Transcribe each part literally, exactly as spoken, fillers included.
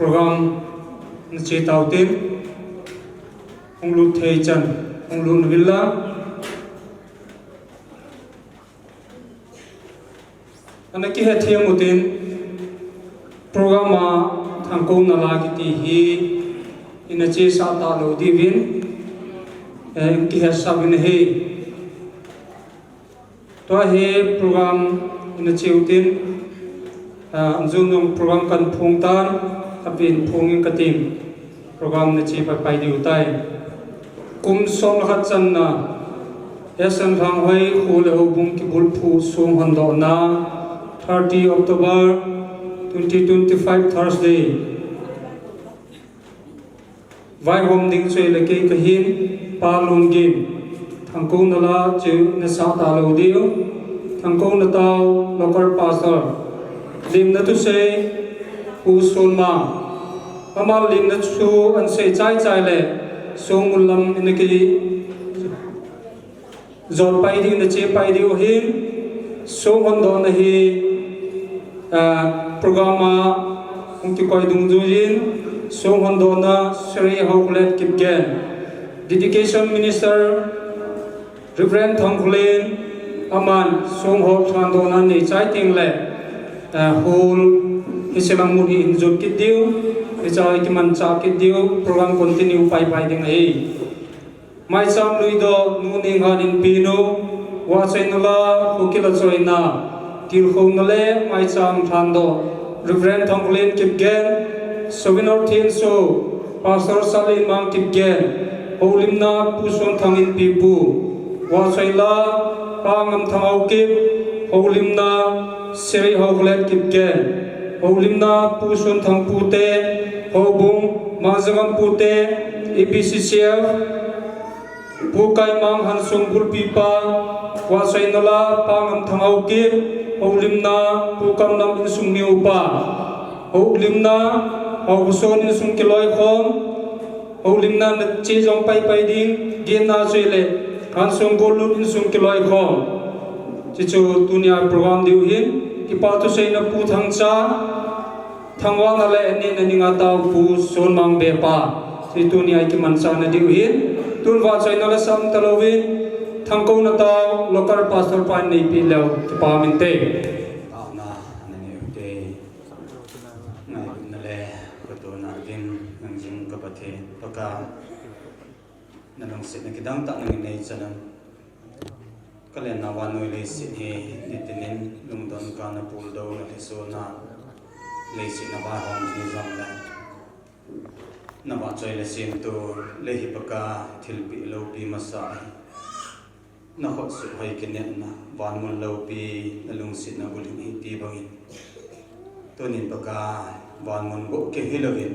Program na che tau tin, hung lut thei chan, hung lut na villa. Ana kihethem u tin, program a thangkona la kiti hi ina chesah talou diuvin, eh, kihetsah uvin ahi. Tua hi program ina che u tin, ah, anjun nung program kan phong tan, apen phong in katin. Program na che paipai diu tai. Kum som le khat channa, S N Lhanghoi kho le houbung kibulphu song hondohna, thirty October twenty twenty-five, Thursday. Vaihom ding chu ahile kei kahin, Pa Lunggim. Thangkona la chu nasah talou diu. Thangkona tao, local pastor. Limna thusei, Pu Sonmang. Ama limna chu ana sei chaichai le, song mun lam ina kijot pai diu, ina che pai diu ahin, song hondohna hi, ah, program a hung kikoi dungjuiyin, song hondohna Sri Haokholet Kipgen. Dedication Minister Reverend Thangkholen, aman song hon lhandohna nei chai teng le, eh, hall hi selang mun hi hin jot kit diu, hiche a kimanchah kit diu, program continue paipai ding ahi. Maicham luidoh, Nu Nenghan Inpi nu, vahchoina la, khokila choina, tilkhouna le maicham lhandoh Reverend Thangkholen Kipgen, Souvenir Thenso, Pastor Salenmang Kipgen, houlimna Pu Sonthang Inpipu, vahchoi la, Pa Ngamthang Haokip, houlimna Sri Haokholet Kipgen, houlimna Pu Sonthang Pute, houbung Mangjangam Pute, A B C C F, Pu Kaimang Hansung bulpipa, vahchoina la Pa Ngamthang Haokip, houlimna Pu Kamnam insung mi upa, houlimna Haobuson insung kiloikhom, houlimna na che jong paipai ding, genna chu ahile Hansung Gollut insung kiloikhom. Hichu tunia program diu ahin, kipa thuseina Pu Thangcha, Thangvahna le anina ninga tao Pu Sonmang bepa. Hiche tunia kimanchahna diu ahin. Tun vahchoina la sam talouvin, thangkona tao, local pastor pan neipeh leu, kipa um inte. Taona nanei ute. Ngailutna le kipatthuna ding, nang jing ka Pathen, Pakai. Nalungsetna kidang tah nangin neichan in. Kalenna vannoi leiset hi, nitinin lungdon kah a napuldoh nalhahsam a, leiset navaihom hi jongle, navahchoi le semto, lei hi Pakai thilpeh loupi masa hi. Nakhut suhhoi kinepna, vanmun loupi, nalungsetna bulhing hi ti bangin. Tunin Pakai, vanmun bou kei hilouvin,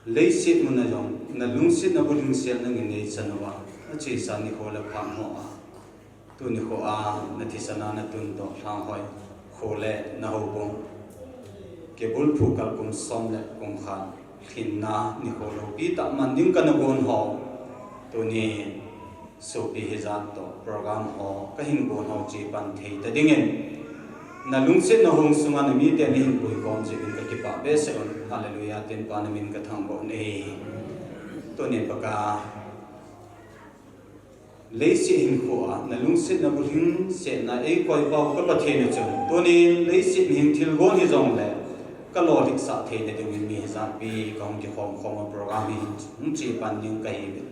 leiset muna jong, nalungsetna bulhing sel nangin neichan uva, achesa nikho le phat hoa, tuni khoa, nathisan a natun toh Lhanghoi kho le nahoubung, kibulphu kal kum som le kum khat, Lhinna nikho loupi tah man ding kana gon ho, tuni sopi hijat toh program ho kahin gon ho chepan thei ta dingin, nalungsetna hong sunga namite nahin puikhom jeh uvin kakipah behseh un. Hallelujah tin Pa namin kathangvah un ahi. Tuni Pakai, leiset hinkhoa nalungsetna bulhingsetna eikoipa ka Pathen u chun, tunin leiset mihing thilgon hijongle kalolhitsah theina dingin mi hijatpi kahung kikhom khom a program hi hung chepan ding kahiuve.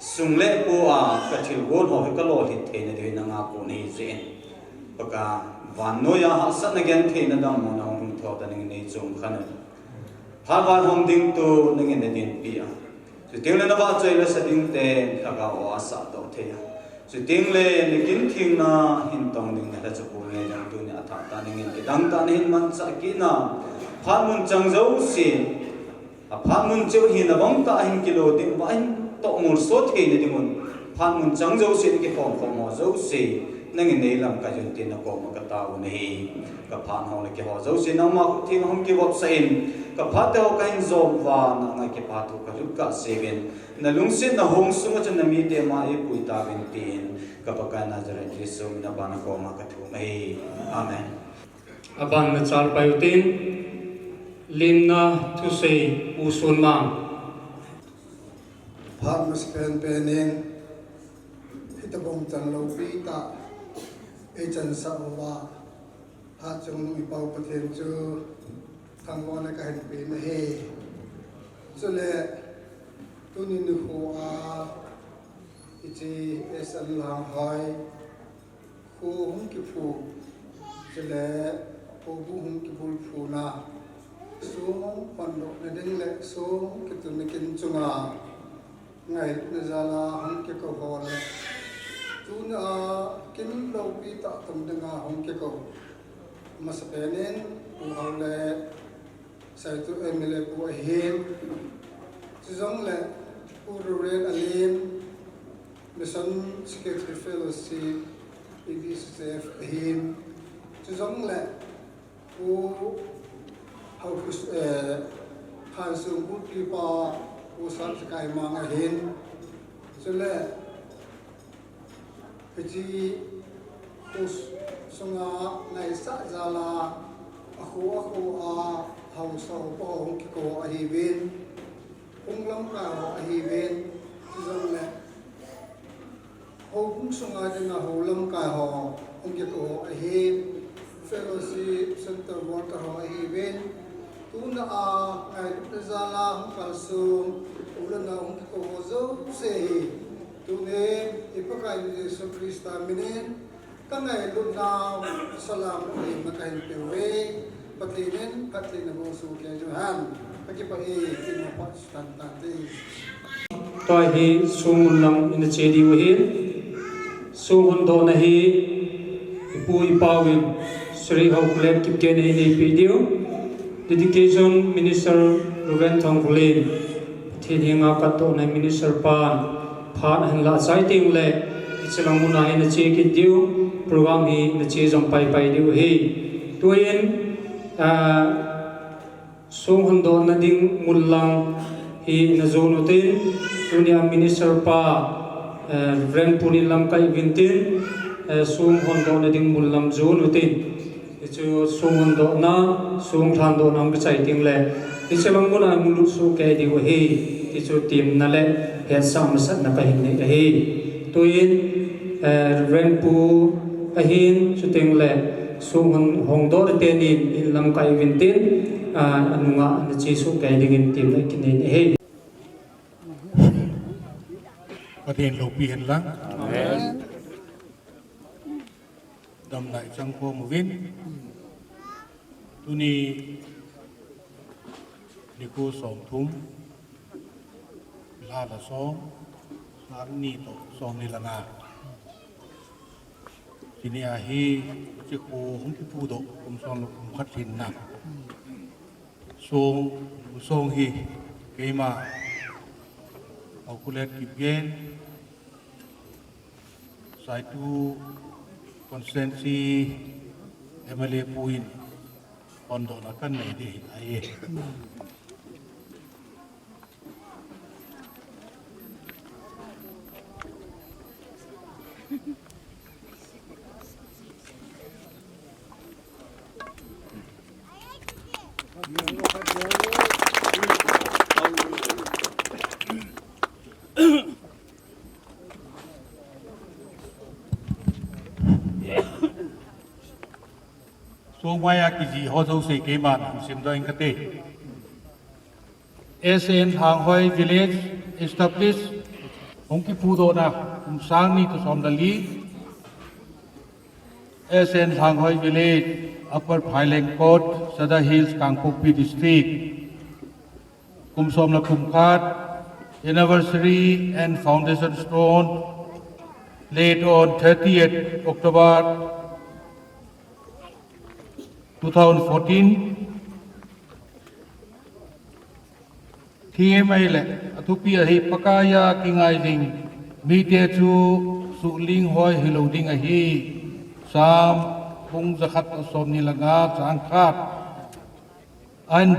Sung le pu a kathilgon ho hi kalolhit theina dingin nanga kon ahi jeh in, Pakai, vannoiya hahsatna gentheina dammona hung lhung tho ta dingin neichung khan un. Phat vaihom ding tu nangin nadinpi a, chutengle navahchoi le sa dingte lhagao a asahdoh thei a, chutengle nakin thengna hin tong ding nalhacha pu ngen jong tunia athah tah nangin kidang tah nahin manchah kit na, phat mun chang jouse, aphat mun cheh u hi nabang tah a hin kilo ding uva hin tohmolso theina dingun, phat mun chang jouse nakikhom khom ho jouse nangin neilamkai un tin nakoma katao u ahi. Kaphat ho le keiho jouse nangma khut thenga hung kivopsah in, kaphat teho kahin jom uva, nanga kipathu kalhut kahseuvin, nalungsetna hong sunga chun namite ma a eipui tauvin tin, ka Pakai Nazareth Jesu mina bana koma kathum ahi. Amen. Abanna chalpai utin, lemna thusei U Sonmang. Phat masapen pen in, hitobang chan loupi tah eichansah uva, Hatchungnung i Pau Pathen chu thangvahna kahin pe ahi. Chule tuni nikho a hiche S L Langhoi kho hung kiphu, chule kho bu hung kibulphuna, song hondohna ding le song kituna kin chunga ngailutna jal a hung kikou ho le, tuna kin loupi tah tong dinga hung kikou, masapen in Pu Hao le Saitu M L A pu ahin, chujongle Pu Rurel Alin, Mission Secretary Fellowship, P B C C F ahin, chujongle Pu Hao Kris-, eh, Khansung Pu Pipa, Pu Sat Kaimang ahin, chule hiche kho sunga ngaisah jal a, akho akho a haosa ho pa ho hung kikou ahiuvin, hung lamkai ho ahiuvin, chujongle houbung sunga dinga hou lamkai ho hung kikou ho ahin, fellowship center worker ho ahiuvin, tuna a ngailutna jal a hung kalsong u le nao hung kikou ho jouse hi, tunin i Pakaiu Jesu Christa minin ka ngailutnau salam lou hi ma kahin peuve. Pathen in phatthei naboh soh kei jeh hen. Kakipah e, kin ma phat tan tan te. Tua hi song mun lang ina che diu ahi. Song hondohna hi ipu ipau in Shri Haokholet Kipgen in eipeh diu. Dedication Minister Reverend Thangkholen, Pathen henga katdohna Minister pan phat ahin lah chai tengle, hiche lang muna hi ina che kit diu, program hi ina che jom paipai diu ahi. Tuin, ah, song hondohna ding mun lang hi ina jon utin, tunia Minister pa, eh, Reverend pu nin lamkai uvin tin, eh, song hondohna ding mun lang jon utin. Hichu song hondohna, song lhandohna hung kichai tengle, hiche lang muna hung lut soh kei diu ahi, tichu temna le hetsah masatna kahin nei ahi. Tuin, eh, Reverend pu ahin, chutengle song hon-, hondohna tenin in lamkai uvin tin, ah, anunga ana che soh kei dingin temna kinei ahi. Pathen loupi hen lang. Amen. Damna ichang khom uvin. Tuni nikho somthum, lha la som, sang ni toh som ni le nga. Chuni a hi, hiche kho hung kiphudoh kum som le kum khat lhinna. Song, song hi, keima, Haokholet Kipgen, Saitu Constituency M L A pu in hondohna kanei ding ahi. Songmai a kijih ho jouse keiman hung simdoh ing kate. S N Lhanghoi Village establish hung kipudohna kum sang ni toh som le li. S N Lhanghoi Village, Upper Phaileng Court, Sadar Hills, Kangpokpi District. Kum som le kum khat, anniversary and foundation stone laid on thirtieth October two thousand fourteen. Thim ahile, athupi ahi Pakaiya kingai jing mite chu suhling hoi hilou ding ahi. Sam bung jakhat toh som ni le nga chang khat. Ahin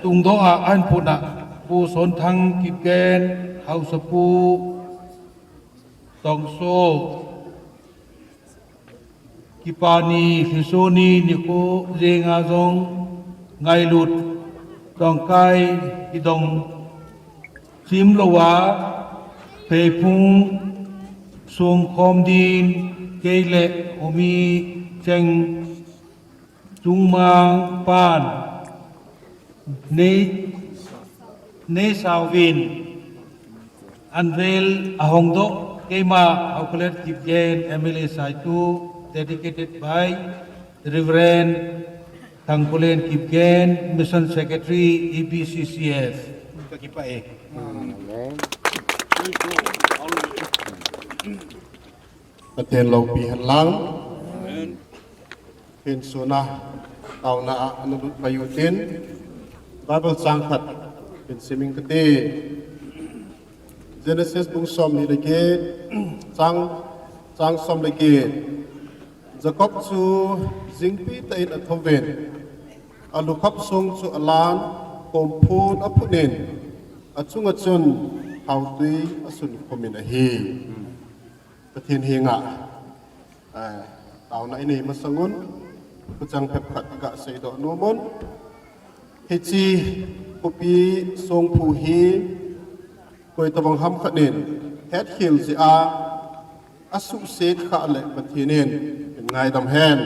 tungdoh a, ahin phutna, Pu Sonthang Kipgen, Haosapu Tongso, Kipani, Lhisoni, Nikho, Jenga jong, Ngailut, Tongkai, Kidong, Chimlou a, Pheiphung, Songkhomdin, Keile, Umi, Cheng, Chungmang, Pan, Nei, Nei Sauvin, Unveil ahongdoh, keima Haokholen Kipgen, M L A Saitu, dedicated by Reverend Thangkholen Kipgen, Mission Secretary, E B C C F. Kakipah e. Amen. Pathen loupi hen lang. Amen. Hin suna taona a ana lut pai utin, Bible chang khat hin sim ing kate. Genesis bung som ni le get, chang, chang som le get. Jacob chu jingpi tah in athouvin, alukhap song chu alan, komphun aphut in, achunga chun thaotui asunkhum in ahi. Pathen henga, eh, taona inei masang un, thuchang phabep khat iga seidoh nom un. Hiche khopi songphu hi, koi tobang ham khat in hetkhel jeh a asuhset khah le Pathen in eingaidam hen.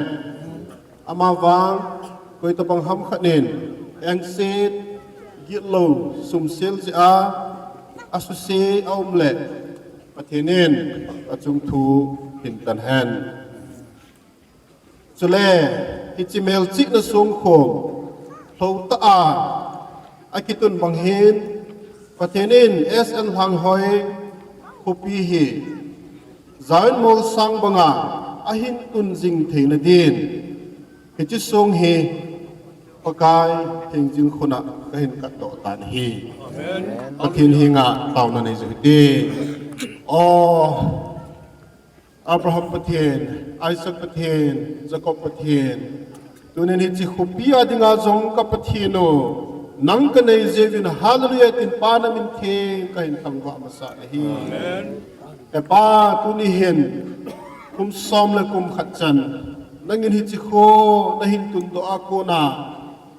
Amavang, koi tobang ham khat in engset, gitlou, sumsel jeh a asuse aum le Pathen in achung thu hin tan hen. Chule, hiche melchihna songkhom lhou tah a akitun bang hin, Pathen in S N Lhanghoi khopi hi Zion molsang banga ahin tun jing theina din, hiche song hi Pakai hingjing khut a kahin katdoh tan ahi. Amen. Pathen henga taona nei jiu hite. O Abraham Pathen, Isaac Pathen, Jacob Pathen, tunin hiche khopi a dinga jong ka Pathen u, nang kanei jeh uvin hallelujah tin Pa, namin theng kahin thangvah masa nahi. Amen. He Pa, tuni hin kum som le kum khat chan nangin hiche kho nahin tundoh a kona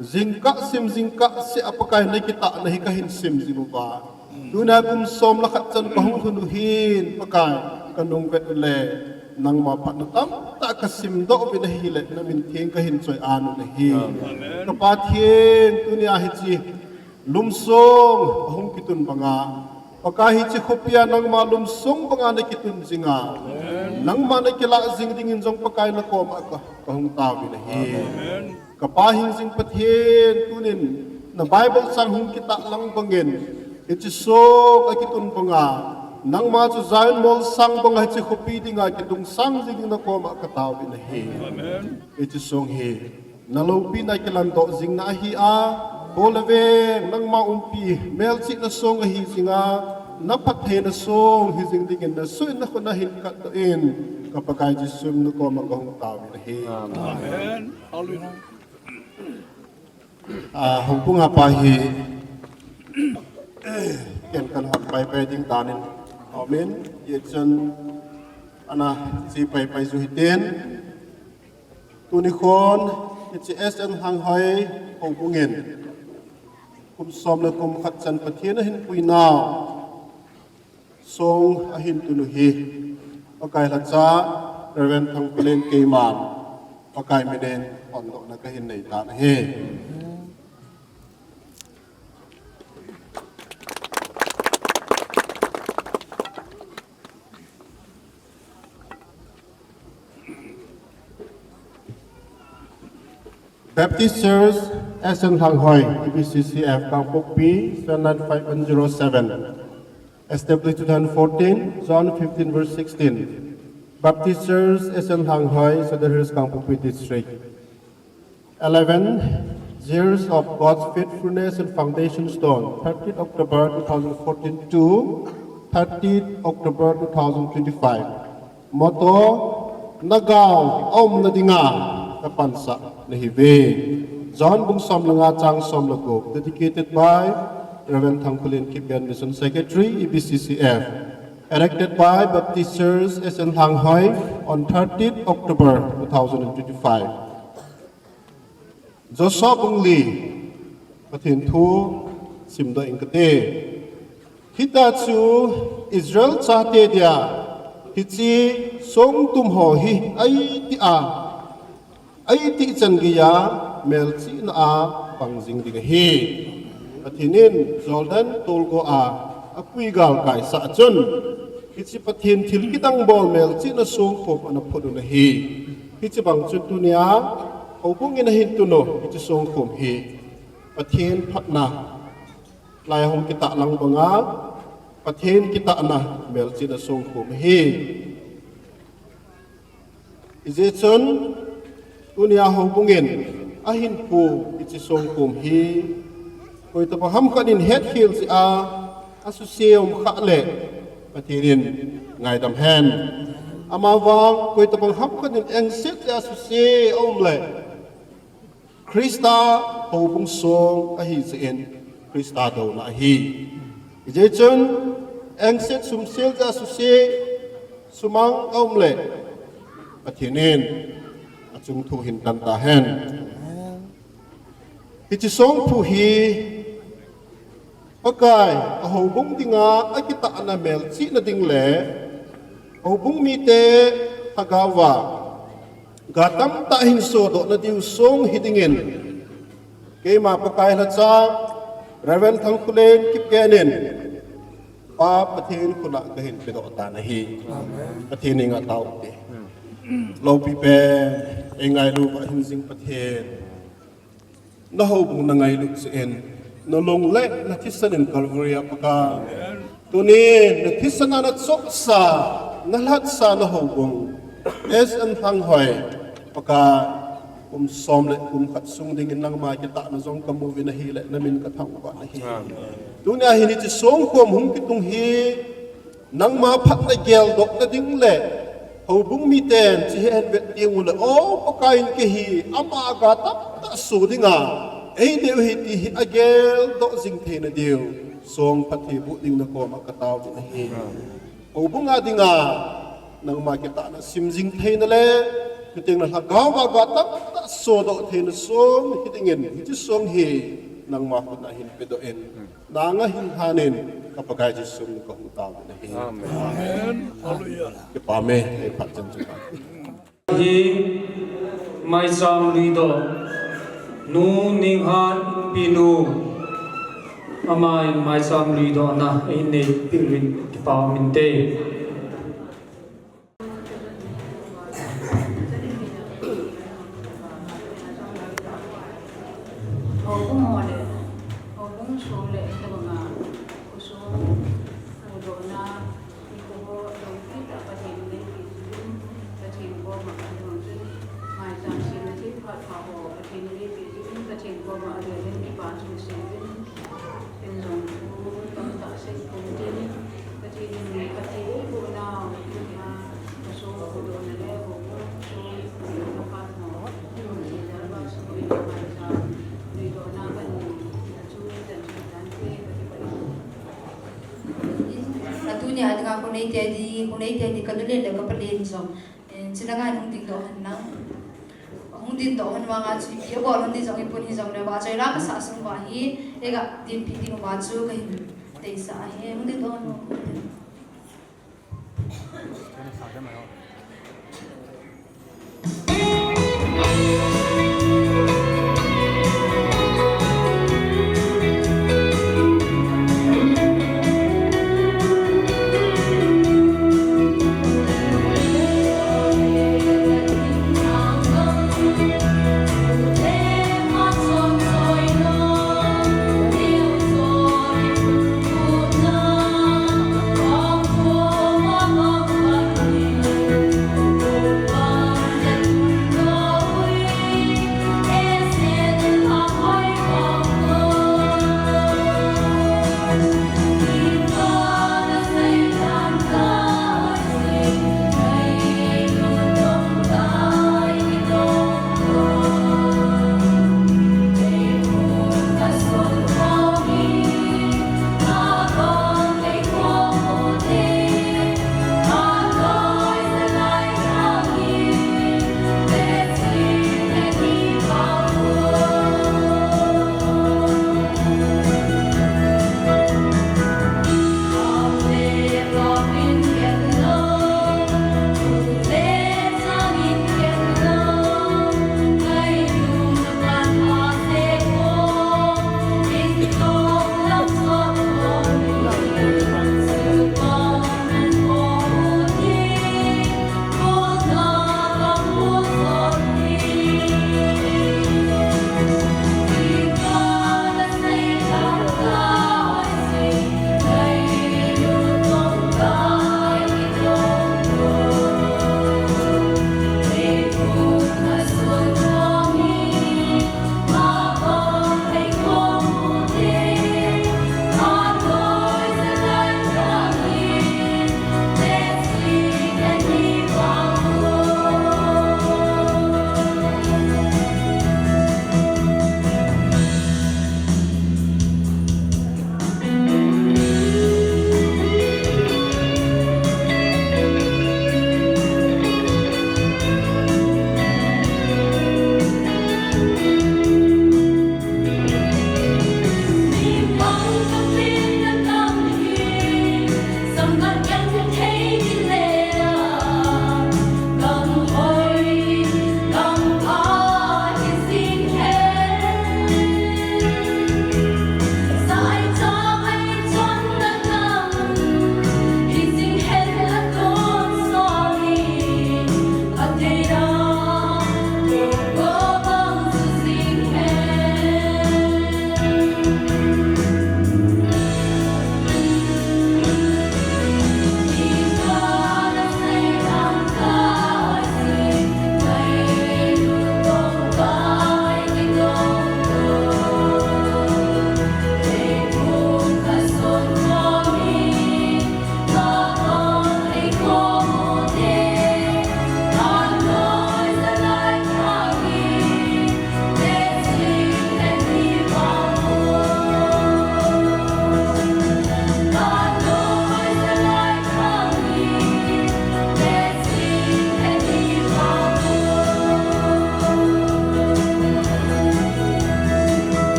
jingkah sim, jingkah seh a Pakai nakitahna hi kahin sim jing uva. Tuna kum som le khat chan kahung lhun u hin Pakai, kanung vet u le nangma phatna tamtah kasimdoh uvin ahile namin theng kahin choi-an u nahi. Amen. Ka Pathen, tunia hiche lumsong ahung kitun banga, Pakai, hiche khopia nangma lumsong banga nakitun jinga, nangma nakilah jing dingin jong Pakai nakoma ka, kahung taovin ahi. Amen. Ka Pa hingjing Pathen, tunin na Bible chang hung kitahlang bangin, hiche song akitun banga, nangma chu Zion molsang banga hiche khopi dinga kitungsang jing dingin nakoma kataovin ahi. Amen. Hiche song hi na loupina kilandoh jingna ahi a, kho le veng nangma umpi melchihna song ahi jinga, na phattheina song hijing dingin na soh in na khut a hin katdoh in, ka Pakai Jesu min a nakoma kahung taovin ahi. Amen. Hallelujah. A, houbung a pa hi ken kan hon paipai ding danin, amen. Hichun ana che paipai jiu hiten. Tuni khon, hiche S N Lhanghoi houbung in kum som le kum khat chan Pathen ahin puinau song ahin tun u hi, Pakai lhacha Reverend Thangkholen keiman Pakai minin hondohna kahin nei tan ahi. Baptist Church, S N Lhanghoi, E B C C F, Kangpokpi, seven nine five one zero seven. Established two thousand fourteen, John fifteen verse sixteen. Baptist Church, S N Lhanghoi, Sadar Hills, Kangpokpi District. Eleven years of God's faithfulness and foundation stone, thirtieth October two thousand fourteen to thirtieth October two thousand twenty-five. Motto, nagao aumna dinga kapansah nahiuve. John bung som le nga chang som le gup, dedicated by Reverend Thangkhulen Kipgen, Mission Secretary, E B C C F. Erected by Baptist Church, S N Lhanghoi, on thirtieth October two thousand twenty-five. Joshua bung li, Pathen thu simdoh ing kate. Hita chu Israel chate dia hiche songtum ho hi aiti a, aiti chan geiya melchihna a pang jing ding ahi. Pathen in Jordan tolgo a apui galkai sah chun, hiche Pathen thil kidang bol melchihna songkhom ana phut un ahi. Hiche bang chun tunia houbung in ahin tun u hiche songkhom hi Pathen phatna, lai hung kitah lang banga Pathen kitahna melchihna songkhom ahi. Hijeh chun tunia houbung in ahin pu hiche songkhom hi koi tobang ham khat in hetkhel jeh a asuse um khah le Pathen in ngaidam hen. Amavang koi tobang ham khat in engset jeh a asuse aum le Christa houbung song ahi jeh in Christa douna ahi. Hijeh chun engset sumsel jeh a asuse sumang aum le Pathen in achung thu hin tan tahen. Hiche songphu hi Pakai a houbung dinga akitahna melchihna ding le houbung mite lhagao a ga tamtah hin sodohna diu song hi dingin keima Pakai lhacha Reverend Thangkhulen Kipgen in Pa Pathen khut a kahin pedoh tan ahi. Amen. Pathen henga tao ute. Loupi pen, eingailu uva hing jing Pathen. Na houbung na ngailut jeh in, na lung le na thisan in Calvary a Pakai. Tunin na thisan a na chohsa, na lhatsa na houbung S N Lhanghoi, Pakai, kum som le kum khat sung dingin nangma kitahna jong kamu uvin ahile, na min kathangvah in ahi. Tunia hin hiche songkhom hung kitung hi, nangma phatna geldohna ding le houbung miten hiche hi ahin vet ding u le, O Pakai in kei hi ama ga tamtah so dinga eidei u ahi ti hi ageldoh jing theina diu song phatthei boh ding na koma katao uvin ahi. Houbung a dinga nangma kitahna sim jing theina le, chuteng le lhagao a ga tamtah sodoh theina song hi dingin hiche song hi nangma khut a hin pedoh in. Nanga hin lhanin ka Pakai Jesu min in kahung tao uvin ahi. Amen. Hallelujah. Kipa me, ei phat chan chu ka. Hi maicham lui doh nu Ninghan Pinu. Ama in maicham lui dohna eina neipeh uvin kipa um inte. Houbung ho le, houbung sung le, tabanga, khosung, huhdohna, nikho ho, lungthim tah Pathen in neipe jin, Pathen koma adong jin, maicham semna thil phat pha ho, Pathen in neipe jin, Pathen koma adong jin, kipa thu seijin. Atunia dinga khonei teni, khonei teni ka nu le le ka palen jong. Eh, chilanga hung dingdoh hen lang. Hung dingdoh hen vanga chu ipi abol hon ding jong ipun hijongle vachoi la kasah sung uva hi, eiga dinpi ding uva chu kahin deisah ahi. Hung dingdoh hen vang.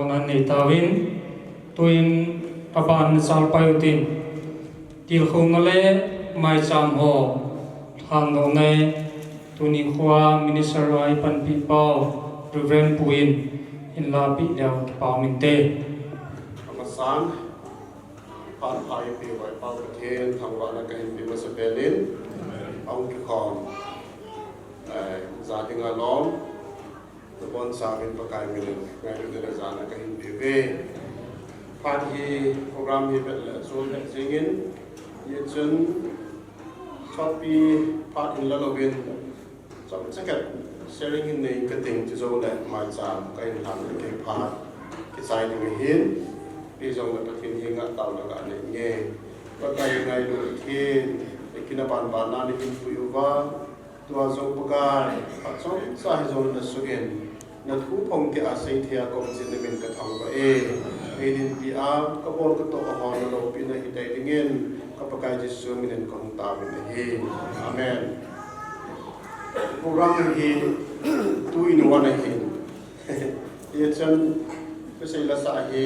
Anei tauvin, tuin aban chalpai utin, tilkhouna le maicham ho lhangdoh nei, tuni khoa minister a ipanpi pau, Reverend Pu in, hinlapi leu kipah minte. Amasan, phat pha ipi vai pau Pathen, thangvahna kahin pe masa pelin, ahung kikhom, eh, ja dinga lom, Nabonchauvin Pakai minin ngailutna le jana kahin pe uve. Phat hi program hi vet le chun vet jingin, hijeh chun chopi phat in la louvin, chomcha khat sharing hin nei kating, chujou le maicham kahin lhang ding phat kichai ding ahin, ipi jong le Pathen henga taona kanei nge. Pakai ngailu Pathen, ikina banban na nahin pui uva, Tua jong Pakai, phat chomcha hijongle nasuh in, nathu phong kei a seithei a kaum jeh in namin kathangvah e. Eidinpi a, kabol katoh a ho naloupina hitai dingin, ka Pakai Jesu minin kahung taovin ahi. Amen. Program hi two in one ahi. Hijeh chun, kasei lasa hi,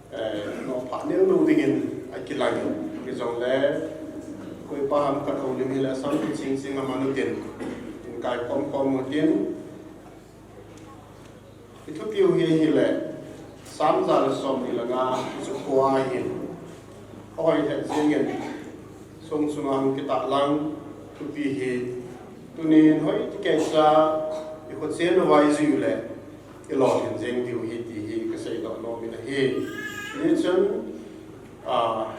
Eh, nopha neulou dingin akilangin, hijongle, koipa ham khat houlim hile, asam kiching ching aman utin, in kai khom khom utin, ithupiu hi hile, Sam ja le somni le nga, chu khoa hin, ahoi lheh jengin, song sunga hung kitah lang, thupi hi, tunin hoi tikei cha, ikho chen uvai jui le, ilolhin jeng diu ahi ti hi kaseidoh nomin ahi. Hichun, ah,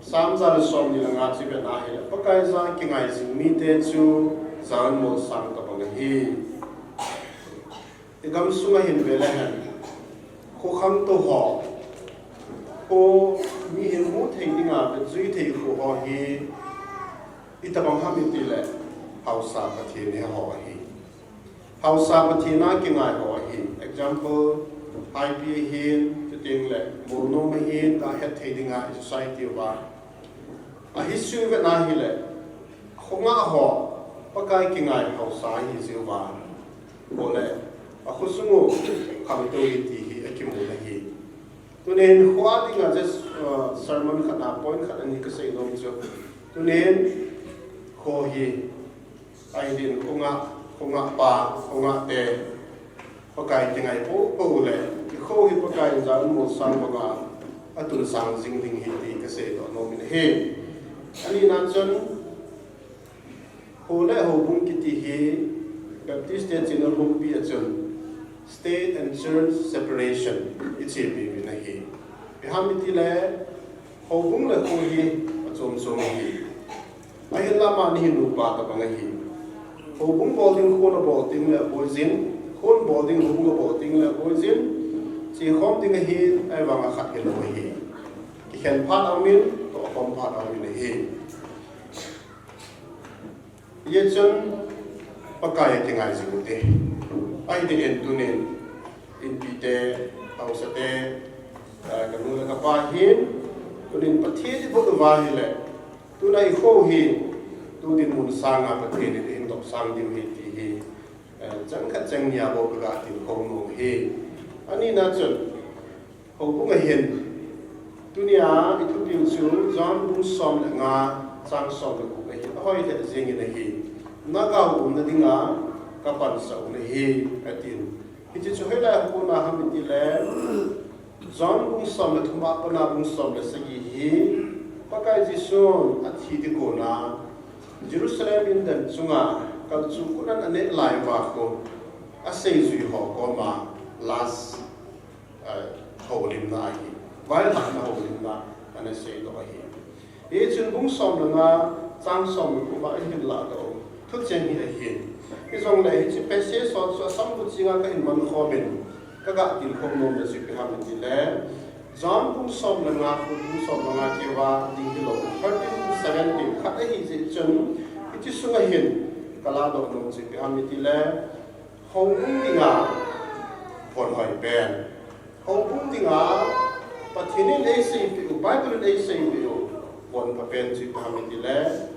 Sam ja le somni le nga chu ivet a hile, Pakaiya kingai jing mite chu jaonmolsang tobang ahi. Igam sunga hin vele hen, kho khangtou ho, kho mihem mu thei dinga vetjui thei kho ho hi, itobang ham itile, haosa Pathen he ho ahi. Haosa Pathen a kingai ho ahi. Example, Haipi ahin, chuteng le, Molnom ahin, kahet thei dinga i society uva. A history vet a hile, kho ngah ho, Pakai kingai haosa ahi jeh uva. Kho le, akho sung u, khangtou ahi ti hi, akimu ahi. Tunin kho a dinga just, uh, sermon khat a point khat ani kasei nom chu. Tunin kho hi, ahi din kho ngah, kho ngah pa, kho ngah te, Pakai kingai popo le, kho hi Pakai jaonmolsang banga, atun sang jing ding ahi ti kaseidoh nomin ahi. Ani na chun, Kho le houbung kiti hi Baptist te chena lhumpi a chun State and Church Separation ichepi uvin ahi. Ipi ham itile houbung le kho hi achom chom ahi. Ahinla amani hi nupa tobang ahi. Houbung bol ding khon abol ding le aboijin, khon bol ding houbung abol ding le aboijin, chekhom ding ahi, ahivanga khat hilou ahi. Kikhen phat aumin, tohkhom phat aumin ahi. Hijeh chun Pakai a kingai jing ute. Ahi din tunin, inpi te, haosa te, eh, kanu le kapa hin, tunin Pathen ibol uva ahile, tuna ikho hi, tu dinmun sanga Pathen in eidopsang diu ahi ti hi, eh, chang khat chang ni a bou kaga tilkhou nom ahi. Ani na chun, Houbung a hin, tunia ithupiu chu John bung som le nga, chang som le gup ahi, ahoi lheh jengin ahi. Nagao umna dinga kapansah u ahi, atin. Hiche chu hoilai a kona ham itile, John bung som le thum a pat a bung som le sagi hi, Pakai Jesun athi ding kona, Jerusalem indan chunga kalchuh kut in aneh lai uva khu, aseijui ho koma, last ah, houlimna ahi. Vailhahna houlimna ana seidoh ahi. Hichun bung som le nga, chang som le gup a ihin lahdoh u thucheng hi ahin. Hijongle hiche passage ho chu asam gup chenga kahin mankhomin, kaga tilkhou nomna chu ipi ham itile, John bung som le nga, bung som le nga keu a ding hilou, thirteen to seventeen khat ahi jeh chun, hiche sunga hin kalahdoh nom chu ipi ham itile, Houbung dinga von hoi pen. Houbung dinga Pathen in eiseipeh u, Bible in eiseipeh u, von pha pen chu ipi ham itile,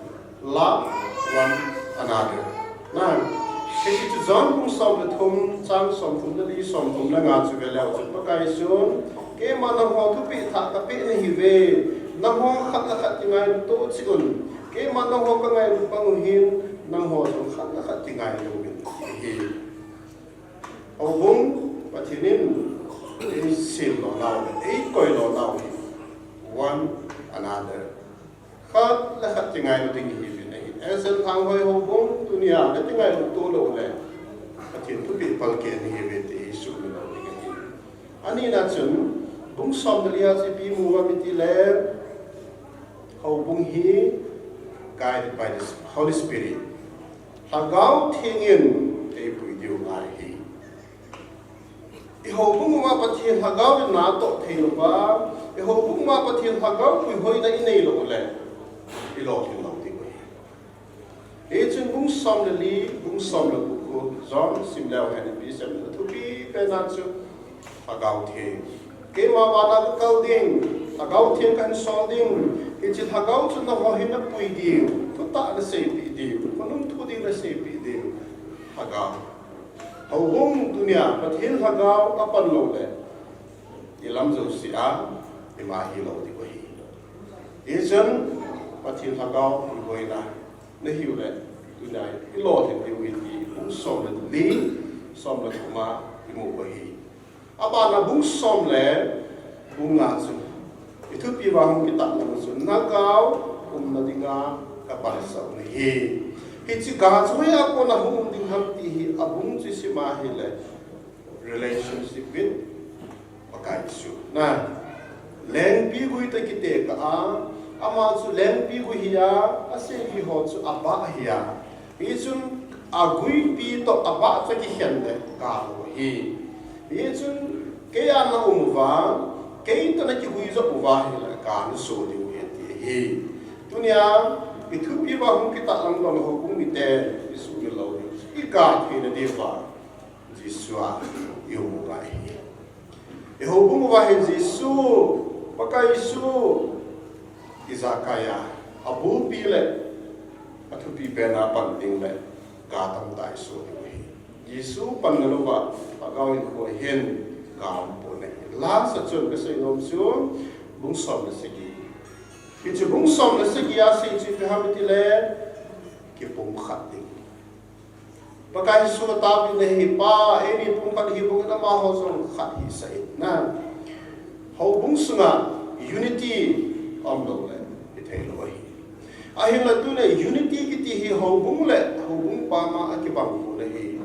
love one another. Na, Hichu John bung som le thum, chang som thum le li, som thum le nga chu ve leu chun Pakai chun, keima nangho thupeh thah kapeh nahiuve, nangho khat le khat kingailu toh cheh un, keima nangho kangailu bang u hin, nangho jong khat le khat kingailu uvin, ati hi. Houbung Pathen in eisem lona u, eikoi lona u hi one another. Khat le khat kingailu ding ihiuvin ahi. Asel Thanghoi houbung tunia le kingailu toh lou le, Pathen thupeh palkeh ihiuve ti hi sumil lou ding ahi. Ani na chun, bung som le li a chu ipi imu uvam itile, houbung hi guided by the Holy Spirit. Lhagao Theng in eipui diu ngai ahi. I houbung uva Pathen Lhagao in natoh thei louva, i houbung uva Pathen Lhagao puihoina inei lou le, ilolhin lou ding ahi. Hichun bung som le li, bung som le gup khu John sim leu hen ipi asei em, athupi pen a chu Lhagao Theng. Keima vana kakal ding, Lhagao Theng kahin sol ding. Hiche Lhagao chu nangho hin napui diu, thutah naseipeh diu, khonung thu ding naseipeh diu. Lhagao. Houbung tunia Pathen Lhagao apan lou le, ilam jouse a ima hilou diu ahi. Hichun Pathen Lhagao puihoina nahiu le, tunia ilolhin diu ahi ti bung som le li, som le gup a imu u ahi. Abana bung som le bung nga chu, ithupi uva hung kitahlang chu, Lhagao umna dinga kapalsah u nahi. Hiche ga chu hoiya kona hung um ding ham ti hi abung chu isim a ahile, relationship with Pakai Jesu. Na, lengpigui toh kitekah a, ama chu lengpigui hi a, asepi ho chu abah hi a. Hichun aguipi toh abah chu akikhen le ga lou ahi. Hichun keiya naum uva, kei toh nakigui joh uva ahile ga naso diu ahi ati ahi. Tunia ithupi uva hung kitahlang bang houbung mite, isumil lou diu, iga theina diuva Jesu a ium u ngai ahi. I houbung uva hi Jesu, Pakai Jesu, ijakai a, abulpi le athupi pen a pan ding le ga tamtah iso diu ahi. Jesu panna louva Lhagao hinkho a hin ga umpon ahi. Last a chun kasei nom chu bung som le sagi. Hiche bung som le sagi a asei chu ipi ham itile, kipumkhat ding. Pakai Jesu ataovin ahi, Pa, eini pumkhat hibang in amaho jong khat hisah in, na. Houbung sunga unity aum lou le ithei lou ahi. Ahinla tule unity kiti hi houbung le houbung pam a akibang pon ahi.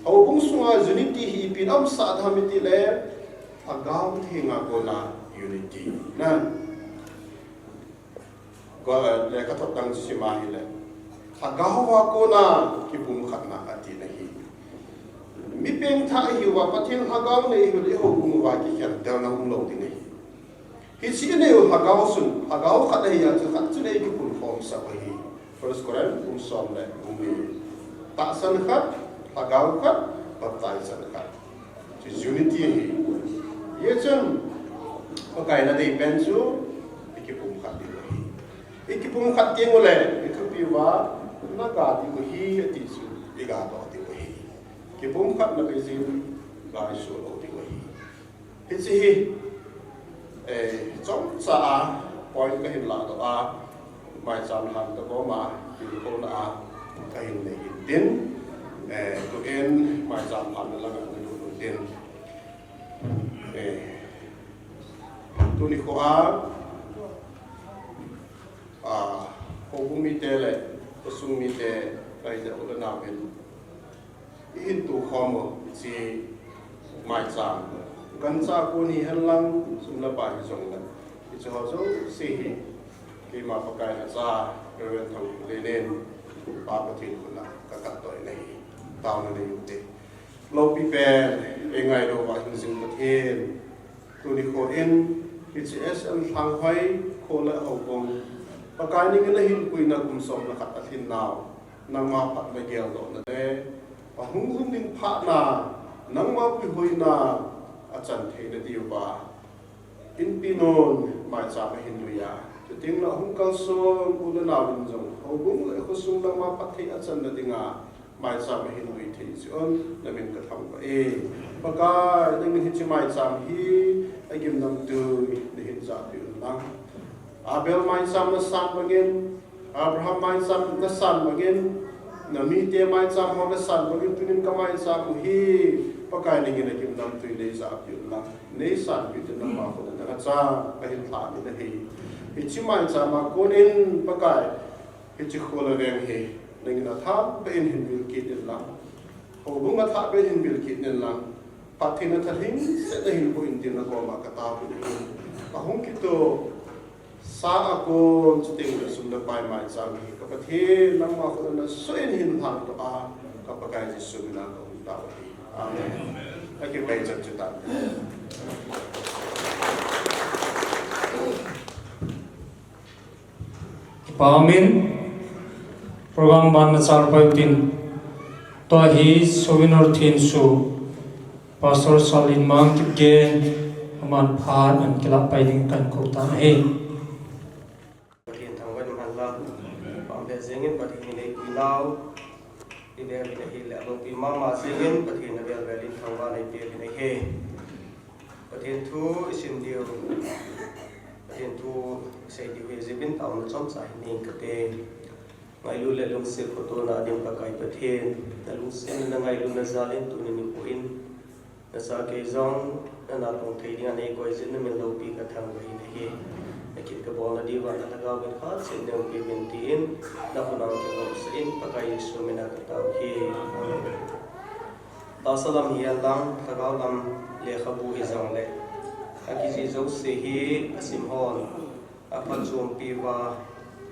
Houbung sunga unity hi ipi in aumsah ham itile, Lhagao Theng a kona unity, na. Ko, eh, lekhathot dang chu sim a ahile, Lhagao a kona kipumkhatna atina ahi. Mi pengthah ihiuva, Pathen Lhagao nei ihiu le, ihoubung uva kikhentelna umlou ding ahi. Hiche inei u Lhagao chun, Lhagao khat ahi a chu khat chun eikipunkhomsah u ahi. First Corinth bung som le bung ni. Tahsan khat, Lhagao khat, baptize chan khat. Chu unity ahi. Hichun, Pakai nadei pen chu, ikipumkhat diu ahi. Ikipumkhat teng ule, ithupi uva, naga diu ahi, ati chu, igadoh diu ahi. Kipumkhatna beijin, ga iso lou diu ahi. Hiche hi, eh, chomcha a point kahin lahdoh a, maicham lhan toh koma, tilkhouna a, kahin nei hintin, eh, tuin maicham lhanna langa nalut utin. Eh, tuni kho a, ah, houbung mite le, khosung mite, kaite u le nauvin. Ihin tukhom u, hiche maicham. Gancha kon hihen lang, sum le pai hijongle, hiche ho jouse hi, keima Pakai nacha, Reverend Thangkholen in, Pa Pathen khut a kakatdoh in ahi. Taona nei ute. Loupi pen, eingailu uva hingjing Pathen. Tuni kho in, hiche S M Lhanghoi kho le houbung, Pakai nangin nahin puina kum som le khat alhin nau, nangma phatna geldohna le, ahung lhung ding phatna, nangma puihoina achan theina diuva, Inpi nun maicham ahin lui a, chuteng le ahung kalson u le nauvin jong, houbung le khosung nangma phatthei achanna dinga, Maicham ahin lui thei jeh un, namin kathangvah e. Pakai, nangin hiche maicham hi, agimnamtui, nahin jahpeh un lang. Abel maicham nasan bangin, Abraham maicham nasan bangin, namite maicham ho nasan bangin, tunin kamaicham u hi, Pakai nangin agimnamtui neijahpeh un lang. Neisanpeh tin nangma khut a nachang, ahin lhah in ahi. Hiche maicham a konin, Pakai, hiche kho le veng hi, nangin athah beh in hin vil kit in lang. Houbung athah beh in hin vil kit in lang. Pathen atha lhingset nahin boh in tin nakoma katao in ahi. Ahung kitoh sa a kon chuteng le sum le pai maicham hi ka Pathen nangma khut a nasoh in hin lhang toh a ka Pakai Jesu mina kahung tao ahi. Amen. Akipaichat chu tan. Kipa umin, program ban nachar pai utin, tua hi souvenir thenso, Pastor Salin Mang Kipgen, aman phat an kilah pai ding kahin kou tan ahi. Pathen thangvah in umhen lang, pambe jengin Pathen in eipui nau, ive uvin ahile, alungpi mama jengin Pathen avel vel in thangvah in eipeh uvin ahi. Pathen thu isim diu, Pathen thu isei diu hi jeh in taona chomcha hi nei kate. Ngailut le lungset khotona ding Pakai Pathen, nalungset le nangailutna jal in tuni nikho in, nacha kei jong, nanatong thei dinga neikoi jeh in namin loupi kathangvah in ahi. Nakit kabolna diuva nalhagao in khat seh in neipeh uvin tin, nakhut a kigomsah in Pakai Jesu mina katao ahi. Amen. Tahsa lam hihen lang, lhagao lam lekhabu hijongle, akijih jouse hi asim hon, aphatchompi uva,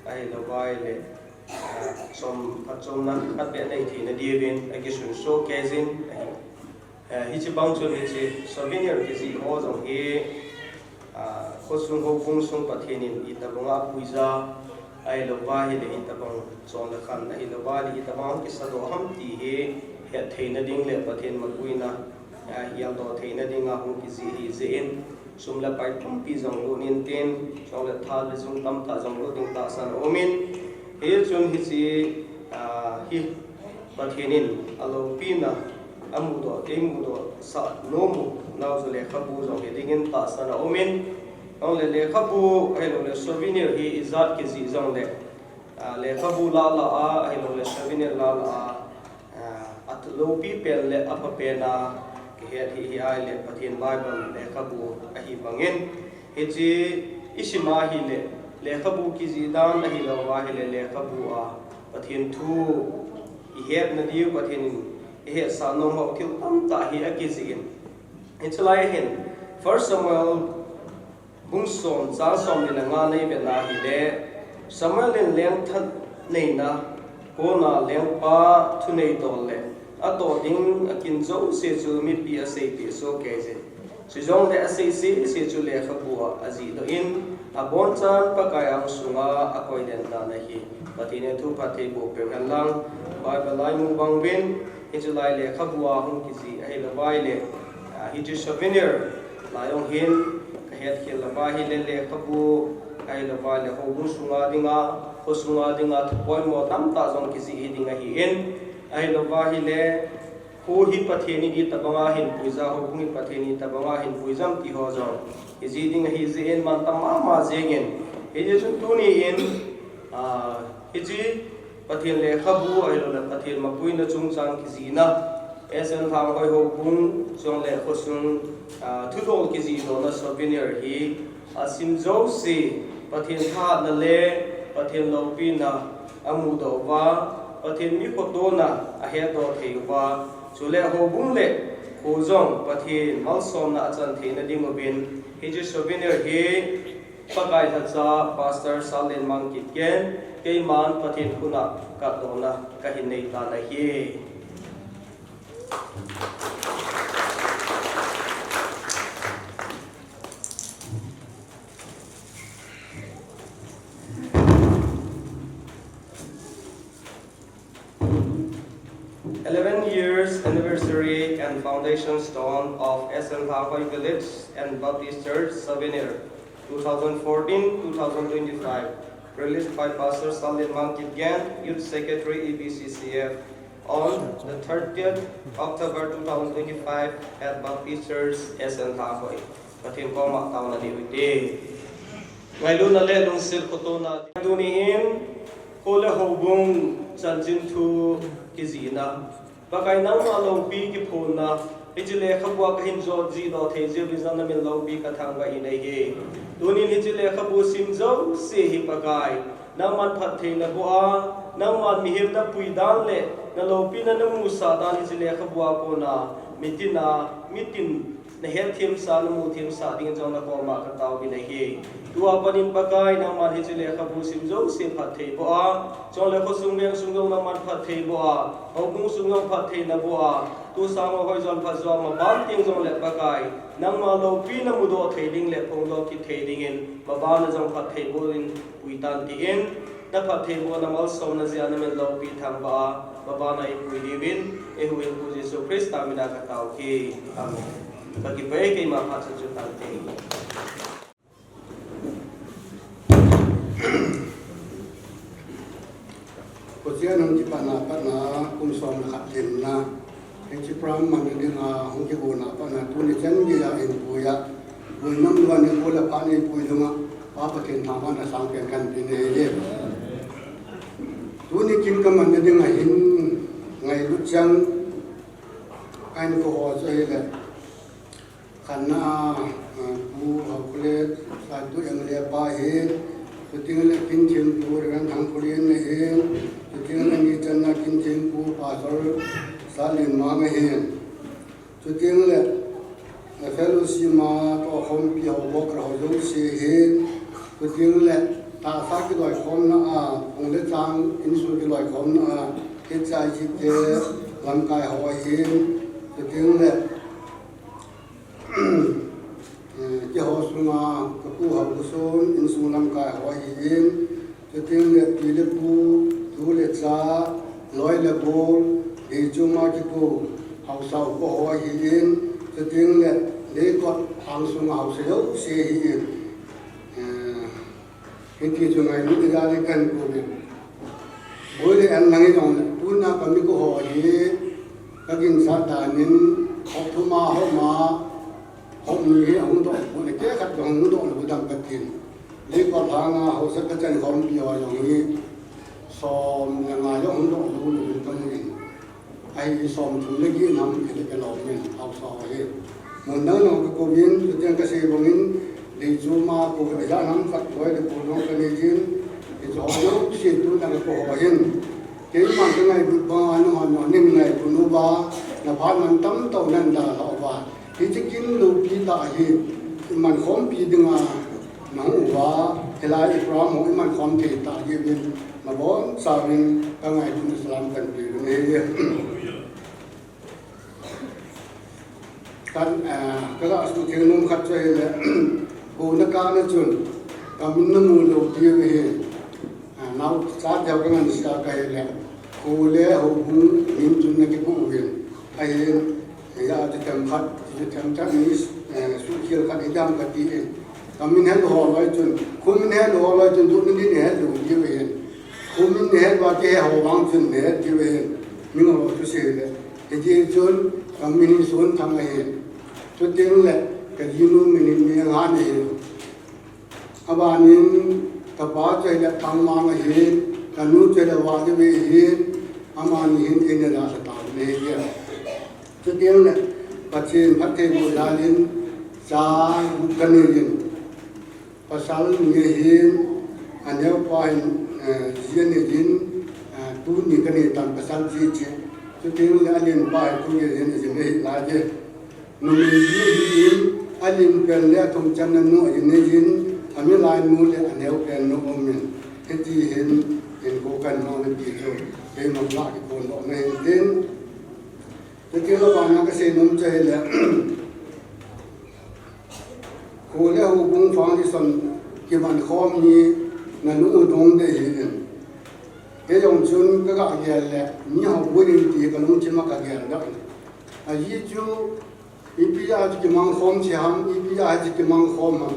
ahilouva ahile, ah, chom, phatchomna khat beh anei theina diuvin akisunso kei jin ahi. Eh, hiche bang chun hiche souvenir kijih ho jong hi, ah, khosung houbung sung Pathen in itobanga apuija, ahilouva ahile itobang chon le khan, ahilouva ahile itobang kisadoh ham ti hi hettheina ding le Pathen mapuina, ah, geldoh theina dinga hung kijih ahi jeh in, sum le pai pumpi jong lut intin, chule tha le jung tamtah jong lut ding tahsan aumin, hichun hiche, ah, hi Pathen in aloupina amudoh, eimudoh sah nom u nau chu lekhabu jong hi dingin tahsan aumin, chule lekhabu ahilouleh souvenir hi ijat kijih jongle, ah, lekhabu lah lah a, ahilouleh souvenir lah lah a, ah, aloupi pen le apha pen a kihet hi, hi ahile Pathen Bible lekhabu ahi bangin, hiche isim ahile lekhabu kijih dan ahilouva ahile lekhabu a Pathen thu ihetna diu, Pathen in ihetsah nom u thil tamtah hi akijih in. Hiche lai hin First Samuel bung som chang somni le nga neivet na ahile, Samuel in leng thaneina kona lengpa thuneidol le atoh ding akin jouse chu mipi aseipeh soh kei jin. Chujongle asei sese chu lekhabu a ajihdoh in, abonchan Pakai angsunga akoiden tan ahi. Pathen in thupha theiboh peh uhen lang, Bible a imu bang uvin, hiche lai lekhabu a hung kijih ahilouva ahile, ah, hiche souvenir lai jong hin kahet khel louva ahile lekhabu ahilouva ahile houbung sunga dinga, kho sunga dinga thupoimo tamtah jong kijih hi ding ahin, ahilouva ahile kho hi Pathen in itobanga ahin puija, houbung hi Pathen in itobanga ahin puija ham ti ho jong kijih ding ahi jeh in mantam mama jengin, hijeh chun tuni in, ah, hiche Pathen lekhabu ahilouleh Pathen mapuina chungchang kijihna, S N Lhanghoi houbung chule khosung, ah, thudol kijihdohna souvenir hi asim jouse Pathen thahatna le Pathen loupina amudoh uva, Pathen mi khotona ahetdoh thei uva, chule houbung le kho jong Pathen malsomna achan theina dinguvin, hiche souvenir hi Pakai lhacha Pastor Salin Mang Kipgen, keiman Pathen khut a katdohna kahin nei tan ahi. Eleven years anniversary and foundation stone of S N Lhanghoi Village and Baptist Church souvenir, two thousand fourteen, two thousand twenty-five, released by Pastor Salin Mang Kipgen, Youth Secretary, E B C C F, On the thirtieth October two thousand twenty-five at Baptist Church, S N Lhahoi. Pathen koma taona nei ute. Ngailutna le lungset khotona. Tuni in, Kho le Houbung chanchin thu kijihna. Pakai nangma loupi kiphonna. Hiche lekhabua kahin jot jih doh thei jeh uvin jong namin loupi kathangvah in ahi. Tunin hiche lekhabu sim jouse hi Pakai, nangman phatthei naboh a, nangman mihem napui dan le naloupina namusah dan hiche lekhabua kona mitin a, mitin nahet themsah, namu themsah dingin jong nakoma kataovin ahi. Tua panin Pakai, nangman hiche lekhabu sim jouse phatthei boh a, chule khosung vengsung jong nangman phatthei boh a, houbung sung jong phatthei naboh a, tu sang ho hoijon phatjo a maban teng jongle Pakai, nangma loupi namudoh thei ding le phongdoh kit thei dingin, mabana jong phatthei boh in pui tan tin, naphattheibohna malsomna jeh a namin loupi thangvah a, mabana eipui diuvin, eihuhhingpu Jesu Christa mina katao e. Amen. Kakipah e, keima phat chu chu tante. Kochia nang kipana patna kum som le khat lhinna. Hiche program manna dinga hung kigona patna tuni chan geiya eipui a, pui nom lou a nikho le phat eipui dinga, Pa Pathen thangvahna sangpen kahin pe ahi. Tuni kin kamanna dinga hin ngailut chang kahin kou ho chu ahile, khatna a, a, Pu Haokholet, Saitu M L A pa ahin, chuteng le kin thempu Reverend Thangkholen ahin, chuteng le ni channa kin thempu Pastor Salinmang ahin. Chuteng le, eh, fellowship a tohkhompi ho worker ho jouse ahin, chuteng le tahsa kiloikhomna a, phung le chang insung kiloikhomna a, H I G te lamkai ho ahin, chuteng le, eh, keiho sunga kapu ho, kasun insung lamkai ho ahin, chuteng le pi le pu, tu le cha, loi le gol, leichunga kikou haosa upa ho ahin, chuteng le leikot lhang sunga haosa jouse ahin. Eh, hiti chu ngailutna jal in kahin kou uvin. Boi le an lang hijongle, tuna kami kou ho hi, kaginsah danin, hop thum a, hop nga, hop ni hi ahung doh, boi le kei khat ahung doh lou dam katin. Leikot lhanga haosa kachan khompi ho jong hi, som le nga jong hung doh lou lou in kamu in. Ahi som thum le get nam kile kilo min haosa ho hi. Mun dang dang kakou uvin, chuteng kasei bangin, leichunga kou aja nam khat loi le gol jong kanei jin, hiche ho jouse tuna kakou ho hin. Keiman kangailut banga nangho jong neingailut uva, naphat man tamtah nan dalha uva. Hiche kin loupi tah hi, iman khompi dinga nahung uva, hilai program ho iman khom thei tah jeh uvin, nabonchauvin kangailutna salam kahin pe uvin ahi. Kan, ah, kaga suhtheng nom khat chu ahile, kouna kana chun, kamin namu lou diu ahi. Ah, nao chate ho kangansea kahile, kho le houbung min chun nakipu uvin. Ahin, hia chu themkhat, chu themkhat ni, eh, suhkhel khat hidam kati in. Kamin helou ho loi chun, khomin helou ho loi chun, chu min nahet lou diu ahin. Khomin nahet uva keiho vang chun nahet diu ahin. Mingol ho chu seile. Hiti chun, kamin hi Sonthang ahin. Chuteng le, kajinu min hi Menghan ahin. Abanin, kapa chu ahile Thangmang ahin, kanu chu ahile Vadeve ahin, amani hin eina dalha tauvin ahi. Chuteng le, Pathen phattheiboh jalin, cha gup kanei in, pasal ni ahin, aneopa hin, eh, ji anei in, eh, tuni kanei tan pasal ji chu. Chuteng le, alenpa hi tuni ahin, ajin ahi lai e. Numei ji ahin, alen pen le athum channa nu ajin ahin, amilai nu le aneo pen nu aumin. Hiti hin, hinkho kahin mang le ti chu, keima lah kiphondohna hintin. Chuteng le abana kasei nom chu ahile, kho le houbung foundation kiman khom hi nalung u dong ding ahi in. Kei jong chun kaga gel le, miho boi ding ti kalungthim a kagel doh in. Ajeh chu, ipi jeh a chu kimang khom thei ham, ipi jeh a chu kimang khom ham.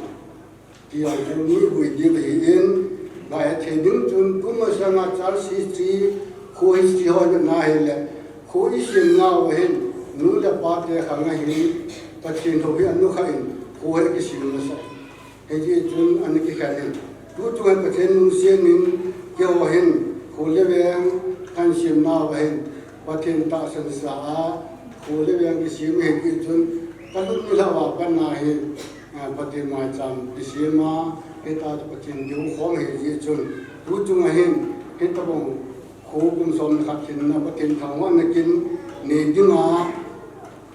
Ti jong chu mi boi ding ahi in, gahet thei ding chun, tumasanga church history, kho history ho ivet na ahile, Kho i sem nau ahin, nu le pa te khang ahin, Pathen thou hi anu kha in, kho hi kisem nasa. Hiti chun ana kikhen in. Tu chung hi Pathen lungset in, keiho hin, kho le veng kan sem nau ahin, Pathen tahsan sa a, kho le veng kisem hi hiti chun, ka lung ni lhah a pan ahi, a, Pathen maicham kisem a, hita chu Pathen kiu khom hi hiti chun. Tu chung ahin, hitabang Kho kum som le khat lhinna Pathen thangvahna kin nei dinga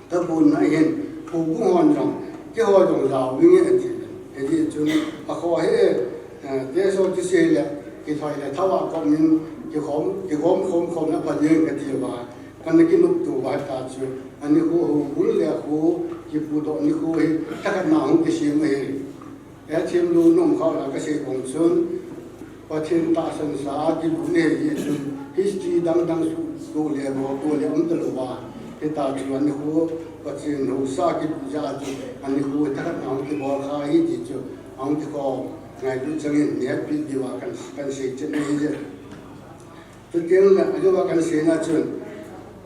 ka bonna ahin, houbung hon jong, keiho jong jao vinge ati. Hiti chun, akhoh hi, eh, teso kisei le, kithoi le, thao a kom in, kikhom, kikhom khom khom na pan jeng kati uva, kana kinopto uva hita chu, ani kho houbung le kho, kipuidoh nikho hi, thakhat na hung kisem ahi. Hethem lou nom kha la kasei bang chun, Pathen tahsan sa a kilut nei hi chun, history dang dang su, tu le bo, tu le um talou va. Hita chu ani kho, Pathen haosa kilut jeh a chu, ani kho thakhat na hung kibol kha hi ti chu, ahung kikhom, ngailut chang in, nehpi diuva kan, kan sei chen ahi je. Chuteng le, ajouva kan seina chun,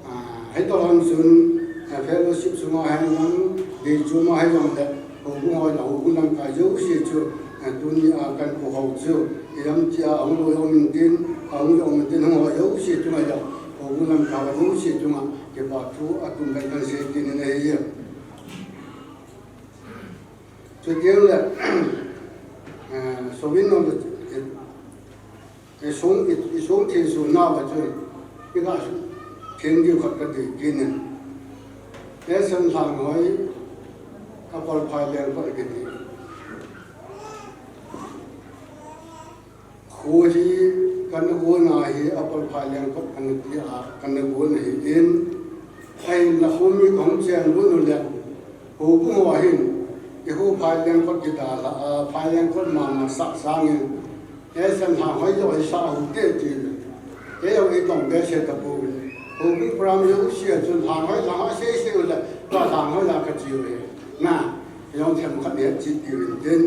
ah, hitoh hon chun, ah, fellowship sunga hijongle, deichoma hijongle, houbung ho, houbung lamkai jouse chu, ah, tuni a kan kihou chu, ilam tia, ahung lou jong um intin, ahung jong um intin, hung ho jouse chunga jong, houbung lamkai jouse chunga, kipa thu atum kan kan sei tin ahi. Chuteng le, ah, sovin nom le, I sung, i, i sung thil sunna va chu, i ga sung thil diu khat ka ti kit in. Esan Lhanghoi, Upper Phailengkot kiti. Kho hi kana gonna hi Upper Phailengkot kana ti a, kana gonna hi in. Ahinla kho mi kong cheng gun u le. Houbung ho hin, keiho Phailengkot kidalha a, Phailengkot mama sah sangin, Esan Lhanghoi joh hi sah u hite ti. Keiho hi tong behseh tapouve. Houbung program jouse a chun Lhanghoi, Lhanghoi sei sei u le, ka Lhanghoi la kati uve. Na, jong themkhat nei ti ti uvin tin,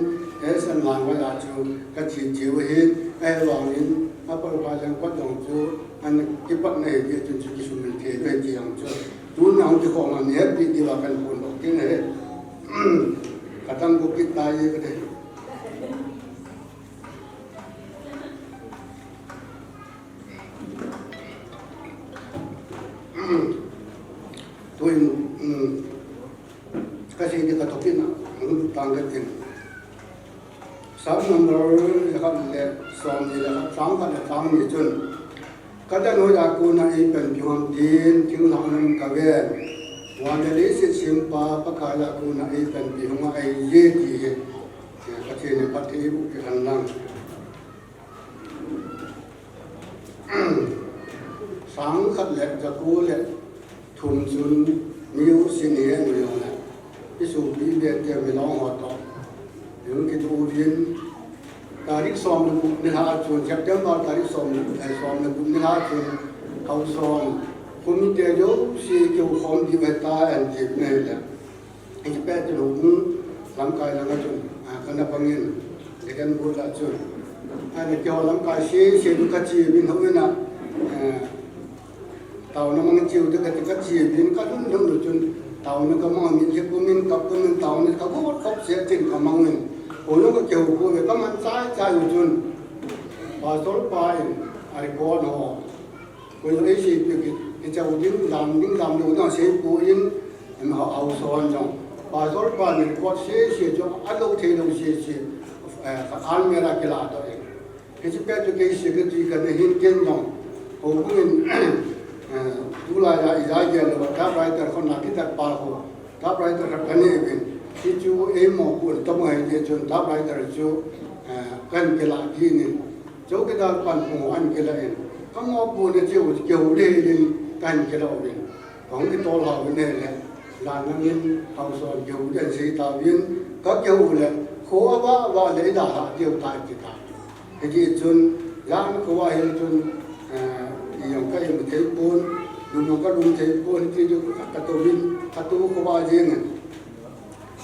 Esan Lhanghoi la chu kati ti u ahi, ahivangin, Upper Phailengkot jong chu, ana kipatna hi ti chun chu kisumil thei uve ti jong chu. Tun nang ti khom a nehpi diuva kan phondoh kit in ahi. Ka tang ko kit tai kati. Tuin, um, ka sei di ka thot kit na, um, tang ka tin. Psalm number jakhat le somni le khat, chang khat le chang ni chun. Ka dan hoiya kona eipanpi ham tin, thinglhang lam kaven. Van le leiset sempa Pakaiya kona eipanpi ham ahi e ti hi. Pathen in phatthei eiboh peh hen lang. Sang khat le jako le thum chun mi u sin hi anu jong le. I sopi beh te mi long ho toh. Jong kitu uvin. Tarik som le gup nilhah chun, September tarik som le, eh, som le gup nilhah chun, haosa hon, committee jouse kihoukhom diu ahitai ati uve le. Hiti pet chun houbung lamkai langa chun, ah, kana pangin, second board a chun. Ahile keiho lamkai sese chu kache uvin houin a, eh, taona mang cheu te kati kache uvin kalhun lhun u chun, taona kamang a mitlhi pumin, kap pumin, taona kagot khop seh tin kamang in. Koi jong kakihou pouve kaman chai chai u chun. Pastor pa in, a record ho. Koi jong eisei peh kit, kicheu ding, dam ding, dam lou ding, seipoi in, em, ha, haosa hon jong. Pastor pa in record sese chu, alou thei lou sese, eh, ka almirah a kiladoh in. Hiche pet chu kei secretary kana hin ken jong. Houbung in, eh, tulai a ija gel lou, typewriter khon a kitat pa ho. Typewriter khat kanei uvin. Hichu eimo pon tobang ahi jeh chun typewriter chu, eh, kahin kilah kit in. Chowkidar pan pung ho ahin kilah in, kamopohna cheh u kihou lheh in kahin kilah uvin. Kahung kitol lha uvin ahile, Lanlang in haosa hon kihou ding ahin sei tauvin, kakihou le, kho avah vah le idalhah diu tai ti tai. Hiti chun, jan khovah hin chun, eh, i jong ka im thei pon, lum jong ka lum thei pon, hiti chun ka, katouvin, katou khovah jeng in.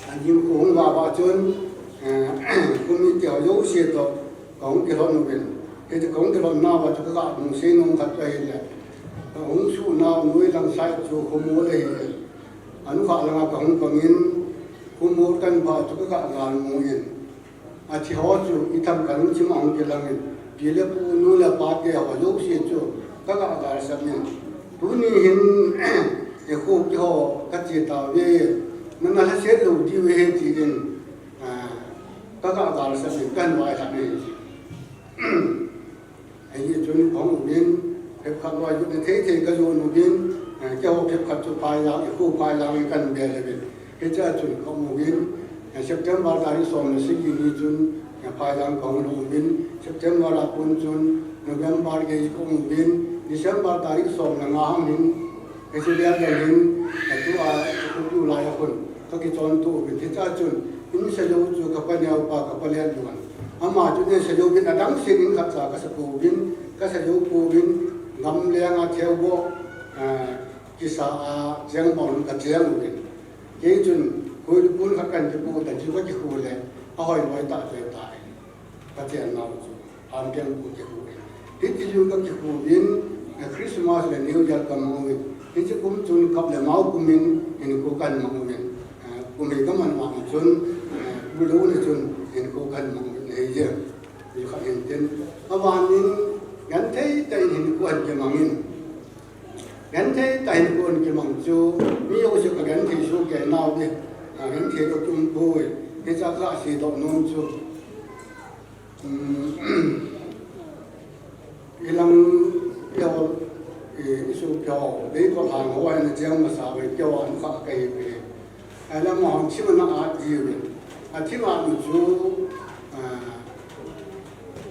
Ajing kho hung vah vah chun, eh, committee ho jouse toh, Kahung kilhon uvin. Hiti kahung kilhonna uva chu kaga hung sei nom khat chu ahile. Hung suhnau noi lang side chu khomol ahi. Anukhah langa kahung pangin, khomol kan pha chu kagah ngal mu in. Athi ho chu itham kalung chim a hung kilangin, pi le pu, nu le pa te ho jouse chu kagah galsam in. Tuni hin, e, kho kiho kache tauve, nana lhaset lou diu ahi tin, a, kagah galsam in, kahin vailhah in. Ahi chun kahung uvin, phepkhat loi jut na thei thei kajon uvin, eh, keiho phepkhat chu Phaijang, ikho Phaijang in kahin bel uvin. Hichea chun kahung uvin, eh, September tarik som le sagi ni chun, eh, Phaijang kahung lhung uvin, September a kon chun November gei kahung uvin, December tarik som le nga hung hin, hiche bel jong hin, eh, tua, eh, tua lai a kon kakichon to uvin, hichea chun, in sa jou chu kapa neo pa, kapa Letluan. Ama chu in sa jou uvin, adang seh in khatcha kasa pouvin, kasa jou pouvin, gamleng a theu bo, eh, kisa a cheng bang kacheng uvin. Kei chun, koi lu kun khat kahin kipo ta chu kakikhu le, ahoi loi tah chu tai. Pathen nau chu, ampeng pu kikhu in. Hiti chun kakikhu in, eh, Christmas le New Year kamang uvin. Hiche kum chun kap le mau kum in, hinkho kahin mang uvin. Eh, kum hi kaman vang chun, eh, pu lou na chun, hinkho kahin mang uvin. Hei je, mi khat hin tin. Aban in, genthei tah in hinkho kahin kimang in. Genthei tah in hinkho kahin kimang chu, mi jouse kagenthei soh kei nau ve. Kagenthei lou tum poi. Hiche a kasei doh nom chu. Um, ilang, iho, i, isopi ho, Leikol hang ho, ana cheng masa uve, keiho anukhah kahi uve. Ahilam a hung thim ana at ji uve. Athim at nu chu, ah,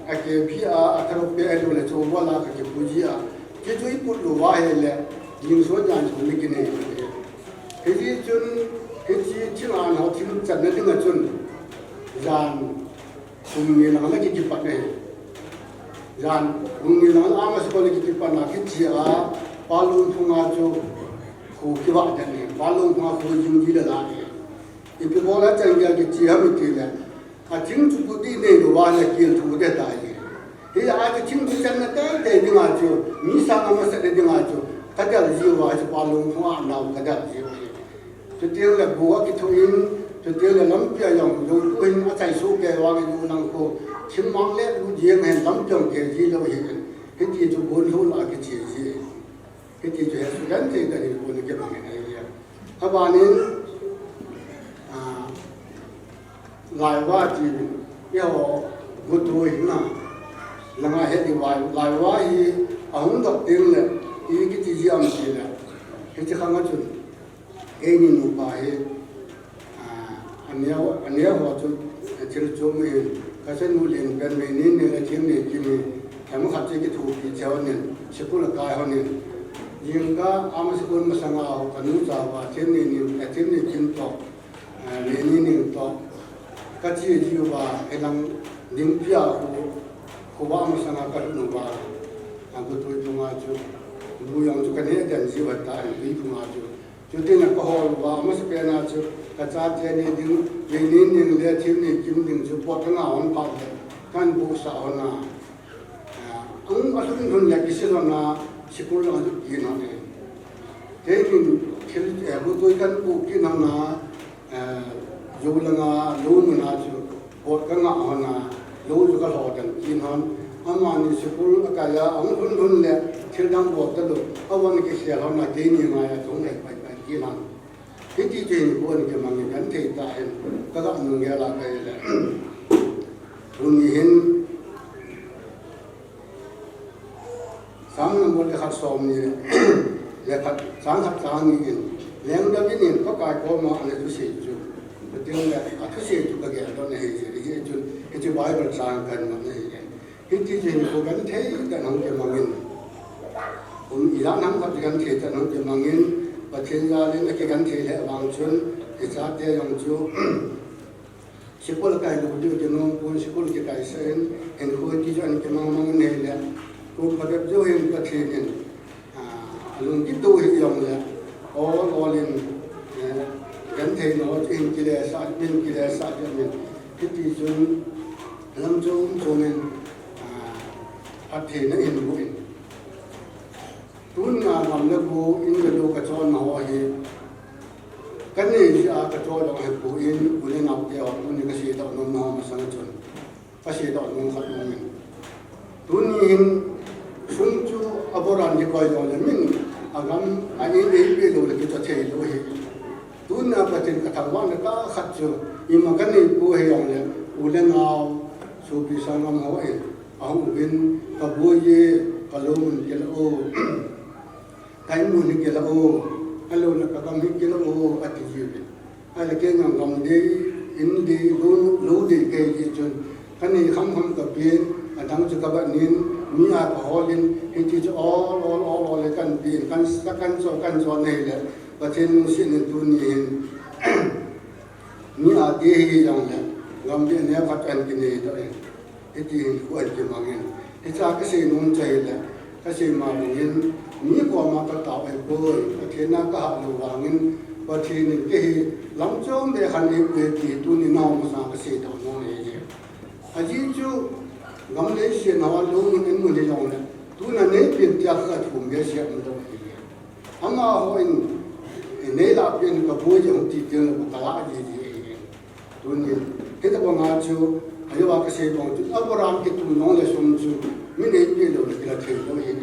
akephi a, atharope a, ahilou le chu wala kakiphu ji a. Kijui put lou va ahile, jingson jan son ni kinei uve. Hiti chun, hiti thim at ho thim channa dinga chun, jan Kum ni lang le kikipat e. Jan, kum ni lang ama school le kikipat na kiche a, Palungphung a chu kho kivah den e. Palungphung a kho jing ji le la e. Ipi bol a chan gei a kiche ham iti le. Athing chu put di nei lou va le kil thu de tai e. Hia chu thing chu channa teitei dinga chu, mi sang a masat dinga chu, kadel ji uva chu Palungphung a nao kadel ji uva. Chuteng le bu akithu in, chuteng le lampi a jong, jou tu hin achai soh kei vang in u nang kho, thingmang le lu jeng hen lampi jong kei ji lou hi in, hiti chu gun lhun a kiche ji. Hiti chu he su genthei tah in gun kimang in ahi. Aban in, a, Laiva ti, eiho, gutoi na, langa he di vai, Laiva hi, ahung dot teng le, i kiti ji am ti le, hiti khang a chun. Keini nupa hi, ah, aneo, aneo ho chu, thil chom in, kachanu Lenpen Meini ni le Themneikim hi, themkhat chu kithopi cheh hon in, sikul akai hon in. Jingkah ama sikul masanga ho, kanu chapa, Themneikim, eh, Themneikim toh, eh, Meini ni toh. Kache ji uva, hilang Dingpi a kho, khovah masanga kalhun uva, ah, gutoi chunga chu, bu jong chu kaneh den ji uva ta, Dingpi chunga chu. Chutin a kahol uva, amasapen a chu, kachate ni ding, Meini ni le Themneikim ding chu, pot kanga hon phat le, kahin busah hon a. Ah, ahung alhun lhun le kisil hon a, sikul lang chu kin hon e. Kei min thil, eh, gutoi kahin pu kin hon a, eh, jou langa, lou mun a chu, pot kanga hon a, lou chu kalho den kin hon. Amani sikul akai a, ahung lhun lhun le, thil dang bol talou, avon kisel hon a, keini ngai a, chung le pai pai kin hon. Hiti chu hinkho kimang in genthei tah in, kaga nung gel a kahi le. Tuni hin, Sam number le khat som ni le khat, chang khat chang ni in, Leng David in Pakai koma ana thusei chu. Chuteng le, athusei chu kagel doh na ahi, hiche chu, hiche Bible chang kahin mang na ahi. Hiti chun hinkho genthei tah in hung kimang in. Kum ijat ham khat genthei tah in hung kimang in, Pathen jal in akigenthei lheh vang chun, ichate jong chu, sikul akai lou diu kinom pon, sikul kikaisah in, hinkho hiti chu ana kimang mang in ahile. Kum phabep jou hin Pathen in, Ah, alung kito hi jong le, ol ol in, eh, genthei lou, in kile sa, in kile sa, in, hiti chun, lam chom chom in, ah, phatthei na in bu in. Tunia gam le go in le lou kachonna ho hi, kanei jeh a kachon jong ahipoi, u le nao te ho, tuni kasei doh nom na ho masang chun, kasei doh nom khat nom in. Tuni hin sum chu aboran kikoi jongle min agam a in eipeh lou le kichon thei lou ahi. Tunia Pathen kathangvahna tah khat chu ima kanei poi, hijongle u le nao, sopi sanggam ho in ahung uvin, kaboi e, kalung un kila o, ka in mun hi kila o, ahilou le kagam hi kila o, ati jiuvin. Ahile kei jong gam dei, in dei, lou, lou dei kahi jeh chun, kanei khamkham kapen, adang chu kabat in, mi a kahol in, hiti chu ol, ol, ol, ol le kanpen, kan sa, kan cho, kan cho nei le, Pathen lungset in tuni hin, mi a te hijongle, gam dei neo khat kan kinei doh in. Hiti hin khu an kimang in. Hiche a kasei nom chu ahile, kasei ma bang in, mi koma katao ahipoi, Pathen a kahat lou vangin, Pathen in kei hi lam chom beh khat eipeh ti tuni nao masang a kasei doh nom ahi. Ajeh chu, gam leiset a lou mun in mun hijongle, tuna neipen tia kathum behseh um lou ahi. Amaho in, neilah pen kaboi jeh hung ti teng le kalah ji ji ahi. Tunin, hitabang a chu, ajeh a kasei bang chu, aboran kitu nong le sum chu, min eipeh lou le kila thei lou ahi.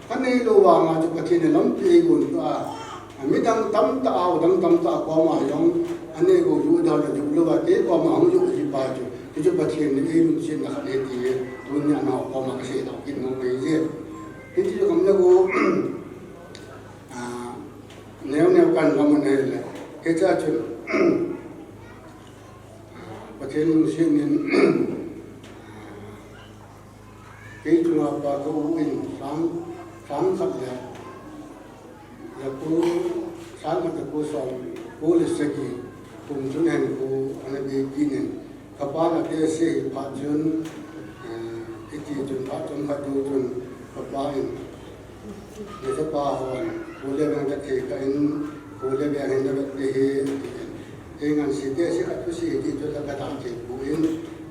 Kanei lou vang a chu Pathen in lampi eigon peh a, midang tamtah a, dang tamtah a koma jong, anei go ju dal le ju lou a, kei koma hung ju ji pa chu, hichu Pathen in eilungsetna khat ahi ti, tunia nao koma kasei doh kit nom ahi. Hiti chu gam le go, a, neo neo kan gam un ahile, hiche a chun, Pathen lungset in, kei chunga pa ka u in sang, sang khat le, le ko, sang khat le ko som, ko le sagi, kum chun hen ko, ana dei kit in, kapa na te se hi phat chun, eh, iti chun phat chun khat jou chun, kapa in, Nachapa hon, Khuleveng kathei kah in, Khuleveng hin navet ding ahi, ati in. Ei ngansi teh se khat thusi hiti chun la kadah thei poi,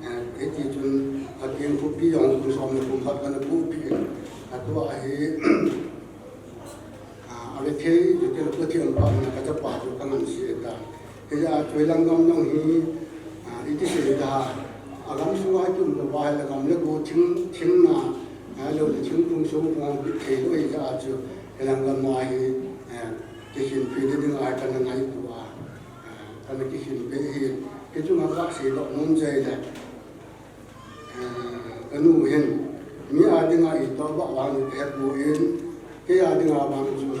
eh, hiti chun Pathen khopi jong kum som le kum khat kana puipeh in. Atua hi, ah, ave thei, chuti le Pathen phatna kachapa chu kangansi ta. Hijeh a chu hilang gam jong hi, ah, iti sei da, agam sunga kium lou va, hilang gam le go thing, thingna, ahilou le thingphung songphung hung kithei lou hijeh a chu, hilang gam a hi, eh, kikhin peh ding a kana ngaito a, eh, kana kikhin peh hi, hichunga kasei doh nom chu ahile, Eh, kanu hin, mi a dinga itoh bah vang kahepoi, kei a dinga vang chu,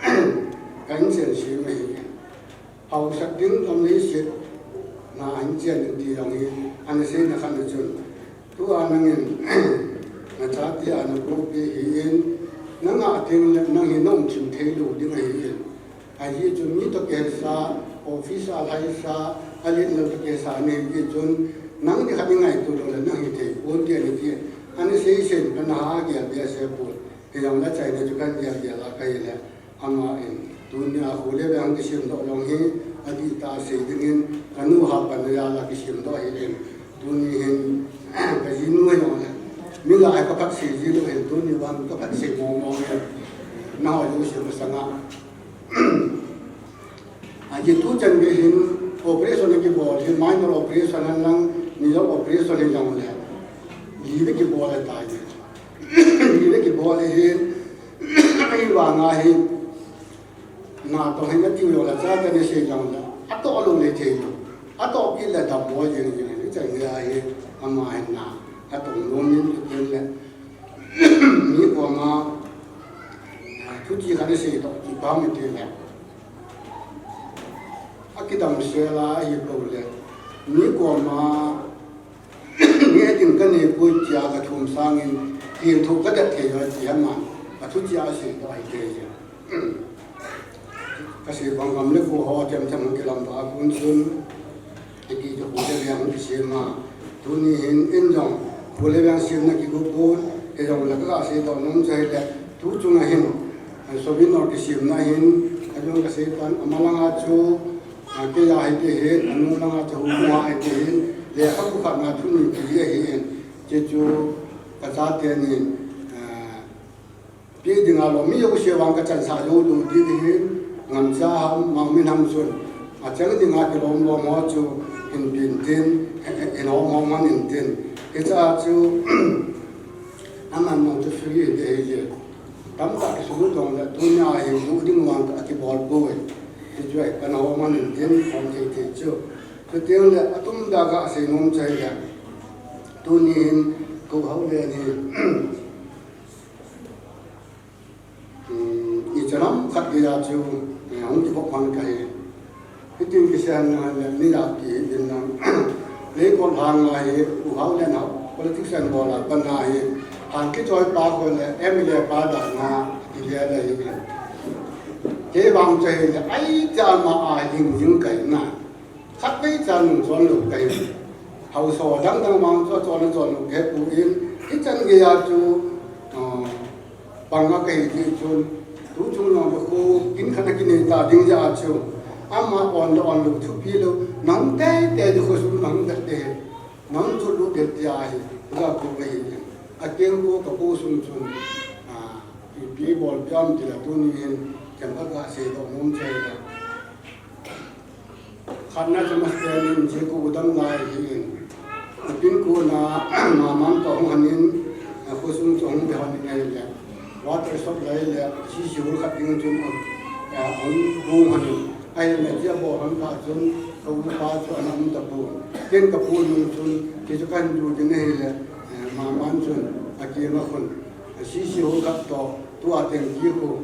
eh, ka inchen sem ahi. Hausat ding gam leiset na ahin chen ding ti jong hi, ana seina khat na chun, tua nangin, nachate a napoupeh ahin, nanga ding le nang hi naum thim thei lou ding ahin. Ajeh chu mi toh kisa, office a lhaisa, alen lou toh kisa nei jeh chun, nang nikhat nei ngaito lou le nang hithei pon ti ana ti. Ana sei sei kana ha gel behseh pon. Hijongle achaina chu kan gel gel a kahi le. Ama in, tunia Khuleveng kisem doh jong hi, adih tah a sei dingin, kanu hapan a jal a kisem doh ahi in. Tuni hin, kajinu hijongle. Mi lah a kaphat sei ji lou hin, tuni vang kaphat sei mong mong hin. Nahoi jouse masanga. Ajeh tuchan gei hin operation akibol hi, minor operation hen lang, major operation hijongle. Li vei kibol ahitai. Li vei kibol ahin, ahivanga hi, natong hin atiu jongle, chate ana sei jongle, atoh lou le thei lou. Atoh kit le dammo jing jing, hichan gei ahi, ama hin na, atong nom in, kit le. Mi koma, thuchih khat isei toh, kipah um inte le. Akidam sel a ahipou le. Mi koma, mi a ding kanei poi tia kathum sangin, kithum kadet thei lou tia man. Athuchih a asei toh ahi te. Kasei bang gam le go ho themthem hung kilam doh a kon chun, hiti chu Khuleveng hung kisem a. Tuni hin in jong Khuleveng semna kigo pon, hijongle kasei doh nom chu ahile, tu chunga hin, eh, Soviet Union kisemna hin, ajong kasei pan, amalanga chu, ah, kei a hiti hin, anung langa chu Hungpung a hiti hin, lekhabu khatna thuni kiji ahin, hiche chu kachate ni, ah, Pi dinga lou, mi jouse vang kachansah jou lou ding ahin, ngamcha ham, mangmin ham chun. Achang dinga kilom lom ho chu hin pi intin, hin hom hom hon intin. Hiche a chu, aman nang chu free hiding ahi. Tamtah kisulut jongle, tunia hi lu ding vang akibol poi. Hichu ahi, kana hom hon intin, hom thei thei chu. Chuteng le, atum dah a kasei nom chu ahile. Tuni hin, kou hao le ni. Hmm, ichan ham khat geiya chu, eh, hung kivop man kahi. Hitin kisei na le ni la ki din na. Leikol lhang a hi, U Hao Lian ho, politics a bol a pat na hi. Hang kichoi pa kho le, M L A pa dan a, kile le hi. Kei vang chu ahile, ahi cha ma a hing jing kahi na. Khatvei chan nung chon lou kahi. Haosa dang dang vang chu chon chon lou kahi poi. Hichan geiya chu, ah, pang a kahi ti chun, tu chung nung le khu, kin khat a kinei ta ding jeh a chu. Ama on lou, on lou, thupi lou, nang tei tei di khu sum nang tei tei. Nang chu lu tei tei ahi, la khu kahi. Akeng khu kapu sung chun, ah, ipi bol piam ti la tuni hin, kem khat kasei doh nom chu ahile. Khatna chu master in, hiche khu u dam lai ahin. Apin khu na, maman toh hung hon in, a khosung chu hung be hon in ahile. Water shot lai le, C C hol khat ding chun, a, a hung bung hon in. Ahile, hiche abol hon kah chun, ka upa chu ana um tapon. Ken kapu nung chun, hichu kahin ju ding ahile, eh, maman chun, akeng a khun. C C hol khat toh, tua teng ki khu,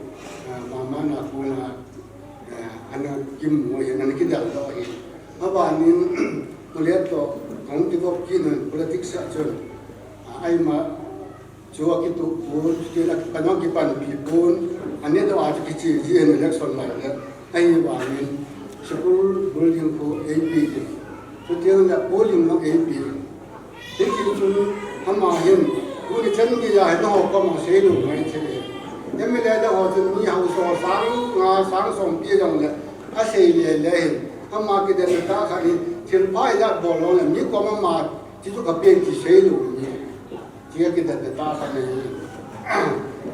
eh, maman a khu na, eh, ana kimu ahin, ana kidel doh ahin. Abanin, Pu Let toh, kahung kivop kit un, politics a chun, ah, eima chu akituh pon, kila, kana kipanpi pon, anedoh a chu kiche ji ahin election lai le, ahivangin, school building khu eipe in, chuteng le polling lang eipe in. Hiti chun ama hin, tuni chan geiya hi nangho koma seilou ngai thei e. M L A te ho chun mi haosa sang nga sang som pi jongle, asei le le hin, ama kidenna tah khat hi, thilpha ijat bol jongle, mi koma ama, ti chu kapen ti seilou ni. Ti akidenna tah khat ahi.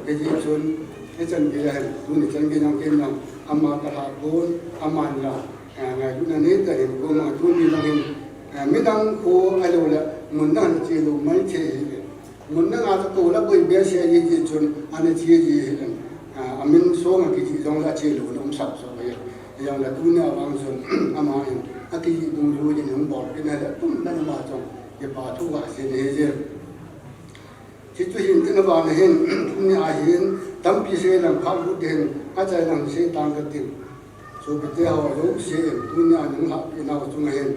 Hiti chun, hichan geiya hin, tuni chan geiya jong ken jong, ama kalha pon, aman la, eh, ngailutna nei tah in, koma tuni lang hin, eh, midang khu ahilou le, mun dang a che lou mai thei ahi. Mun dang a chu kou la boi behseh ahi jeh chun, ana che ji ahi. Eh, amin song a kijih jongle ache louna um sap sap ahi. Hijongle tunia vang chun, ama hin, akijih dungjui in hung bolpeh na le, atum dang ma chun, kipa thu kasei ahi je. Hichu hin tina bana hin, tunia hin, tampi sei lang khat lut ding hin, achai lang sei tang katin. Sopite ho jouse in, tunia nung lhahpeh nau chunga hin,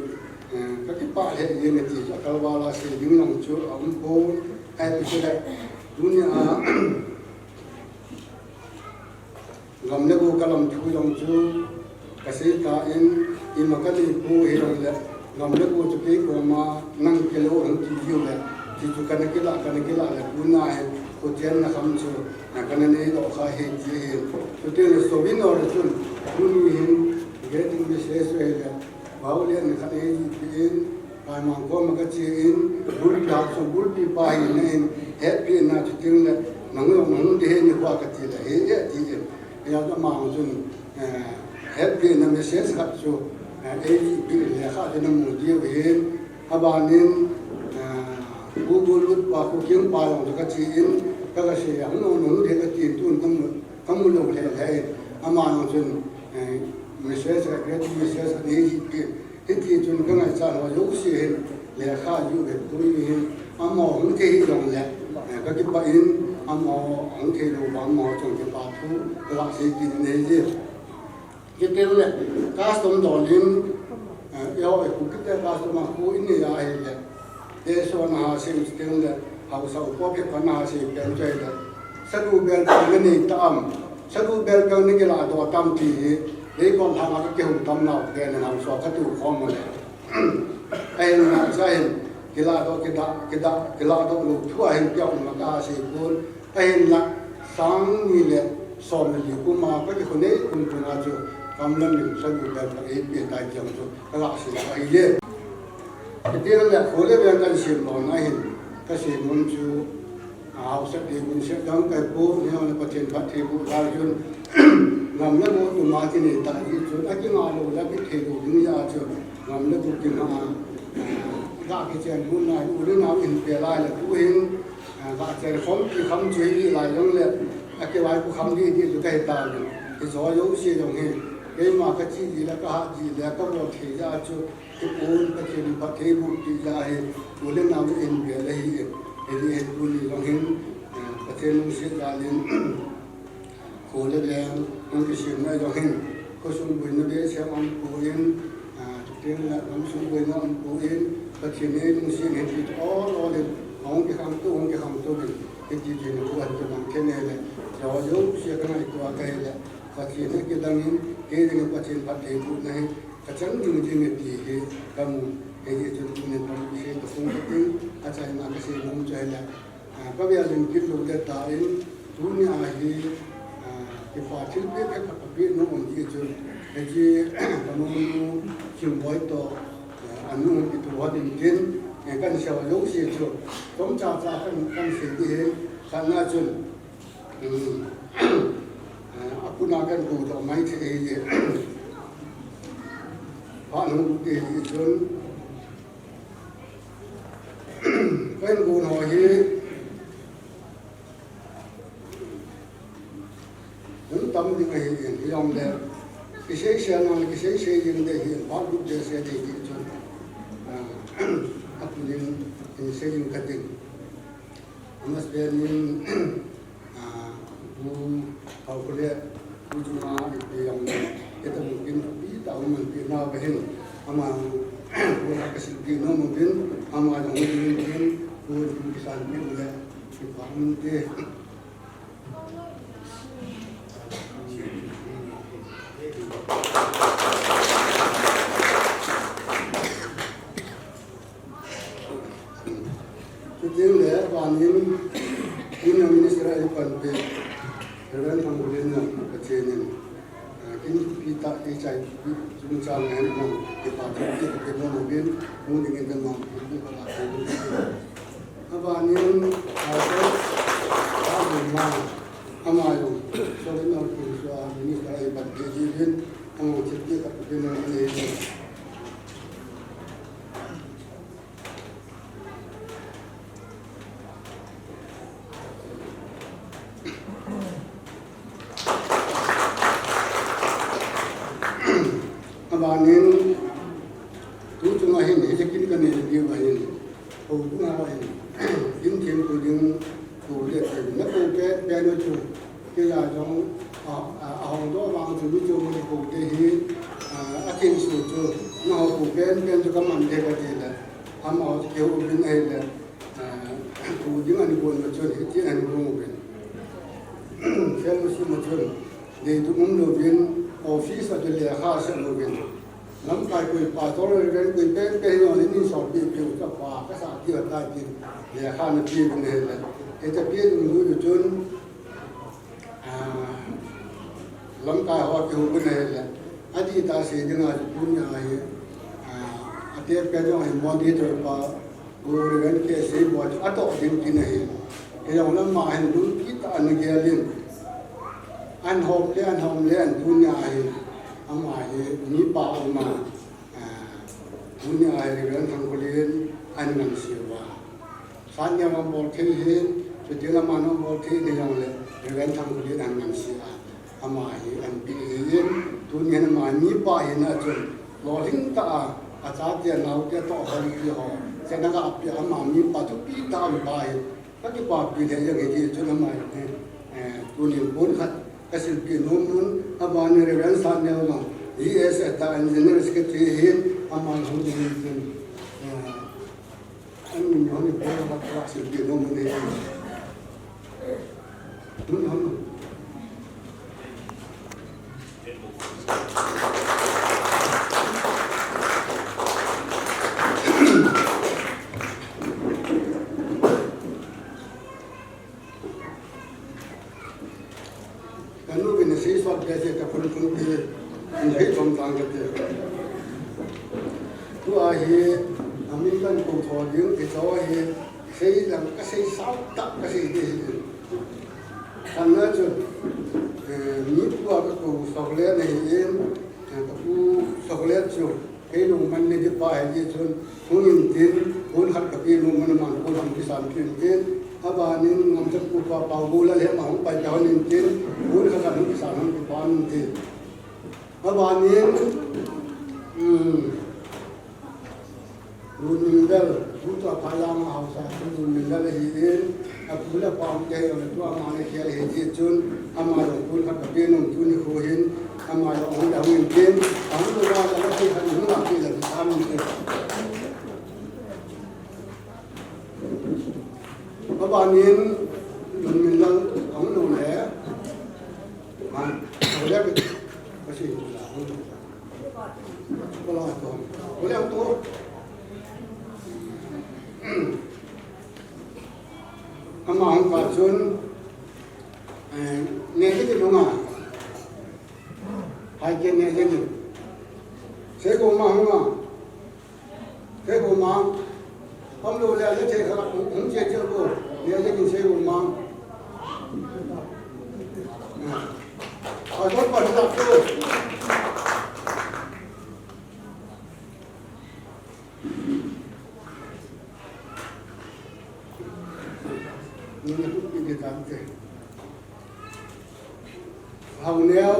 eh, kakipah lheh jenge ti chu, akalval a sei ding jong chu, aum pon, ahi chu le, tunia, Gam le go kalam thu jong chu kasei tan, ima kanei poi hijongle, gam le go chu kei koma nang kilou hung ti jiu le, ti chu kana kilah, kana kilah le, tuna hi, khochenna kham chu, a kana nei doh kha ahi ti ahi. Chuteng le Sowinor chun, tuni hin, greeting message chu ahile, Bau le ni khat eijih peh in, Kaimang koma kache in, bulpi hah sung bulpi pa hina in, hetpehna chuteng le, nang jong nahung ding ahi nikho a kati le, he e ati in. Hijeh a amang chun, eh, hetpehna message khat chu, eh, eijih peh in lekha chu namu diu ahin, abanin, eh, Pu Gollut pa, Pu Keng pa jong chu kache in, ka, kasei a, hung jong nahung ding ahi kati in, tun kamu, kamu lou lheh lheh in, ama jong chun, eh, message, greeting message khat eijih peh in, Hiti chun ka ngaichat ho jouse hin lekha jih uve, tuni hin amaho hung thei hijongle, eh, kakipah in amaho hung thei lou vang amaho chung kipa thu kaga sei kit in ahi je. Chuteng le custom dol in, eh, eiho i Kukite custom a khu inei a ahile, Teso naha sei chuteng le, haosa upa phe pa naha sei pen chu ahile, salu bel peng nanei tam, salu bel peng nakilah doh tam ti hi, leikol lhang a kakihou tam nau pen in haosa katu khom le. Ahin nasa hin, kilah doh, kidah, kidah, kilah doh lou thu ahin pia um a kaha sei pon, ahinla sang ni le som le li kum a kakikhonei kum kum a chu, kam lam in salu bel peng eipe tai ti jong chu, kaga sei ahi je. Hiti le kho le veng kan sem lona hin, kasei nom chu, Haosa te mun se dang kai po, ni le Pathen phattheiboh lai chun, ngam le go tuma kinei ta hi chun, akinga lou le kithei lou ding jeh a chu, ngam le go kinga, ah, ga kichen hun lai, u le nau in pe lai le tu hin, ah, ga chen khom kikham chu hi lai jong le, akivaipo kham ding ti chu kahi tauvin. Hiche jouse jong hi, keima kache ji le, kahat ji le, kabol thei jeh a chu, Kipun Pathen in phattheiboh ti jeh a hi, u le nau in bel ahi, hijeh a hi tuni jong hin, eh, Pathen lungset jal in, kho le veng, hung kisem na jong hin, khosung boina behseh aumpoi, ah, chuteng le gamsung boina aumpoi, Pathen in eilungset in hiti ol ol in, hung kikhangtou, hung kikhangtou in, hiti tin khu an kimang khen e le, jo jo sia ka ngaito a ka hi le, Pathen in kidang in, kei ding in Pathen phattheibohna hi, Kachang ding ding e ti hi kamu, hijeh chun tunin kamu sei kasung kating, achaina kasei nom chu ahile, ah, kavel in kit lou le tan, tunia hi, ah, kipa thilpeh khat kapeh nom um jeh chun, hiche, kanu nu Thingboi toh, ah, anu kitoh hon in tin, eh, kahin sei jouse chu, chomcha cha kahin, kahin sei ding ahi, khatna chun, Hmm. Eh, apuna kahin kou doh mai thei e. Phat hung lut e chun. Kahin kou ho hi. Hung tam ding ahi in, hijong le. Kisei sei nang, kisei sei ding dei hi, phat lut ding sei ding hi chun. Ah, atunin, in sei ding kating. Amas pen in, ah, Pu Haokholen, Pu Chunga, ipi jong, kei tamu kin, pi ta um man pi na ba hin, ama, Pu Haokholen kasil pi nom uvin, ama jong uvin, Pu, Pu Kisan pi le, kipa um te. Chuteng le, vanin, Union Minister a eipanpi, Reverend Thangkholen jong, Pathen in, ah, kin pi ta, pi chai, pi chungchang a hin jong, kipa thilpeh kape nom uvin, hung ding in jong, pi pa la, pi pa la. Avanin, ah, so, ah, ma, ama jong, so, no, kin so, ah, Minister a eipanpi, ji vin, ama thilpeh kape nom uvin, Abanin, tu chunga hin, hiche kin kanei diu ahin, houbung a hin, kin thempu ding, kou le, na kou pen, pen u chu, kei a jong, a, a, ahung doh vang chu, mi chu, mi kou te hi, a, athenso chu, na ho kou pen, pen chu kaman de kati le, amaho chu kihou uvin ahile, Kou ding ahin gon ma chun, hitin ahin gon uvin. Fellowship ma chun, deitu umlouvin, office a chu lekha asah louvin. Lamkai koi pastor reverend koi pen pen hi jong le min sopeh peh u chu apa kasah diu ahitai tin lekha ana pe uvin ahile. Hitia pe dungjuiyu chun, Ah, lamkai ho kihou uvin ahile, adih tah a sei dinga chu tunia hi, ah, ate pen jong hi moderator pa, Pu Reverend K. Seiboi chu atoh ding tina ahi. Kei jong le ama hin lungkit tah a ana gel in. Ahin hom le, ahin hom le, ahin tunia hi, ama hi mipa uma, ah, tunia hi Reverend Thangkholen ahin nganse uva. Sanneo abol thei hin, chuteng le aman abol thei ni jongle, Reverend Thangkholen ahin nganse a, ama hi ahin pe ahin, tunin ama mipa hina chun, lolhing tah a, achate anaote toh hon ti ho, chenna ga pe ama mipa thupi tah a um pa hi, kakipapi lheh jeng e ti chun ama hi, eh, tunin pon khat kasilpeh nom un, abanin Reverend Sanneo jong, E S a tah in General Secretary hin, ama hung ding hin, eh, An min hon in pon a sil pi nom ne. Min hon. Kanu kina sei sot behseh ta phun phun pi, in hei chom tang kati. Tua hi, amin kan kou tho ding, kicho hi, Sei lang ka sei sao tah ka sei ding ahi. Khatna chu, eh, mi pu a ka kou Soklet ahi in, eh, ka pu Soklet chu kei lungman nei ding pa ahi jeh chun, hung in tin, pon khat ka pe nom man, aman pon hung kisan peh in tin, abanin Ngamchatpu pa Paugou Lalhema hung pai ta hon in tin, pon khat hung kisan hon kipan in tin. Abanin, um, Lunminlal, tutua Phailang a haosa chu Lunminlal ahi in, apu le apa um kei le tua ama le khel ahi jeh chun, ama jong pon khat ka pe nom tuni kho hin, ama jong hung le hung in tin, ahung lou a la thei khat hung la pe le tham in tin. Abanin, Lunminlal ahung lou le, ma, ahung le, kasi, Wala to. Wala to. Ama hung pa chun, eh, ne ke nunga. Hai ke ne ke ni. Seikhoma hunga. Seikhoma. Hom lo le le che kha hung che che ko. Ne ke ni Seikhoma. Ah. Ai ko pa na ko. Haoneo,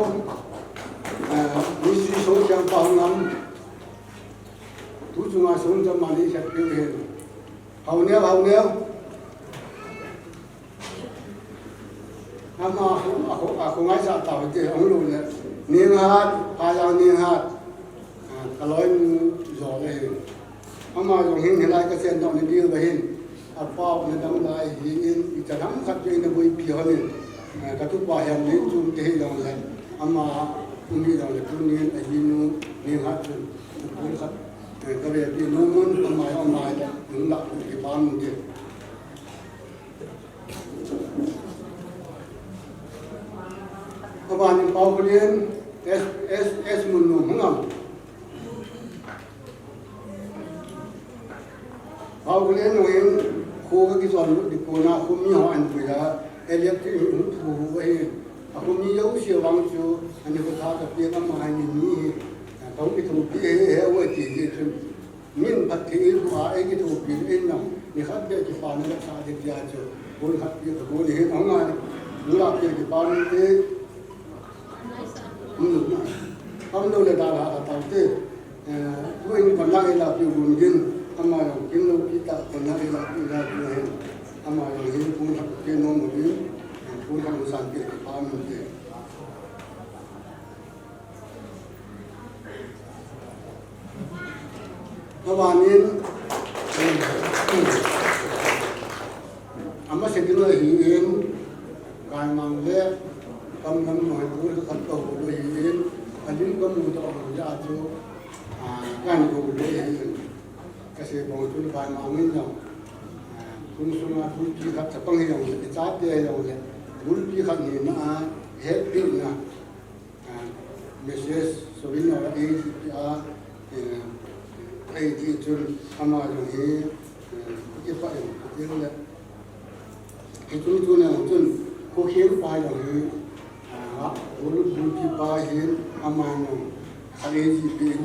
eh, Miss Songchang pa ngam. Tu chunga Songchang mani chat piu hin. Haoneo, Haoneo. Ama khu, a khu, a khu ngaisah tau te, ahung lou le. Ninghat, Phailang Ninghat. Ah, ka loinu jo le hin. Ama jong hin hilai ka chen doh ni dil ba hin. Apa na dam lai hi in, i cha dam khat pe na bui pi hon in. Ah, ka tupa hiam ni chum te hi jong le. Ama um hi jong le tunin a hinu Ninghat chun. Pun khat, eh, ka ve pi nu mun, ama jong ama jong, nung dak ki pa mun te. Abanin Paukhulen, S, S, S Munnu hung am. Paukhulen nu hin kho ka kichon lut ding kona, kho mi ho an pui a, electric hung thu hu ahi. A kho mi jouse vang chu, ani kho tha ka pe ka ma ni ni hi. Ka hung kithopi he, he, he, ti ti chun. Min phatthei ei bua, ei kithopi in nang, nikhat beh kipana la sa ding tia chu, pon khat pi ka bol hin, hung a, nula pi kipana te, hmm, am lo le da la ka tau te, eh, tu in kon la ei la pi gun gin, ama jong kin lo pi ta, kon la ei la pi la pi hin, ama jong hin pon khat pi nom mo hin, pon khat san pi kipana te. Abanin, ama se ding ahi in, Kaimang le, kam lam noi pur ka khat to ko ahi in, alim ka mu to ko ja chu, ah, kan ko ahi in. Ka se bong chun Kaimang in jong, ah, kum sunga bulpi khat chapang hi jong le, chate hi jong le, bulpi khat ni na, ah, het pi na. Ah, Missus Sovin a, A G P a, eh, A G chun ama jong hi, eh, kipa in, kipa in le. Hichun chun a chun, Khokhem pa jong hi, ah, Bulu Bumpi pa hin, ama jong, A G P in,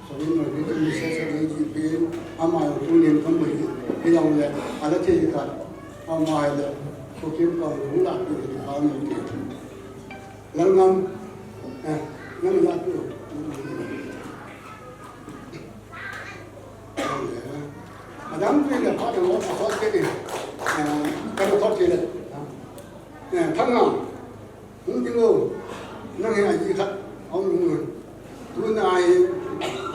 Sovin a, Missus A G P in, ama jong tunin kamu hi, hi jong le, ala thei khat, ama le, Khokhem pa jong la pi, pa min ke. Lalngam, eh, nang la tu. Adam tu le pa lo sa ke ni. Eh, ka lo ke le. Eh, Thangngam. Hung ding lo. Nang he aji khat. Hung ding lo. Tu na ai.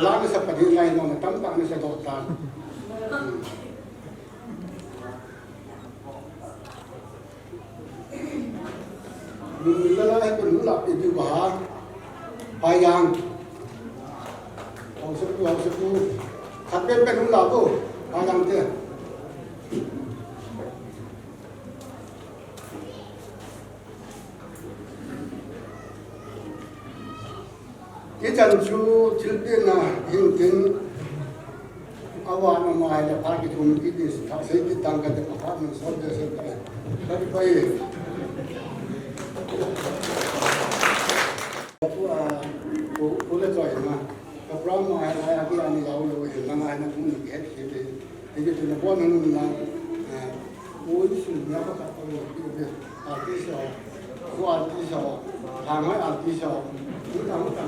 La na sa pa ding lai no tam ta na sa do ta. Hmm. Lunminlal a hi kon hung lah peh diu ham. Phailang. Haosapu, haosapu. Khat pen pen hung lah vo. Phailang te. Hichan chu thilpehna hing tin, a Awa no ma hai da pha kithum kit ni, sei kit tang kate, pha nun sot de se. Ka di pai. Tua, ko, ko le choi na. Ka program ma hai, hai, aki ani lau lo, he, na ngai na kum ni het, he, he, he, he, na bon nun na, eh, ko ni sun na ka ka ko, he, he, artist ho, ko artist ho, ha ngai artist ho, ni ta, ni ta.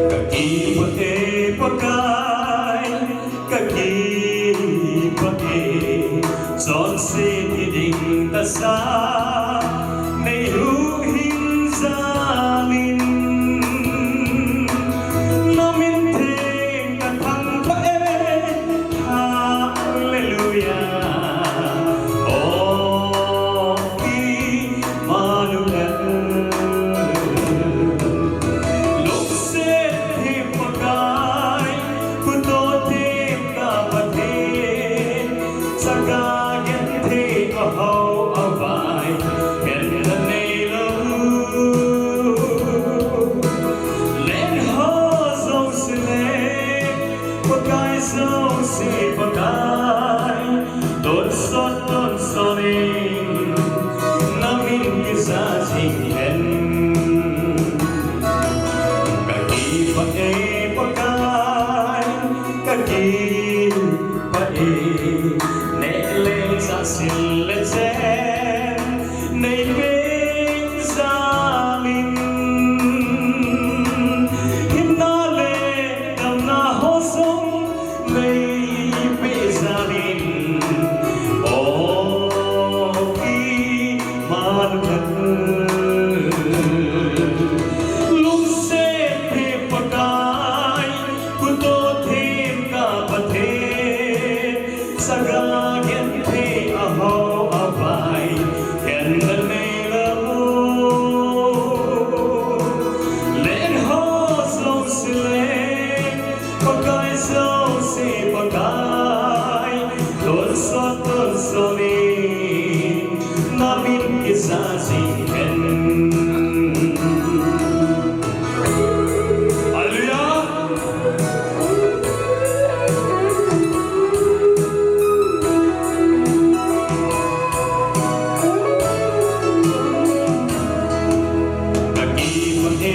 Ka kipah e Pakai, ka kipah e, chonset hiding tahsa nei hung hin jal in, na min theng ka thangvah e. Hallelujah. Oh, Immanuel. Lungset hi Pakai, khuto them ka Pathen, chaga genthei ahao avai, khen na nei lou. Leng ho jouse le, Pakai jouse Pakai, tonsot tonsot in, na min kija jing hen. Ka kipah e Pakai, ka kipah e, neh le chah, sil le chen nei peh jal in, hinna le damna ho jong nei peh jal in, oh Immanuel. Lungset hi Pakai, khuto them ka Pathen, chaga genthei ahao avai, khen na nei lou. Leng ho jouse le, Pakai jouse Pakai, tonsot tonsot in, na min kija jing hen. Hallelujah. Ka kipah e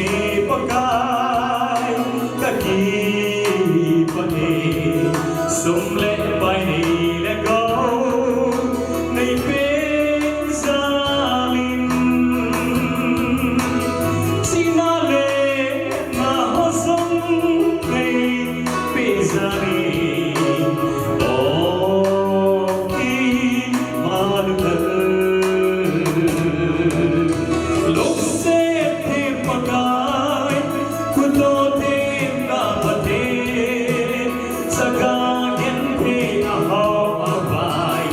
Pakai, ka kipah e, sum le pai nei le gou nei peh jal in, chihna le na ho jong nei peh jal in, oh Immanuel. Lungset hi Pakai, khuto them ka Pathen, chaga genthei ahao avai,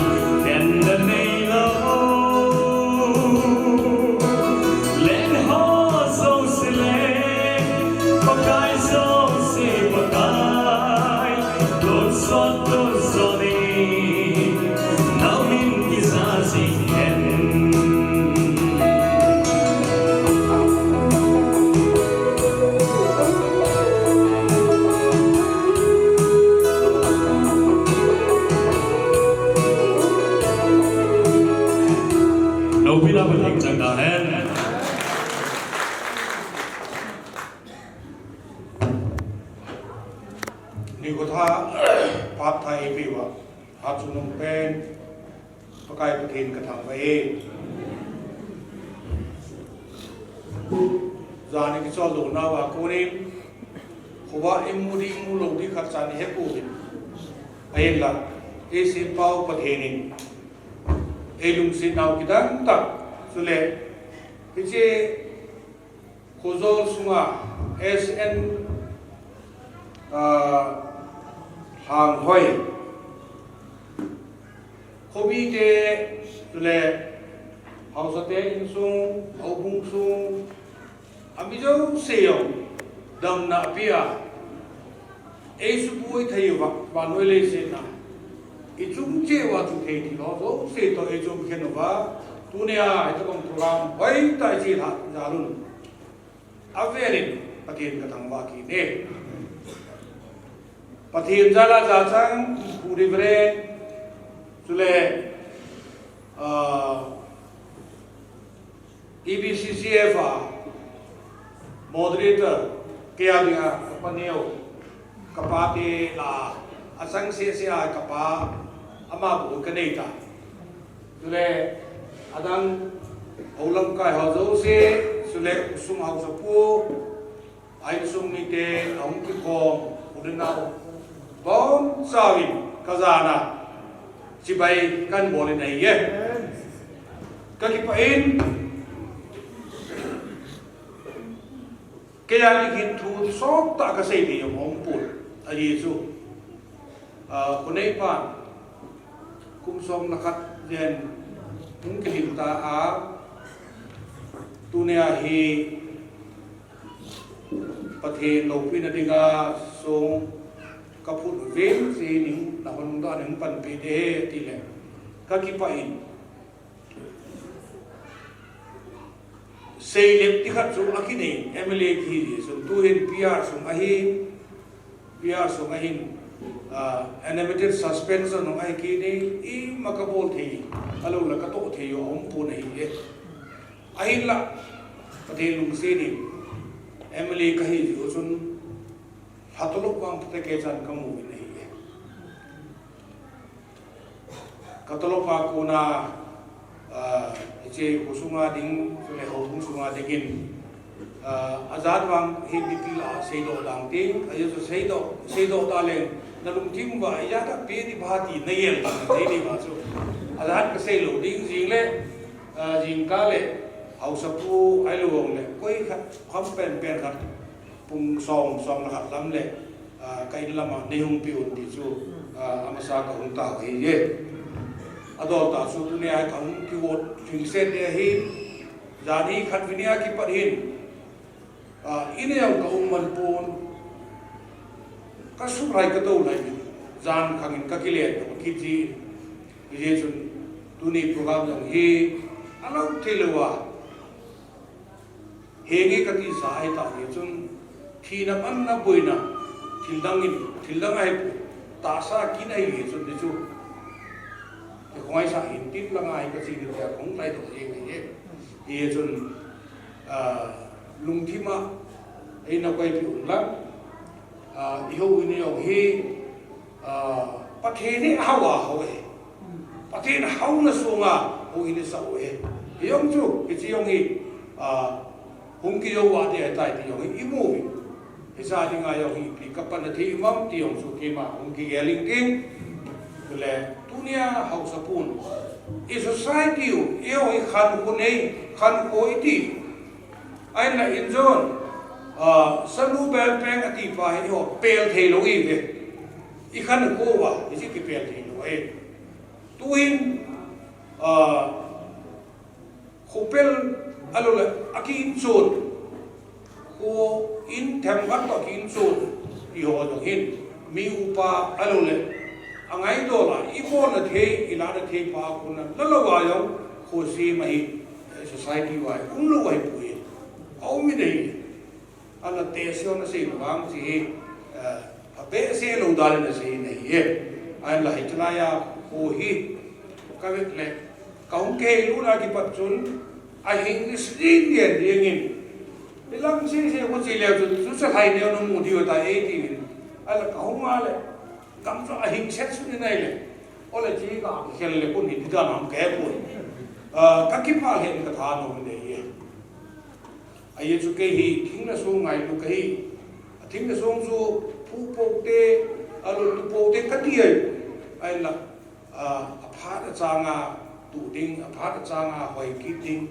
khen na nei lou. Leng ho jouse le, Pakai jouse Pakai, tonsot tonsot in, na min kija jing hen. Loupina Pathen chang ta hen. Nikho thah, phat thah eipeh uva, hatchungnung pen Pakai Pathen ka thangvah e. Jan i kicholdo nauva konin, khovah imu ding imu lou ding khatcha ihet uvin. Ahinla, eisempau Pathen in eilungset nau kidang tah, chule hiche Khojol sunga S N, ah, Hanghoi, khomite le haosate insung, houbung sung, ami jouse jong damna apeh a, eisuboi thei uva, vannoi leiset a ichung cheh uva chu thei thil ho jouse toh eichom khen uva, tunia hitobang program hoitah iche lhah jal un, avelin Pathen kathangvah kit e. Pathen jal a jachang Pu Reverend, chule, ah, E B C C F a moderator, kei a dinga kapa neo, kapate lah a chang sese a kapa, ama bou kanei tai. Chule adang hou lamkai ho jouse, chule khosung haosapu, a insung mite, ahung kikhom u le nau bonchauvin kajana chibai kahin bol in ahi e. Kakipah in, kei a dingin thu sot tah kasei thei jong aumpon, ajeh chu, ah, khoneipan kum som le khat jen hung kilhin ta a, tunia hi Pathen loupina dinga song kaphut uvin, hiche ning nahung dan in panpi ding ahi tile kakipah in, seilep ti khat chu akinei, M L A kihi jeh chun, tuhin P R sung ahin, P R sung ahin, ah, animated suspension jong ahi kit in, ima kabol thei, ahilou le katoh thei jong aumpon ahi e. Ahinla Pathen lungset in M L A kahi jeh u chun, lhatulop vang phatah kei chan kamu in ahi e. Katulop a kona, ah, hiche khosunga ding, chule houbung sunga dingin, ah, ajat vang hi mipi lah a seidoh dang ting, ajeh chu seidoh, seidoh taleng nalungthim uva ijat a pe ding ham ti nagel ding thei ding uva chu, ajat kasei lou ding, jing le, ah, jingkah le haosapu ahilou le koi khat, kham penpen khat, pung som, som le khat lam le, ah, ka in lama neihung peh un ti chu, ah, amasa kahung tao ahi e. Adol tah chu tunia kahung kivot lhingset ding ahi. Jan hi khatvei nia kipat hin, ah, in a jong kaum man pon, kasuh lai katou lai, jan khang in kakile toh kiti. Hijeh chun tuni program jong hi alou thei lou a, henge kati sa ahi tah jeh chun, thina, manna, boina, thil dang in, thil dang ahipoi, tahsa kin ahi jeh chun, ti chu, kihoi sa hin tin langa hi kache ding tia kahung lhaidoh jeng ahi e. Hijeh chun, ah, lungthim a eina koipeh un lang, ah, ihou in jong hi, ah, Pathen hi ahao a hao e. Pathen haona sunga houin isah u ahi. Hijong chu, hiche jong hi, ah, hung kijou vah ding ahitai ti jong hi imu uvin. Hiche dinga jong hi ipi kapan a thei um am ti jong chu keima hung kigel ing ting. Chule tunia haosapun, i society u, eiho hi khankho nei, khankho iti. Ahinla in jong, ah, sanu belpeng ati pa hi eiho pel thei lou ive. I khankho uva, hiche kipel thei lou ahi. Tuhin, ah, khopel ahilou le, aki inchon, kho in themkhat toh aki inchon, ti ho jong hin, mi upa ahilou le, angaidol a, ibolna thei, ilahna thei pa a kona, la lou a jong, khosem ahi, society uva, umlou ahipoi. Aum in ahi. Ahinla tehse hon asei lou vang chu hi, eh, abehseh lou dan in asei in ahi e. Ahinla hiche laiya kho hi kavet le, kahung kihei lutna kipat chun, ahing ijat jeng jeng in, ilang sese kho che leu chun, chu chalhai neo namu diu tai e tin. Ahinla kahung a le, gam chu ahing set sun in ahile, ole che kakhel le kon hi ti dan ham kahepoi. Ah, kakipah lheh in kathanom in ahi e. Ajeh chu kei hi thing le song ngailu kahi. Thing le song chu phu pou te, ahilou tu pou te kati ahi. Ahinla, ah, aphat achanga tu ding, aphat achanga hoi kit ding,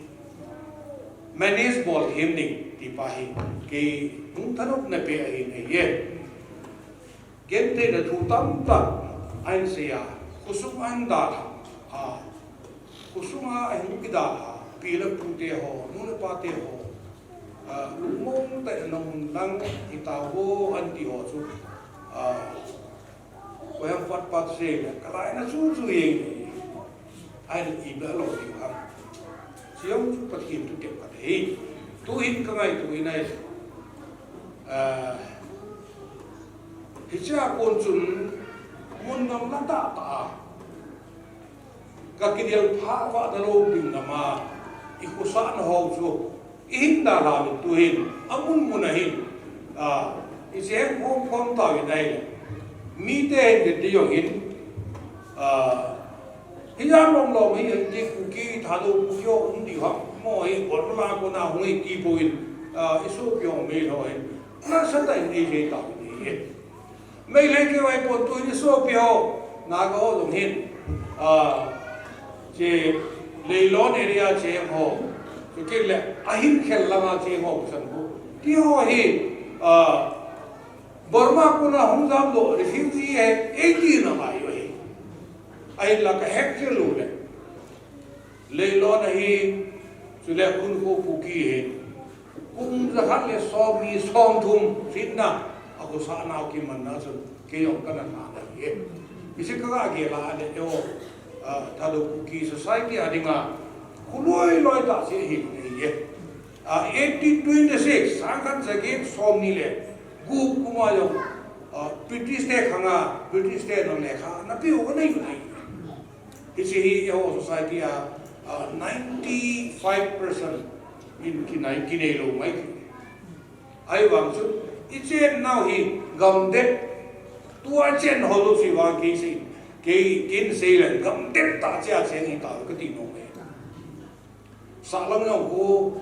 manage bol them ding ti pa hi kei hung thanopna pe ahin ahi e. Gentheina thu tamtah ahin sei a, khosung ahin dalha a, khosunga ahin kidalha, pi le pu te ho, nu le pa te ho, a, lungmong tah in ana um lang hita ho ahin ti ho chu, a, koiham pat pat sei le, kalaina chu chu jeng. Ahin ipi beh lou ding ham. Hiche jong chu Pathen thutep khat ahi. Tuhin ka ngaito in ahi. Ah, hichea kon chun mun gamla tah tah a, ka kidel pha vah na lou ding lam a, i khosahna ho chu, i hin dalha lut tuhin, amun mun a hin, ah, i cheng khom khom tauvin ahile. Mite hin dei dei jong hin, ah, hijat lom lom hi, ti Kuki, Thadou Kuki ho um diu ham, mo hi, Burma kona hung hi ti poi, ah, i sopi ho Meitei ho hin, nasatah in eisei tauvin ahi. Meitei keu ahipon tuhin i sopi ho, Naga ho jong hin, ah, hiche Leilon area cheng ho, chukit le ahin khel langa cheng ho, Kusan ho. Ti ho hi, ah, Burma kona hung jamdoh refugee ahi, eiti na ngai u ahi. Ahinla ka hekjel u le. Leilon ahi, chule Kunkho Kuki ahi. Kum jakhat le somni somthum, sitna, akhosah nau kimanna chun, kei jong kana lha ahi. Hiche ka ga gel a le, eiho, ah, Thadou Kuki society a dinga, kholoi loi tah chu ahi ahi. Ah, eighteen twenty-six, sangkhat jaget somni le gup kum a jong, ah, British te khanga, British te nang lekha, ana peh u kanei u ahi. Hiche hi eiho society a, ah, ninety-five percent in kinei, kinei lou ngai. Ahivang chun, i chennau hi gamdet, tua chen ho lou si vang kei sei, kei, kin sei le gamdet tah chea cheng hita kati nom e. Sahlang jong khu,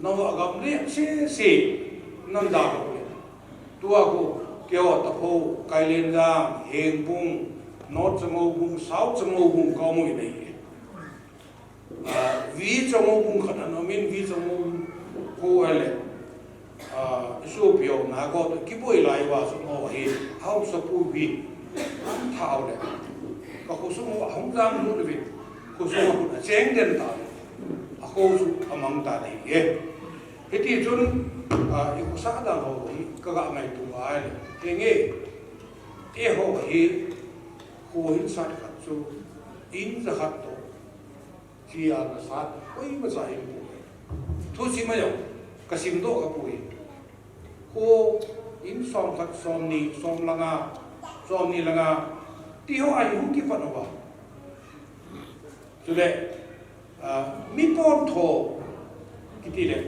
nangho agam leh sese, nang dalha le. Tua khu, keiho Tapho, Kailenjang, Hengpung, North Changoubung, South Changoubung, ka um u ahi. Ah, V Changoubung khat ana um in, V Changoubung khu ahile. Ah, i sopi ho Naga ho toh kiboi lai uva chu amaho hi haosapu hi ahin thau le, ka khosung uva ahung jam lut uvin, khosung a khun acheng den tan, akho chu amang tan ahi e. Hiti chun, ah, i khosah dan ho hi ka ga ngaito uva ahile, henge, eiho hi kho hin sat khat chu in jakhat toh Chia nasat, koimacha in pui. Thusim a jong, ka simdoh ka pui. Kho in somkhat, somni, somlanga, somni langa, ti ho a hung kipat uva. Chule, ah, mi pontho, kiti le,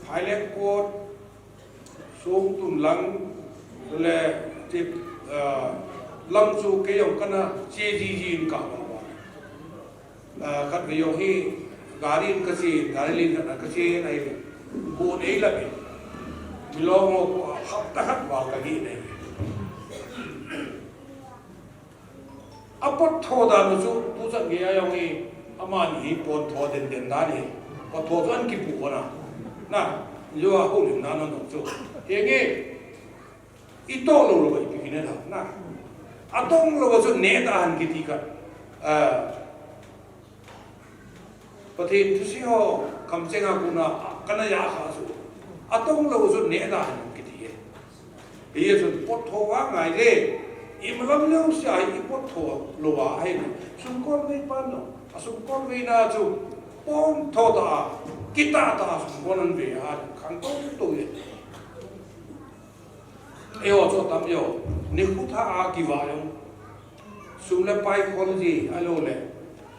Phaileng Court, Songtun lang, chule, ti, ah, lang chu kei jong kana che jiji in ka bang uva. Ah, khatvei jong hi gari in ka che, gari lin khat a ka che in ahile. Gon ei lam in. Milong ho khu a hapta khat val ka geh in ahi. Apot tho dan u chu, tuchan gei a jong hi, amani hi pon tho den den dan hi. Pot tho chu ahin kipu kona. Na, jo a houlimna nong chu. Henge, i toh lou lou a ipi kinei ham na. Atong lou a chu neh da hen kiti kha. Ah, Pathen thusei ho, kamcheng a kona, kana ja kha chu. Atong lou chu neh da hen kiti e. Hijeh chun pot tho a ngai le, imalam leu sia hi i pot tho lou a ahile. Sumkolvei pan lou. Asumkolveina chu, pon tho tah a, kitah tah a sumkol an ve a, khang tou tou e. Eiho chu atam e, nikho tha a kivah jong. Sum le pai khol ji, ahilou le,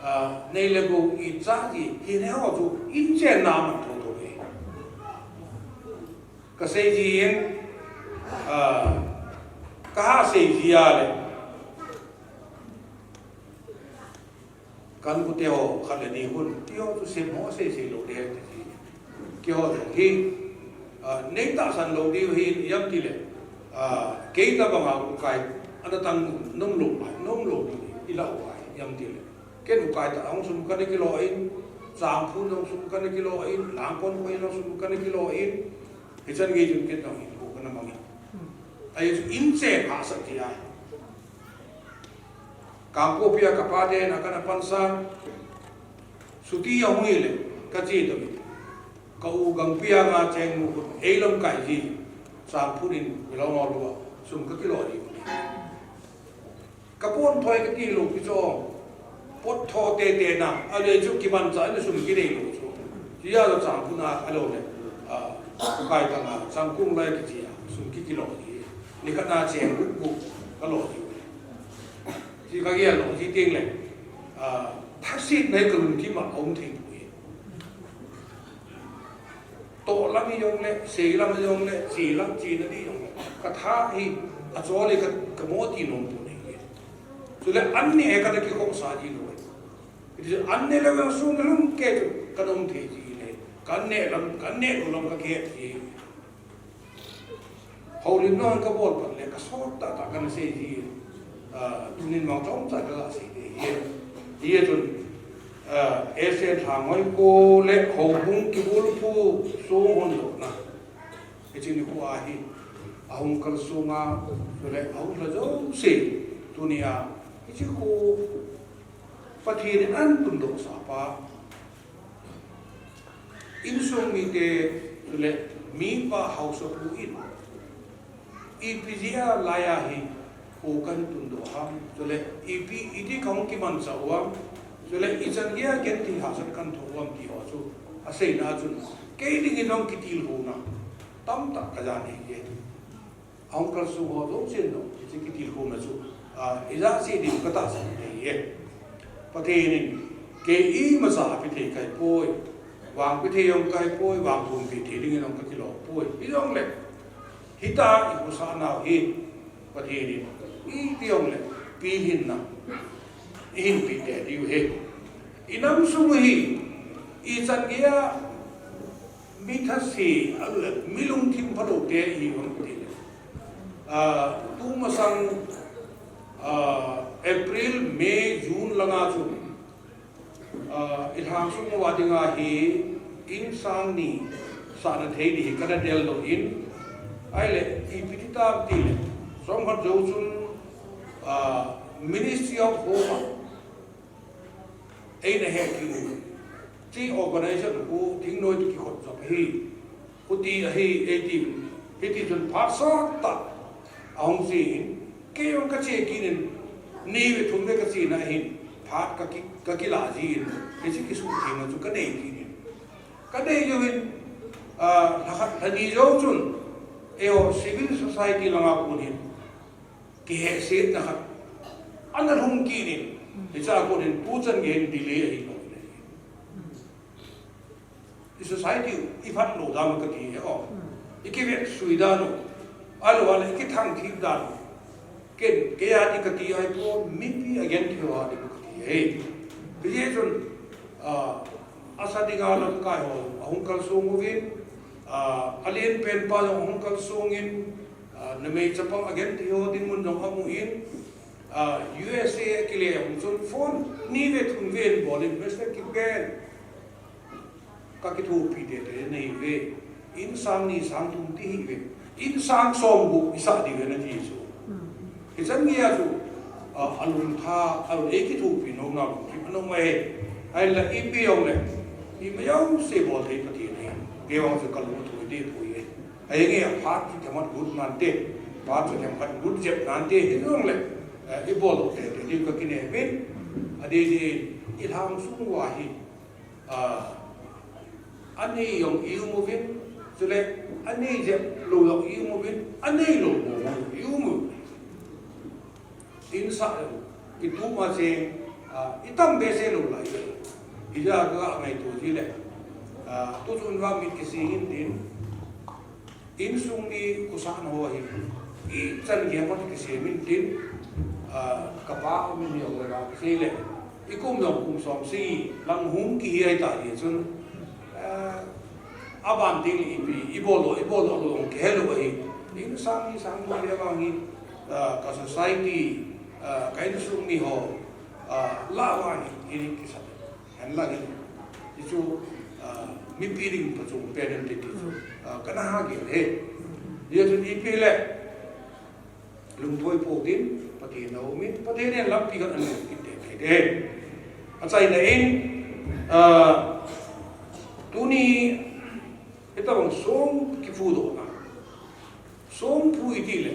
ah, nei le gou i cha ji, hi eiho chu in chenna man tho tho e. Ka sei ji in, ah, ka ha sei ji a le. Kan pu te ho khat le ni hun, ti ho chu sem ho sei sei lou ding ti. Keiho jong hi, ah, nei tahsan lou diu hi, ijam ti le, ah, kei tabang a ukai, ana tang nom lou mai, nom lou diu hi, i la ukai, ijam ti le. Ken ukai tah a hung sum kana kilo in, Changphun hung sum kana kilo in, Langkonkhoi hung sum kana kilo in, hichan gei chun ken jong hinkho kana mang in. Ahi chu in che pha sa ti a. Kangpokpi a kapa te na kana pansan. Chuti ahung hile, kache to. Ka u Gangpia nga cheng mu eilam kai ji. Chang phunin, lo lo lo. Sum kakilo ji. Kapon thoi kati lou pi cho. Pot tho tete na, ale chu kiman cha, ale sum kinei lou chu. Tia lo chang puna, alo le. A, kai ta nga, chang kung lai kitia, sum kikilo ji. Ni kana cheng guk guk, kalo ji. Ji kagel lou, ji ting le. A, thaksit nai kalung kima om thei pui. Toh lam hi jong le, sei lam hi jong le, che lam, chena di jong le. Katha hi, achol hi ka, kamo ti nom pu nei. Chule an neh e kana kikhohsah ji lou. Iti chu an neh le jong sung le lung ke chu, kanom thei ji le. Kan neh lam, kan neh lou lam kake ji. Houlim nang kabol pan le kasot tah tah kana sei ji. A, tunin mang chomcha kaga sei te hi. Hijeh chun, a, Asian Thanghoi ko le houbung kibulphu sung hon dohna. Hiche nikho a hi, ahung kalsong a, chule ahung lha jouse, tunia, hiche kho Pathen in ahin tundoh sah pa. Insung mite le mipa haosapu in ipi jeh a laiya hi kho kahin tundoh ham, chule ipi, iti kahung kimanchah u ham, chule ichan geiya genthei hahsat kahin thoh u ham ti ho chu aseina chun kei dingin jong kitilkhouna tamtah kajan ahi e. Ahung kalsong ho jousen jong, hiche kitilkhouna chu, a, ijat cheh ding katahsan ahi e. Pathen in, kei imacha apeh thei kahipoi, vangpeh thei jong kahipoi, vangthum peh thei dingin jong kakilo poi. Hijongle, hita ihusa nau hi, Pathen in, iti jongle, pilhinna, ihin peh tei diu ahi. Inam sung hi, ichan geiya, mi thase, a, mi lungthim phalou te ihi uvam tile. A, tumasang, a, April, May, June langa chu, a, ilhang sung uva dinga hi in sang ni sahna thei ding hi kana deldoh in, ahile, ipi ti tam tile, chomkhat jou chun, a, Ministry of Home a, eina hekit u. Hiche organization khu thingnoi toh kikhop jop ahi. Khuti ahi, eiti. Hiti chun phat sot tah ahung jin. Kei jong kache kit in. Ni ve thum ve kachena ahin. Phat kaki, kakila jin. Hiche kisuhthengna chu kanei kit in. Kanei jouvin, a, lhakhat lhani jou chun. Eiho civil society langa kon hin. Kihehsetna khat. Ana lhung kit in. Hiche a kon hin tuchan gei hin delay ahi lou. I society u, iphat lou dan u kati e o. Ikivet sui dan u. Ahilou le ikithang thip dan u. Ken, kei a ding kati ahipoi, mipi a genthei ho a ding kati e. Hijeh chun, a, asa dinga lamkai ho, ahung kalsong uvin, a, alen pen pa jong ahung kalsong in, a, numei chapang a genthei ho dinmun jong amu in, a, U S A akile ahung chun phone, ni ve thum ve in bol in, Mister Kipgen. Kakithopi tete nahiuve. In sang ni sang thum ti hiuve. In sang som gup isah diu ahi nati chu. Hichan geiya chu, a, alungtha, alung eikithopi nom na lungthim ana um e. Ahinla ipi jongle, ima jouse bol thei Pathen ahi. Kei vang chu kalung athoi deh poi e. Ahinge phat chu themkhat got nante. Phat chu themkhat got jep nante hijongle, eh, ibol lou tete diu kakinei uvin. Adeh deh, ilhang sung uva hi. A, anei jong i um uvin, chule anei jep lou jong i um uvin, anei lou jong i um uvin. Insah jong, kitu ma che, a, itam behseh lou lai. Hijeh a kangaito ji le, a, tuchun vang mit kisih in tin. Insung mi khosahna ho hi, ichan gei a pat kisem in tin, a, kapa min hi jong le kasei le, ikum jong kum som sagi lang hung kihi ahi ta hi chun, a, aban ding le ipi, ibol lou, ibol lou lou jong kihe lou ahi. Insang mi sang lou le vang hi, a, ka society, a, ka insung mi ho, a, lah vang hi, hi kisa. Henlang hi, hichu, a, mipi ding phachom pen ahi ti chu, a, kana ha gel e. Hijeh chun ipi le, Lungthoi po tin, Pathen na um in, Pathen in lampi khat ana kit te te te. Achaina in, ah, tuni, hitabang song kiphudohna. Song phu iti le.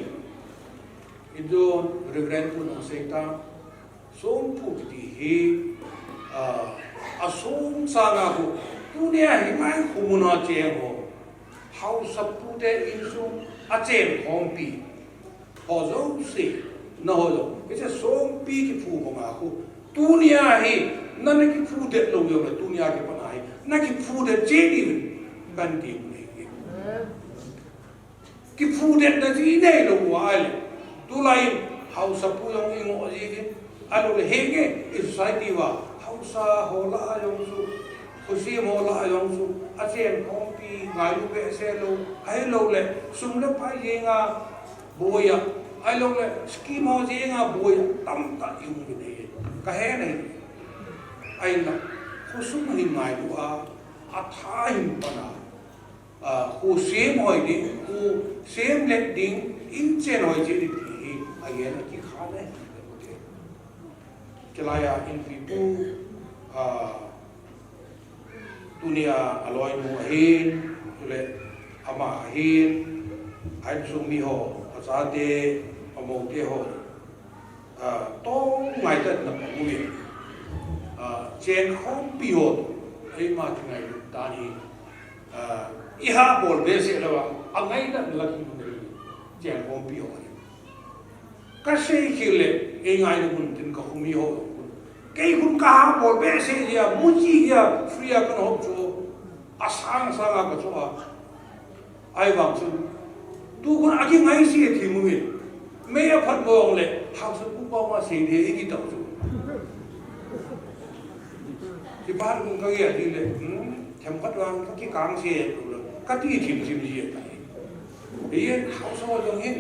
Indo Reverend Pu nang sei ta. Song phu kiti hi, ah, a song sanga khu, tunia hi ngai khu muna cheng ho. Haosapu te insung a cheng khompi. Ho jouse, na ho jo. Hiche songpi kiphu banga khu. Tunia hi, na na kiphu det lou jong le, tunia kipat a hi. Na kiphu det cheh diu, kan ti u nei. Kiphu det na ji nei lou u ahile. Tulai, haosapu jong i ngoh ji ki. Ahilou le henge, i society uva, haosa ho lah a jong chu, khosem ho lah a jong chu, a cheng khompi ngailu behseh lou, ahilou le, sum le pai jenga boi a, ahilou le, scheme ho jenga boi a, tamtah i um u ahi, ka he ahi. Ahinla, khosung hin ngailu a, a tha hin pan a, a, khosem hoi ding, khosem let ding, in chen hoi cheh ding ti hi, a gel a kikha le. Chulai a inpipu, a, tunia a loinu ahin, chule ama ahin, a insung mi ho, a chate, a moute ho, a, tong ngai tah in na pang uvin. A, cheng khompi ho, eima kingailut dan hi, a, i ha bol behseh lou a, a ngaina la ki mun dei, cheng khompi ho hi. Ka sei khel le, ei ngaina mun tin ka khumi ho. Kei khun ka ha bol behseh jia, muchi jia, free a kan hop chu. A sang sang a ka chu a. Ahivang chun. Tu khun a kingaise thim uvin. Mei a phat mong le, haosapu pa ma sei de i ki tau chu. Kipa khun ka gel di le, hmm, themkhat vang ka kikang se tu le. Ka ti thim thim ji ta. Ei haosa jong hin.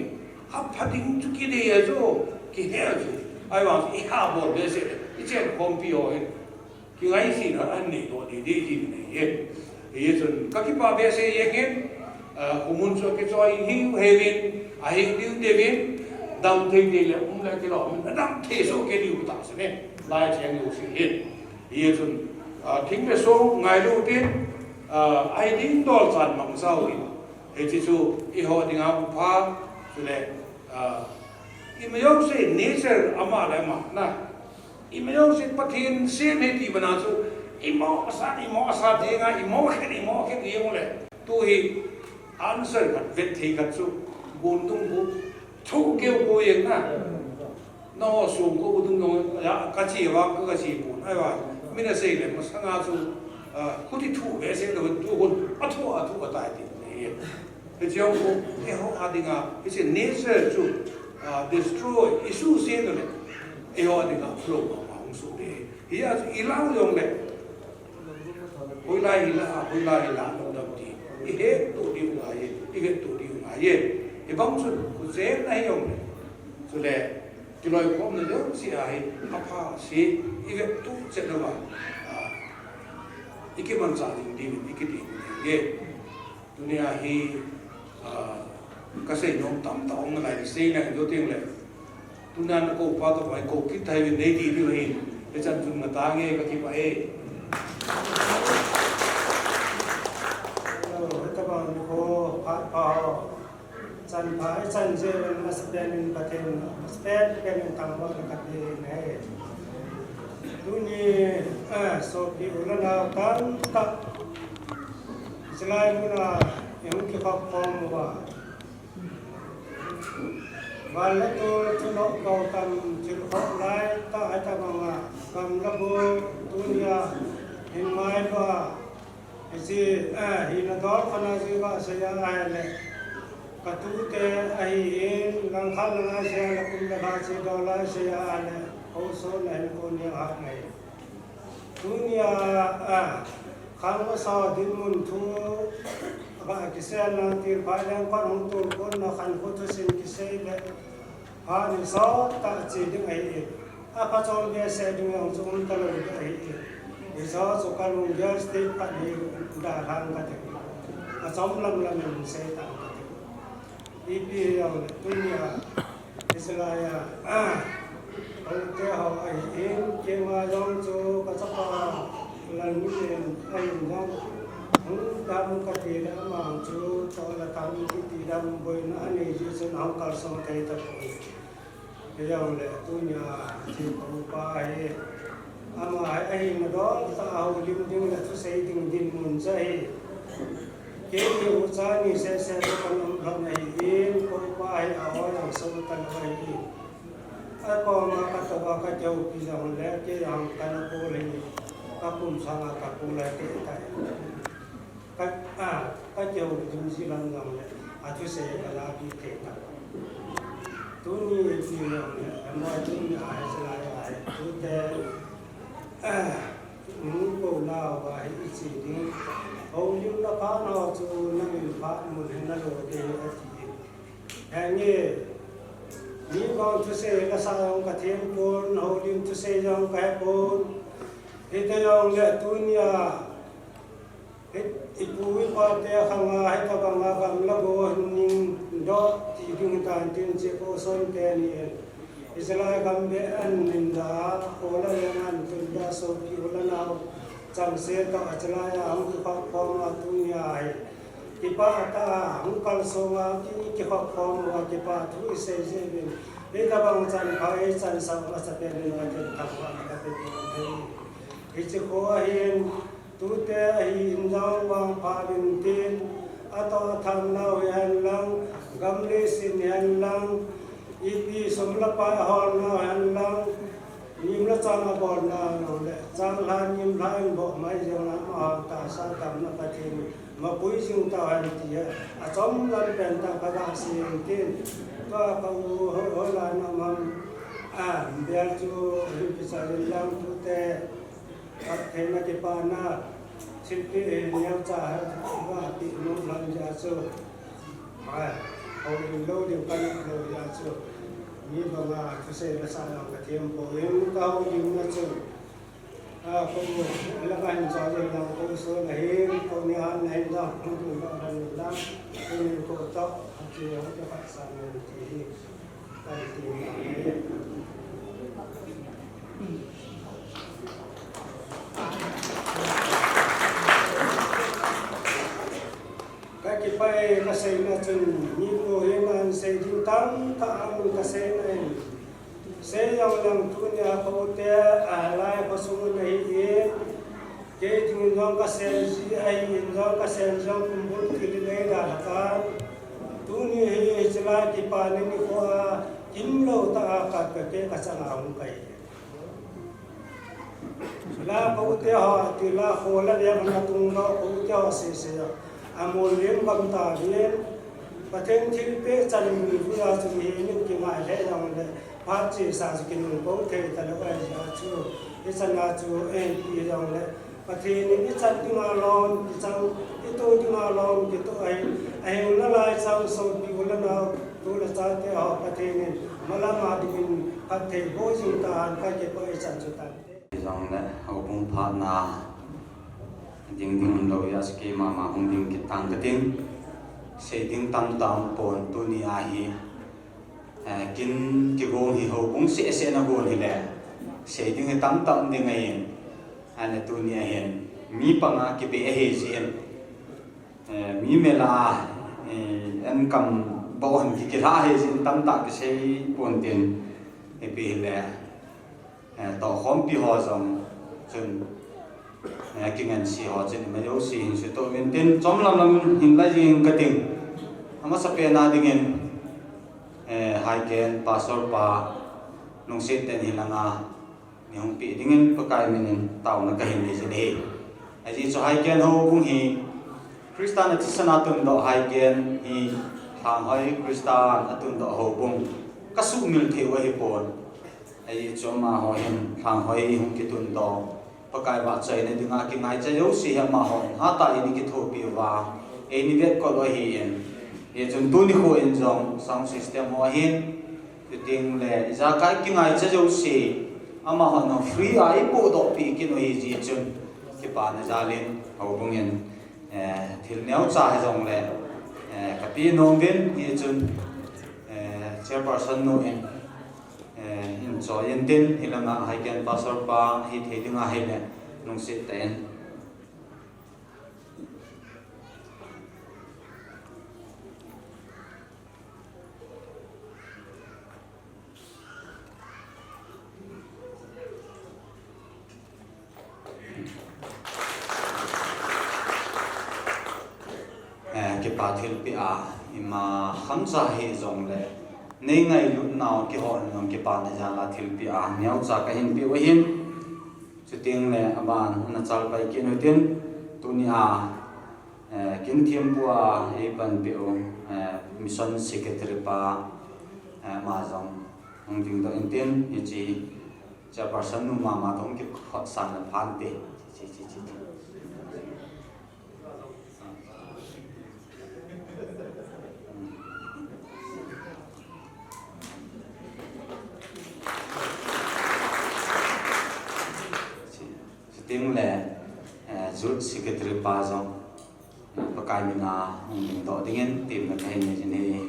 Apha ding chu kidei a chu, kihe a chu. Ahivang i ha bol behseh, i chen khompi ho hin. Kingaisena an nei doh dei dei hin nei e. Hichun ka kipah behseh e hin, ah, khomun chu kichoi hiu hevin, ahi diu deuvin, dam thei dei le um le kilom, dam thei soh kei diu tah se ne. Lai cheng diu se hin. Hichun, ah, thing le song ngailu tin, ah, ahi ding dol chan mang sao hin. Hiche chu eiho dinga pha, chule, ah, ima jouse nature ama le ama na. Ima jouse Pathen sem ahi ti bana chu, imo asa, imo asa dinga, imo khen, imo khen jeng le. Tu hi answer khat, vet thei khat chu, gun dung bu, thu keu ko jeng na. Nangho sung ko u dung nong, ya, ka che vang, ka, ka che pon, ahivang. Min asei le, masanga chu, ah, khuti thu behseh lou, tu khun, a thu, a thu, a tai ti, nei e. Hiche jong khu, eiho a dinga, hiche nature chu, ah, destroy, i suhset le, eiho a dinga, flow, ma, ma, hung soh de. Hia chu, i lau jong le, hoilai hila, hoilai hila, lungdam ti. I hettoh diu ngai e, i hettoh diu ngai e. Hibang chun, khuchen ahi jong le. Chule, kiloikhomna jouse a hi, apha se, i vettoh chet louva. Ah, i kimanchah ding diuvin, i kiti ding e. Tunia hi, ah, ka seinom tamtah um nalai, sei nai ding teng le. Tunia na kou pa toh kou kit thei uvin nei ti diu ahin. Hichan chun ngata nge ka kipah e. Hello, tabang ko pa pa ho. Chan pha, i chan jeh un masapen in Pathen, masapen pen in thangvah in ka pe in ahi. Tuni, eh, sopi u le nao tamtah. Chulai muna, i hung kikhop khom uva. Van le tol thilhoh kou tam thilkhoh lai tah ahi tabang a. Gam le go, tunia, hin mai ba. Hiche, eh, hina dol khat na ji ba sei a ahile. Ka tute ahin, langkhat lang a sei a le kum le khat che dol a sei a ahile. Kou so na hin kon ding hat ngai. Tunia, eh, khang masa dinmun thu, ba kisei lang tir ba lang khat hung tol kon na khan ko thusim kisei le. Pha ni sot tah che ding ahi e. Aphachom behseh ding jong chu um talou ding ahi e. Hijo chu ka lunggel step khat hi dalhan kate. Achom lam lam in sei tang kate. Ipi hijongle tunia Israel a, ah, hote ho ahin, keima jong chu kachapa Lalmulen ahin jong, hung dam kati le ama chu, toh le tham kiti dam boina anei jeh chun ahung kalsong thei tapoi. Hijongle tunia hiche ka upa hi, ama hi ahina dol tah a houlim ding le thusei ding dinmun chu ahi. Keini ucha ni sese toh kanom lhon ahin, ka upa hi a-oi aso talou ahin. Akoma katou a kakihoupi jongle, kei jong kana kol hi, kakum sanga kakol ahi tai. Ka, a, kakihoulim ji lam jongle, athusei kalapi thei ta. Tuni ti jongle, ama tuni a hiche lai a hi, tute, a, nungko nauva hi iche ding. Houlimna phat ho chu namin phat mun hi nalo ding ati. Henge, mi bang thusei la sa jong kathem pon, houlim thusei jong kahe pon. Hita jongle tunia, hi, ipu ipa te khanga, hitobanga gamla bou hin ning doh ti ding hitan tin, hiche Couson teni in. Israel gam beh ahin da, kho le veng ahin tun da, sopi u le nao chengse toh hiche lai a hung kikhop khom a tunia hi. Kipah tah a hung kalsong a, ki, kikhop khom uva kipah thu isei jeh uvin. Hitobang chanpha ichan sah u masapen in Pathen thangvahna kape peh uve. Hiche kho ahin, tute ahin jong vangpha uvin tin, atoh atham nau hihen lang, gam leiset hihen lang, ipi sum le pai aholnau hihen lang, lim le chang abolnau jongle, changlhah nimlhah in boh mai jong le, amaho tahsa damna Pathen in mapui jing tauhen ti hi, achom lam pen tah kaga sei in tin, tua ka u hoi, hoilan a um ham, a, bel chu hin kichai in lang tute, phattheina kipana, thilpeh hi neocha hi, vapeh nom lhon jeh a chu, a, houlim lou ding kanop lou jeh a chu, mi banga thusei la sa jong kathem poi, kahoulimna chu, a, kou, langa hin jong le lang Couson ahin, kou ni an ahin jong, hung ding jong le lang, kou ni kou toh, hiche hung kipatsan in ti hi. Kakipah e, kaseina chun, mi po hin ahin sei ding tamtah aum kasei nai. Sei jong leng tunia kote, a, lai khosung in ahi in, kei dingin jong kasen ji ahi in jong, kasen jong kumbul kit in eida lhatan. Tuni hi, hiche lai kipana nikho a, kimlou tah a khat ka kei kachang a hung kahi. La kote ho, ti la kho la veng na tung lou kote ho sese. Amol lem gam tauvin. Pathen thilpeh chan mi vui a chu mi min kingai le jong le. Phat chesa chu kinung pou thei talou ahi jeh a chu. Hichan a chu, eh, ti jong le. Pathen in ichan dinga lom kichang, ito dinga lom kito ahi, ahinna lai chang sopi u le nao, tu le chate ho Pathen in malam a dingin phatthei boh jing tahen, kakipah e, ichan chu tante. Jong le, houbung phatna ding ding lou jeh a chu keima ma hung ding kit tang kating. Sei ding tamtah um pon tuni a hi. Eh, kin kigong hi houbung seh seh na gon hile. Sei ding hi tamtah um ding ahin. Ahile tuni ahin. Mi panga kipe ahi jeh in. Eh, mi mel a, eh, enkam bou hin ki, kilha ahi jeh in tamtah kisei pon tin. Ipi hile. Eh, tohkhompi ho jong chun, eh, kingansei ho chun, ima jouse hin sutoh uvin tin, chomlam lam hin la jing kating. Amasapen a dingin, eh, Haiken, Pastor pa, lungset tah in hilanga, nei hung peh dingin, Pakai minin, taona kahin nei jin ahi. Ajeh chu Haiken houbung hi, Christa na thisan a tundoh Haiken hi, Lhanghoi Christa na tundoh houbung, kasuhmil thei u ahipon. Ajeh chu amaho hin Lhanghoi hung kitundoh, Pakai vahchoina dinga kingaicha jouse hi amaho hin hatah a eina kithopi uva, eina vetkol u ahin. Hijeh chun tuni kho in jong sound system ho ahin, shooting le ijakai kingaicha jouse, amaho hin free a eipohdoh peh kit u ahi jeh chun, kipana jal in houbung in Eh, thil neocha hijongle, eh, kapeh nom uvin, hijeh chun, eh, Chairperson nu in, eh, hin choi intin, hilanga Haiken Pastor pa hithei ding ahile, lungset tah in. Eh, kipa thilpeh a, ima khamcha hijongle, nei ngailutnau kihou in jong kipana jal a thilpeh a, neocha kahin peh u ahin. Chutengle aban, ana chalpai kit utin, tunia, eh, kin thempua eipanpiu, eh, Mission Secretary pa, eh, ama jong hung dingdoh intin, hiche Chairperson nu mama toh hung kikhohsah na phante. Chi, chi, chi, chi. Chutengle, eh, Youth Secretary pa jong, eh, Pakai mina hung dingdoh dingin, temna kahin nei jin ahi.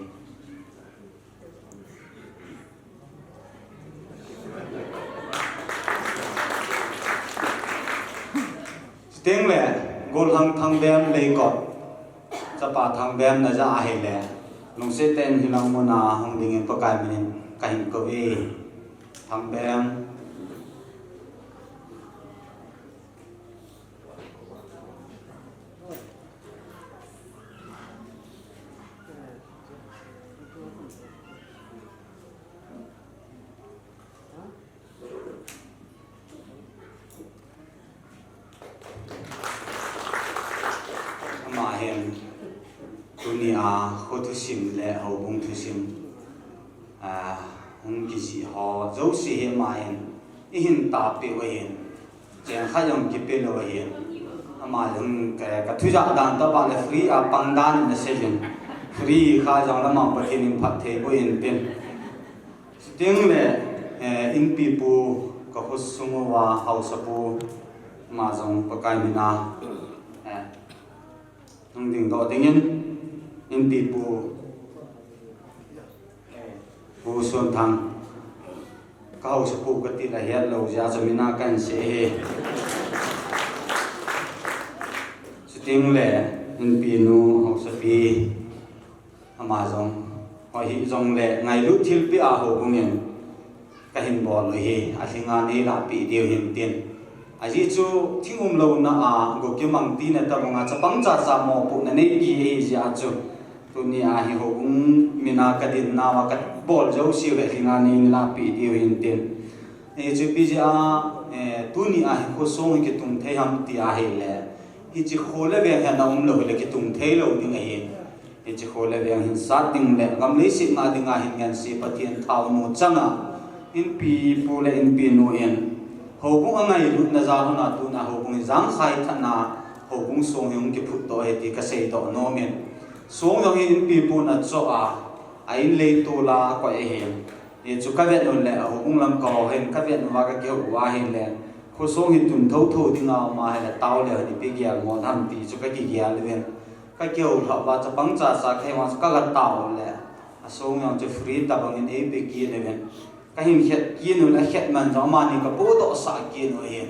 Chutengle, Golhang Thangbem Leikot, chapa Thangbem najah ahile, lungset tah in hilang muna hung dingin Pakai minin kahin kou e. Thangbem. Ama hin, tunia kho thusim le houbung thusim, ah, hung kijih ho jouse hi ama hin, eihin tahpeh u ahin, cheng khat jong kipe lou ahin. Ama jong ka, ka thujah dan tobang le free a pang dan in asei jin. Free kha jongle ama Pathen in phatthei boh intin. Chutengle, eh, inpipu ka khosung uva haosapu, ama jong Pakai mina, eh, hung dingdoh dingin, inpipu, eh, Pu Sonthang, ka haosapu kati le hetlou jeh a chu mina kahin sei ahi. Chutengle, inpinu haosapi, ama jong, hoi hijongle, ngailut thilpeh a houbung in kahin bol u ahi, alhinga neilahpeh diu hintin. Ajeh chu thing umlouna a, go kimang tina tobanga chapang chacha mopohna neipeh ahi jeh a chu, tunia hi houbung mina kadinnau a kabol jouseu hi alhinga neilahpeh diu hintin. Hichu ipi jeh a, eh, tunia hi khosung hi kitung thei ham ti ahile, hiche kho le veng hi ana umlou hile kitung theilou ding ahi. Hiche kho le veng hin sat ding le gam leiset ngah dinga hin ngense Pathen thaonu changa, inpipu le inpinu in houbung angailutna jal hon a tuna houbung hi jangkhai tah a, houbung song hi hung kiphutdoh ahi ti kaseidoh nomin. Song jong hi inpipun achoh a, a in leitol a akoi ahin. Hichu kavet uleh, a houbung lam kaho hin, kavet uva kakihou uva ahile, khosung hi tun thotho dinga um ahile, tao leu hen ipi gel mo ham ti chu kakigel uvin. Kakihou lhah uva chapang chacha kahivang chu kaga tao uleh, asong jong chu free tobangin eipe kit uvin. Kahin khet kit uleh, akhet man jong amani kapohdoh sah kit u ahin.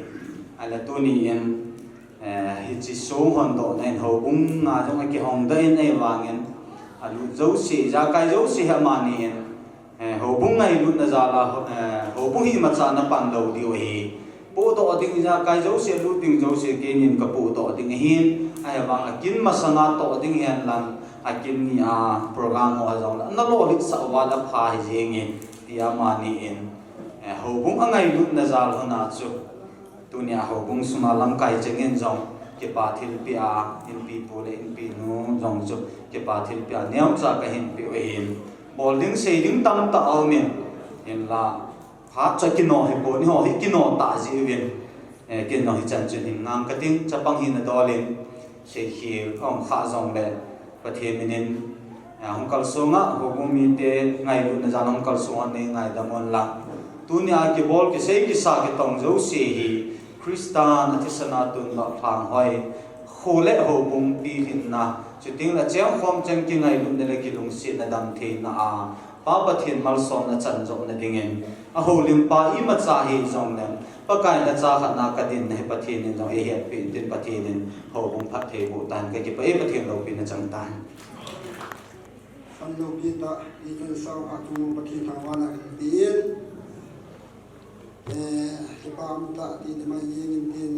Ahile tuni in, eh, hiche song hondohna in houbung a jong akihongdoh in ahivangin, alut jouse, ijakai jouse hi amani in, eh, houbung ngailutna jal a, eh, houbung hi imacha ana pan lou diu ahi. Pohdoh ding, ijakai jouse, alut ding jouse, keinin kapohdoh ding ahin, ahivang akin masanga toh ding hen lang, akin nia program ho a jong le, ana lolhitsah uva le apha hijenge, tia amani in, eh, houbung angailutna jal hon a chu, tunia houbung sunga lamkai chengin jong kipa thilpeh a, inpipu le inpinu jong chu kipa thilpeh a neocha kahin peh u ahin. Bol ding sei ding tamtah aumin, hinla, phat chu kino hipon, eiho hi kino tah jeh uvin, eh, kino hichan chun hin ngang kating, chapang hina dol in, seikhel aum kha jongle, Pathen minin, eh, hung kalsong a, houbung mite ngailutna jal hung kalsong a nei ngaidam un lang. Tunia kibol, kisei, kisa, kitong jouse hi Christan athisan a tundoh lhanghoi, kho le houbung pilhinna, chutengle chengkhom cheng kingailutna le kilungsetna damtheina a Pa Pathen malsomna chan jong na dingin, a houlimpa imacha hijongleng, Pakai na cha khat na ka dinna hi Pathen in jong eihetpi intin Pathen in houbung phatthei boh tan, ka kipah e, Pathen loupina chang tan. Kan loupi tah, i kan sao ha tu Pathen thangvahna in tin. Eh, kipah um tah ti ti mai jeng in tin,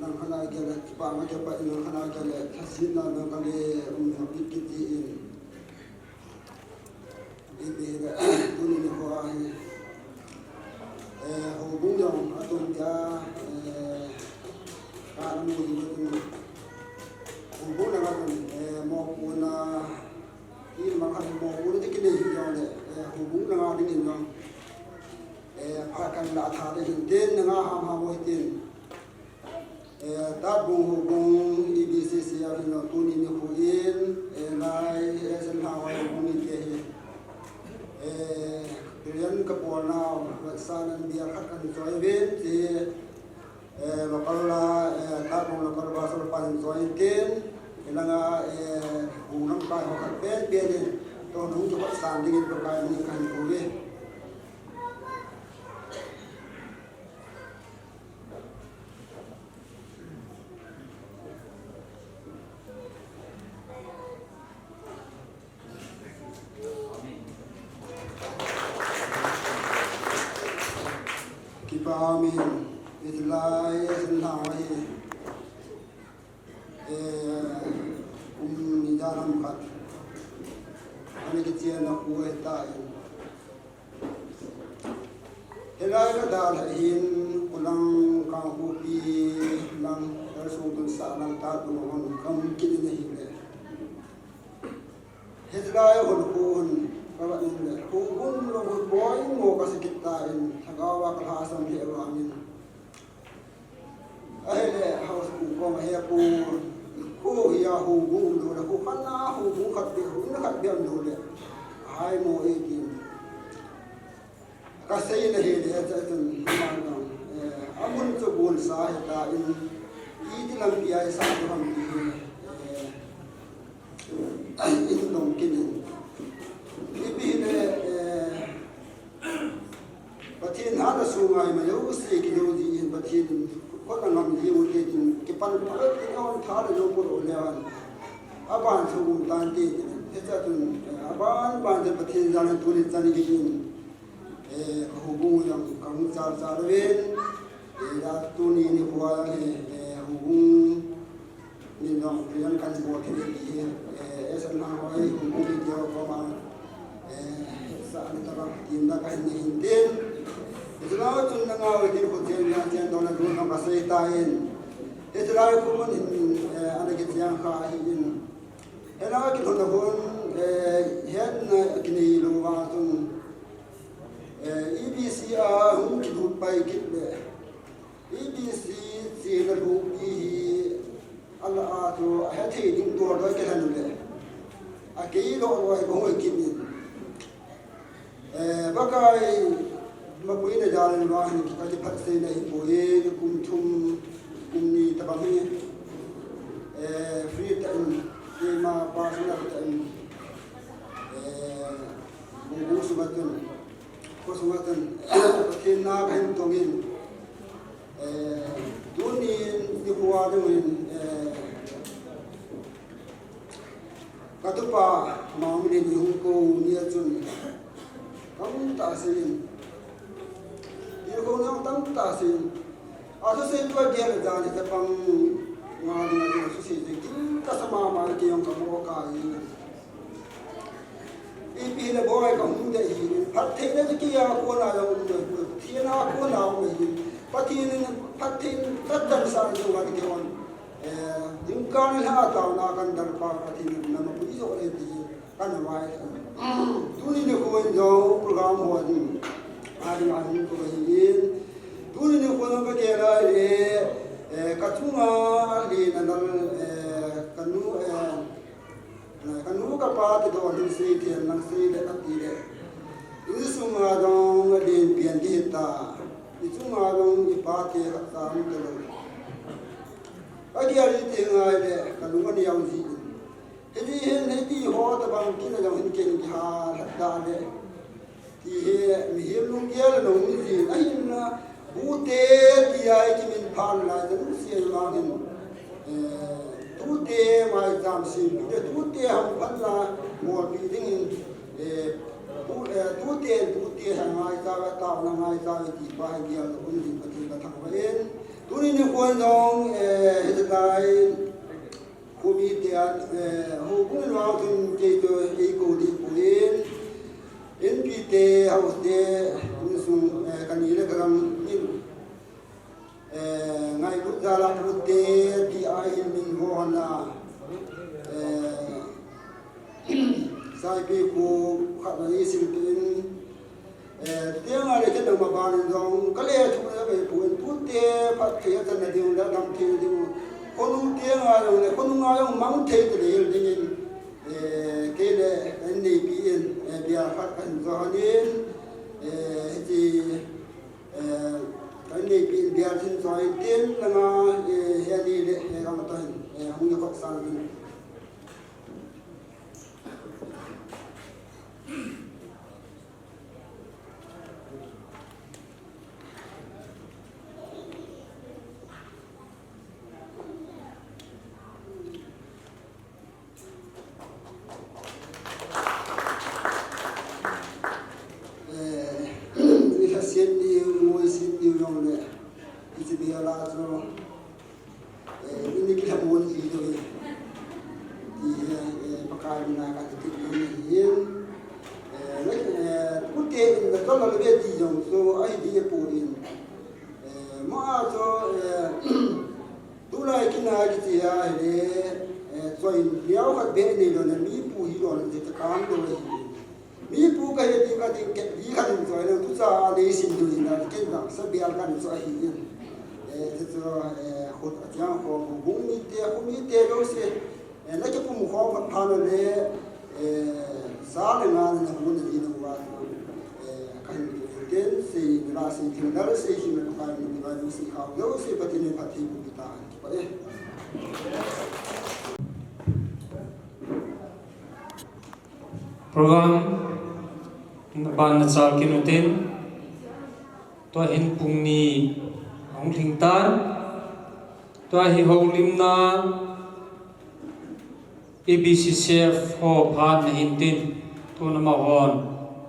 nang khat a gel le, kipah ma kipah in nang khat a gel le, thasetna nang khat le, um, na bit kit ti in. Ipi le, tuni nikho a hi, eh, houbung jong atum tia, eh, ka na mu ji tu. Houbung na ka tun, eh, mopohna, i ma khat mopohna ti kinei hi jong le, eh, houbung na nga ding in jong. Eh, phat kan la tha te hin tin, na nga ham ham oi tin. Eh, Tatbung houbung, E B C C R in tuni nikho in, eh, lai, eh, sen ha wai houbung in te hi. Eh, Krian ka pol na, sa nan bia khat kan choi ven, ti, eh, local la, eh, Tatbung local ba sol pan choi tin, ilanga, eh, bu nam kai ho khat pen pen in, to nung to khat san ding in to kai nung kan ku ve. Kipah um in, hitilai, hitilai, eh, kum ni dan ham khat. Ani kichen na ku e ta in. Hilai ka dalha hin kulang kang hupi lang, kal sung tun sa lang ta tun hon kam kit in ahi le. Hilai hon kun ka va in le, ku gun lo ku poi mo ka sikit ta in, thagawa ka lhasam le wa min. Ahile, house pu koma he pu, khu hia houbung lou le, khu khat na houbung khat beh, khu na khat beh lou le. Hai mo e tin. Ka sei na hile, cha chun, man dong. Eh, amun chu bun sa he ta in, iti lampi a i sa chu ham ti he. Eh, in dong kin in. Ipi hile, eh, Pathen hana sunga ima jouse kijou jin Pathen khut a ngam jing u te tin kipan pha tin aum tha le lo ko le an. Aban chu um tan te tin. Hicha tun, eh, aban ban te Pathen jana tuni chan kijin. Eh, ka houbung jong ka hung chal chal ven. Eh, da tuni nikho a, eh, eh, houbung Min jong, Krian kan bol thei ti hi, eh, S N L hoi, hung pi ti ho koma, eh, sa ni ta bang, tin da ka hin ni hin tin. Israel chun na ngau tin ko chen ya chen dong na dun ka sei ta in. Israel ko mun hin, eh, ana ki chiang kha hi in. Hela ki thon da hon, eh, het na ki nei lo wa chun. Eh, E B C a hung ki du pai kit le. E B C chena lhung pi hi ala a chu a hethei ding dol doi ka hanu le. A kei lo lo ai bong ai kin in. Eh, Pakai mapui na jal in vang hin ka ti phat sei na hi poi, kum thum, kum ni ta bang hi. Eh, free ta in, keima personal ta in. Eh, bu bu su ba tun. Ko sunga chun, Pathen na ka hin tong in, eh, tunin nikho a ding in, eh, ka tupa Maungmin in hung kou ni a chun, tam ta sei in, i ko na tam ta sei in, a thusei tua dia le dan i ta pang nga ding a thusei te kin ka sa mama i ke jong ka mo ka i. Ipi le boi ka hung dei hi, phattheina chu kei a kona jong um dei, Pathen a kona um dei hi. Pathen in phattheina tah chan sa jong ka ti on. Eh, jingkah ni a taona kan dal pa Pathen in na mapui jo le ti kan vai. Tuni nikho in jong program ho a ding. A ding a hung ko hi in. Tuni nikho in ka ke lai le, eh, ka chunga le na dal, eh, ka nu, eh, Ka nu ka pa ti dol hin sei thei nang sei le ka ti le. Insunga jong len pian di ta. Ichunga jong ipa te khat ta um ta lo. Ka dia di te ngai le ka lung ani au ji. Hiti hin hiti ho ta bang kin jong hin ken ki ha la ta le. Ti hi mihem lunggel a nung ni jin ahin na, Bute tia i kiminphan lai jong si a mang hin, eh, tute maicham sim, tute, tute ham phan la, molpi dingin, eh, tu, eh, tute, tute ha ngaicha ve, taona ngaicha ve ti pa hi gel un din Pathen ka thangvah in. Tuni nikho jong, eh, hiche lai, Khomite a, eh, houbung in vang chun kei toh eikou ding poi, inpi te, house te, insung, eh, kani le kagam in, eh, ngailut jal a Bute tia hin min ho hon a, eh, Saipi khu khat na i sil te in, Eh, tiang a le ken nangma ban in jong, ka le thu le ka i pu in, tute phat thei a chan na ding le, dam thei na ding. Khonung tiang a jong le, khonung a jong mang thei te le ding in, eh, kei le, kan neipi in, eh, bia khat kan jo han in, eh, hiche, eh, kan neipi in bia thin jo in tin, langa, eh, he ni le, he ka ma to hin, eh, hung le kok sang in. Eh, i lhaset niu, i moiset niu jong le, i chi bia la chu, eh, i ni kilhamon ji diu hi. Ti hi, eh, Pakai mina ka ti ti ni hin. Eh, le, eh, Bute in na tol le ti jong chu, ahi di e pu in. Eh, ma chu, eh, tulai kina kiti a hi le, eh, choi liao khat be nei lou na, mi pu hi lou na, ti ta kan lou hi. Mi pu ka he ti ka ti ke, di ka din choi le, tu cha a nei sim tu na, ken dang sa bial kan choi hi in. Eh, ti chu, eh, khut a tiang kho, bu bung mi te, khu mi te lou se. Eh, na kipum khom khat pha na le, eh, sa le nga na hu na di na wa, eh, ka hin tu ken sei na la sei thil dal sei hi na ka ni ba ni sei khau lo sei Pathen in phatthei boh peh ta. Ki pa e. Program na ban na chal kit u tin, tua hin pung ni hung lhing tan, tua hi houlimna E B C C F ho phat na hin tin, tun amahon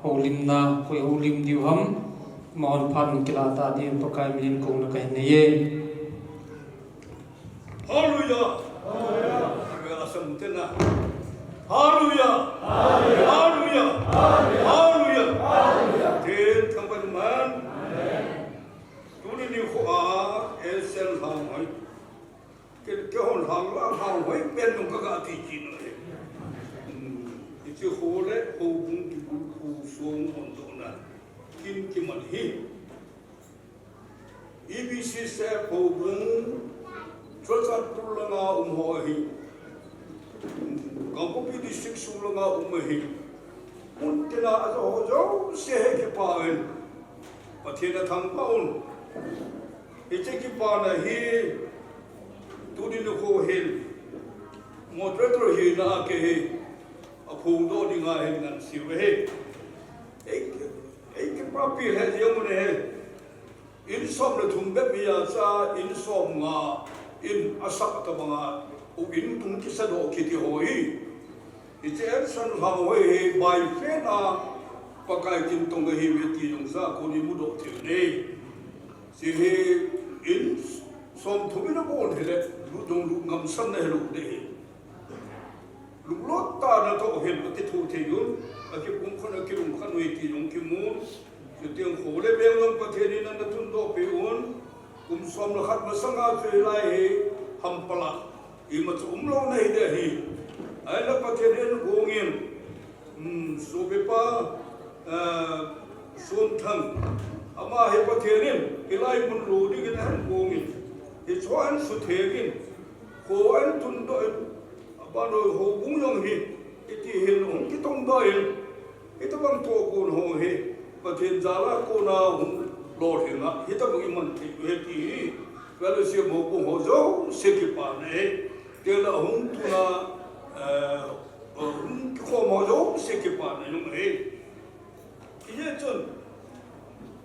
houlimna, koi houlim diu ham, amahon phat na kila ta ding Pakai min in kong na ka hin nei e. Hallelujah. Hallelujah. Hallelujah. Hallelujah. Hallelujah. Ten kaman man. Tuni nikho a, eh, sel hang hoi. Ke, ke hon hang la hang hoi pen nung ka ga ti chi no e. Hmm. Hiche ho le, houbung kibol khu song hon doh na. Kin kiman hi. E B C C F houbung, Churachandpur langa um ho ahi. Kangpokpi District sung langa um ahi. Mun tina ajo ho jouse hi kipah in. Pathen a thangvah un. Hiche kipana hi, tuni nikho hin. Moderator hina a kei hi. Aphongdoh dinga hin ngan seiu ahi. Ei, ei kipapi le jeng u ahi. In som le thum bep hi a cha, in som nga, in asah tabang a, u in tung kisa doh kiti ho hi. Hiche in san hang hoi hi, bai fen a, Pakai kin tong ahi ve ti jong sa, koni mudoh thei u ahi. Hiche hi, in som thum in abol hi le, lut jong lut ngam san na hi lou de hi. Lunglhai tah a natoh hin akithoh thei un, akipumkhat, akilungkhat u ahi ti jong kimun. Chuteng kho le beng jong Pathen in ana tundoh peh un. Kum som le khat masanga chu hilai hi Hampal a ima chu umlou na hi de hi. Ahinla Pathen in gong in, um, sopipa, eh, Somthang, ama hi Pathen in hilai mun lo dingin ahin gong in, hiche ho ahin sutheng in, kho ahin tundoh in, Abanoi houbung jong hi, hiti hin hung kitongdoh in, hitobang tohgon ho hi, Pathen jal a kona hung lolhing a, hitobang iman thei u ahi ti hi, fellowship houbung ho jouse kipana ahi, tila hung tuna, eh, hung kikhom ho jouse kipana jong ahi. Hijeh chun,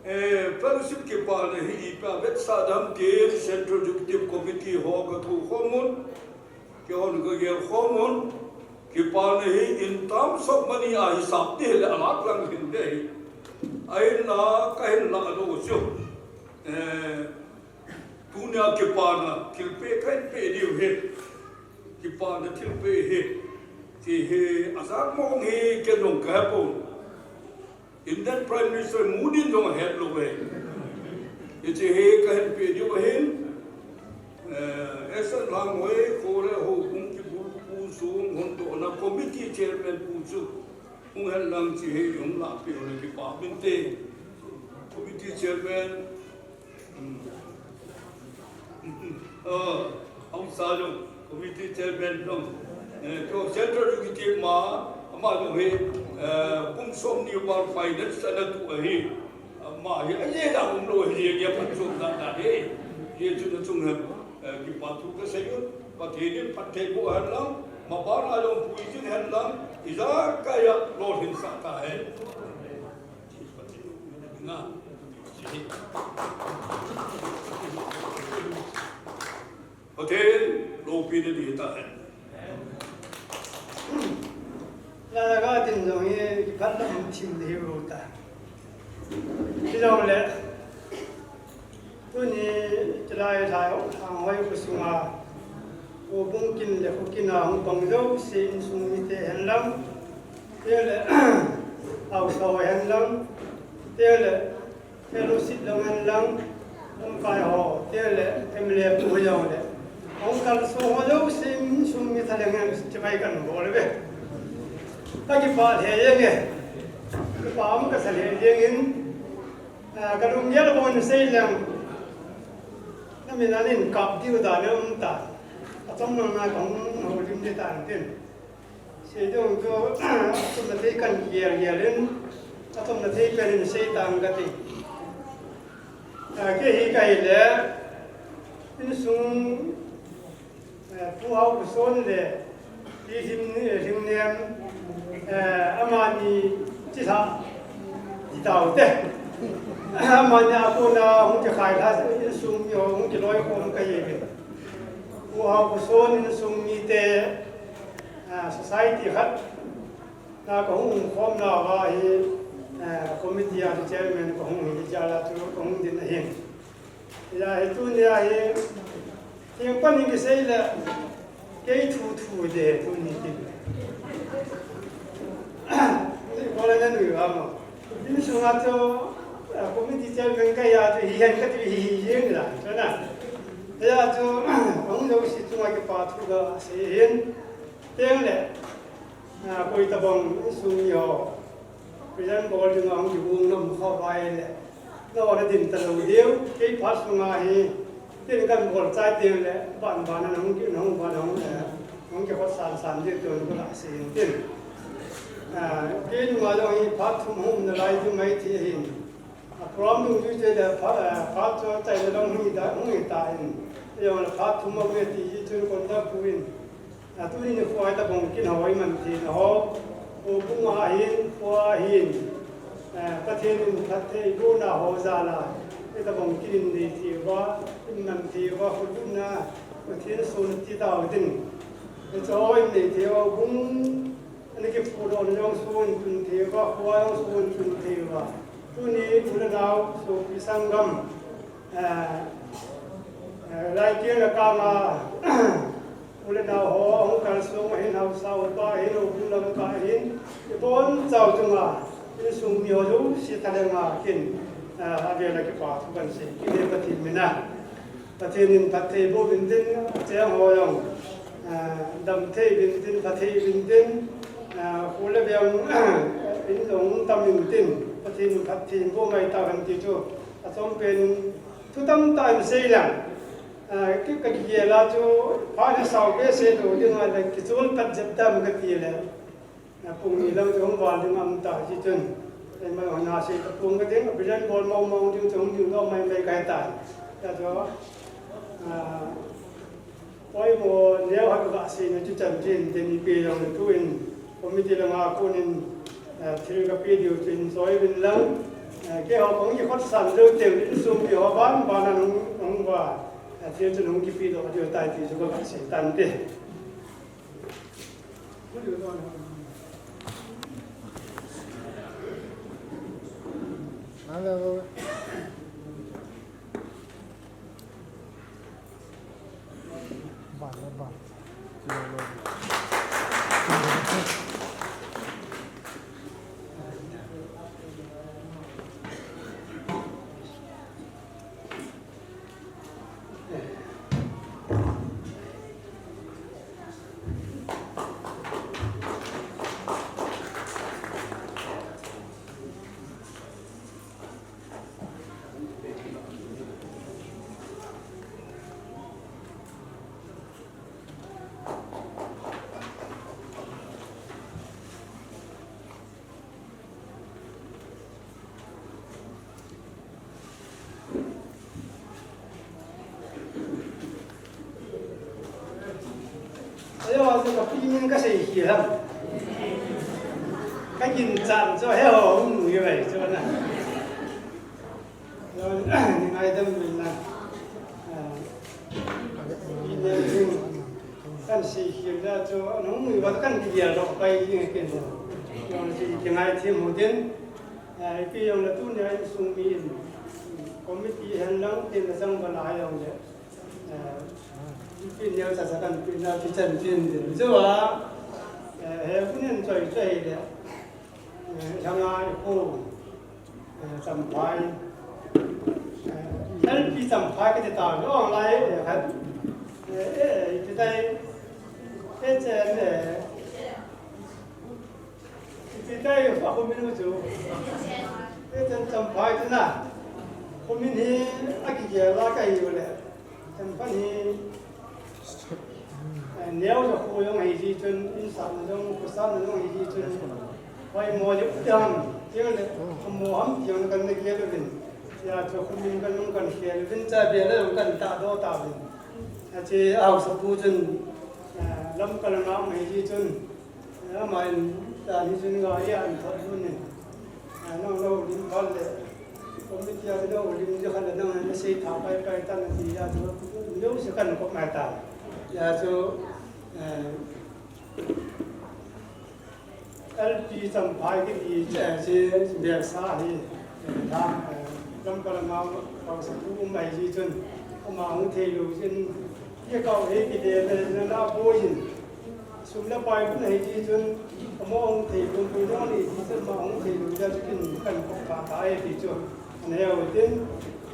eh, fellowship kipana hi ipi a vetsah dem ti Central Executive Committee ho kathu khomun, keihon kagel khomun, kipana hi in terms of money a hisap ti le alak lang hin de hi. Ahinla, kahin lah lou chu. Eh, tunia kipana thilpeh kahin peh diu hi. Kipana thilpeh hi. Ti hi ajat mong hi ken jong kahepon. Indian Prime Minister Modi in jong ahet lou e. Hiche hi kahin peh diu ahin, eh, S N Lhanghoi kho le houbung kibulphu pu sung hon dohna committee chairman pu chu hung hen lang hiche hi hung lahpeh u le kipah inte. Committee chairman, Ah, Aung San jong, committee chairman jong, eh, chu Central Executive ma, ama jong hi, eh, kum somni val finance ana tu ahi. Ama hi, ajeh a umlou hi, jeh a phatchomna ahi. Hijeh chun achung hen, eh, kipa thu kasei un, Pathen in phatthei boh hen lang, maban a jong puijin hen lang, ijakai a lolhinsah tahen. Pathen loupina ding tahen. Lala ka tin jong hi kiphatna um thim ding hi ro ta. Hijongle, tuni chulai thai ho thang hoi kho sunga, houbung kin le kho kin a hung pang jouse insung mite hen lang, tile, haosa ho hen lang, tile, fellowship lang hen lang, lamkai ho, tile, M L A pu ho jong le, hung kalsong ho jouse insung mi thalheng hen chibai kan bol uve. Kakipah lheh jenge. Kipah um kasa lheh jengin, ah, kalunggel bou in sei leng, namin a nin kap diu dan aum ta. Achom lang na kahung houlim ding tan tin. Sei ding chu, achomna thei kan gel gel in, achomna thei pen in sei tang kati. Ah, kei hi kahile, insung, eh, Pu Haokhoson le Pi Lhing, Lhingnem, eh, amani chilhah ti taute. Amani a kona hung kikhai lha, insung mi ho hung kiloikhom kahiuve. Pu Haokhoson insung mite, ah, society khat na kahung umkhomna uva hi, ah, committee a chairman kahung hi jeh a chu kahung din ahin. Hijeh a hi tunia hi, thengpan in kisei le, kei thu thu de tuni tin. Kola na nui uva mo. Insunga chu, ah, committee chairman kahi a chu hihen kati hi hi jeng la, chu na. Hijeh a chu, ahung jouse chunga kipa thu kasei hin. Tengle, ah, koi tabang insung mi ho, president bol dinga hung kigong nom kha uva ahile, nao nadin talou diu, kei phat sunga hi, tin kan bol chai tengle, ban ban a nahung ki, nahung ban hung, eh, hung kikhot san san diu tin kaga sei tin. Ah, kei nunga jong hi phat thum hung um nalai diu mai thei ahin. A program dungjuiyin le phat, eh, phat chu achaina dong hung hita, hung hita in. Ahijongle phat thum aum e ti hi chun conduct pu in. Ah, tuni nikho a tabang kin ho iman theina ho, houbung a hin, kho a hin, eh, Pathen in phattheibohna ho jal a, itabang kin in nei thei uva, iman thei uva, khut lutna, Pathen sohna ti tau tin. Hiche ho in nei thei uva, houbung ana kiphutdohna jong soh in tun thei uva, kho a jong soh in tun thei uva. Tuni u le nao, sopi sanggam, eh, eh, lai keng le kang a, u le nao ho, ahung kalsong ahin, haosa upa ahin, houbung lamkai ahin, ibonchau chunga, insung mi ho jouse thalheng a kin, eh, avel a kipa thu kan sei kit e Pathen min a. Pathen in phatthei boh uvin tin, acheng ho jong, ah, damthei uvin tin, phatthei uvin tin, ah, kho le veng in jong tam in tin, Pathen in phatthei boh mai tauhen ti chu, achom pen in thu tamtah in sei leng, ah, ki, kakigel a chu, phat hi sao behseh lou ding ahile, kichol pat jep tam kati le. Na pung ni lang chu hung val ding aum ta, hichun. Keima hon a sei tapong ka ding, a bilen bol mong mong ding chu hung ding dong mai mai kahi tai. Tia chu, ah, poimo neo khat kaga seina chu chanchin teni pe jong le tuin, committee langa konin, Eh, thil kape diu chu hin choi uvin lang, eh, keiho kong kikhotsan jou teng insung miho ban ban a hung, hung va, eh, thil chu hung kipe doh diu tai ti chu ka sei tante. Hello. Ayo, ayo, ka pi min ka sei hi lam. Ka ginchat chu he ho hung nui vai chu na. Ni ngaidam min na. Ah, pi min kan sei hi la chu nung nui va kan ki dia lo pai ni ken. Jong si ki ngai thi mu din. Ah, ipi jong le tunia insung mi in committee hen lang tin la jang ba la jong le. Eh, ipi neo cha cha kan pi na ti chan tin din. Chu a, eh, he kun en choi choi le. Eh, chang a i ko, eh, Champhai. Eh, L P Champhai ka ti ta lo lai, eh, khat. Eh, eh, ti tai, eh, chen, eh, Iti tai a khumin u chu. Iten Champhai chu na. Khumin hi a kigel a ka hi u le. Champhai hi, eh, neo ja khu jong hi ji chun, insatna jong, khosatna jong hi ji chun. Hoi mo ji u ti ham, ti le, mo ham ti jong kan na gel u vin. Ya chu khumin kan jong kan gel u vin, cha be le jong kan ta do ta vin. A chi au sa pu chun, eh, lam kal ngam hi ji chun. Amahin, tani chun ngai a an thot nun in. Nang lo lim kal le. Committee a lo lim je khan nang na sei tha pai pai tan ti ya chu. Lo se kan ko mai ta. Ya chu, eh, L P Champhai kiti, eh, si, si bek sa hi. Tha, eh, lam kal ma, kal sa pu um mai ji chun. Ama hung thei lo jin. Ye kau he ki de, de, na, na, bo jin. Sum le pai bu nei ti chun, amo hung thei pum pum jong ni ti chun, ama hung thei pum ja chu kin kan kop pha ta e ti chu. An he u tin,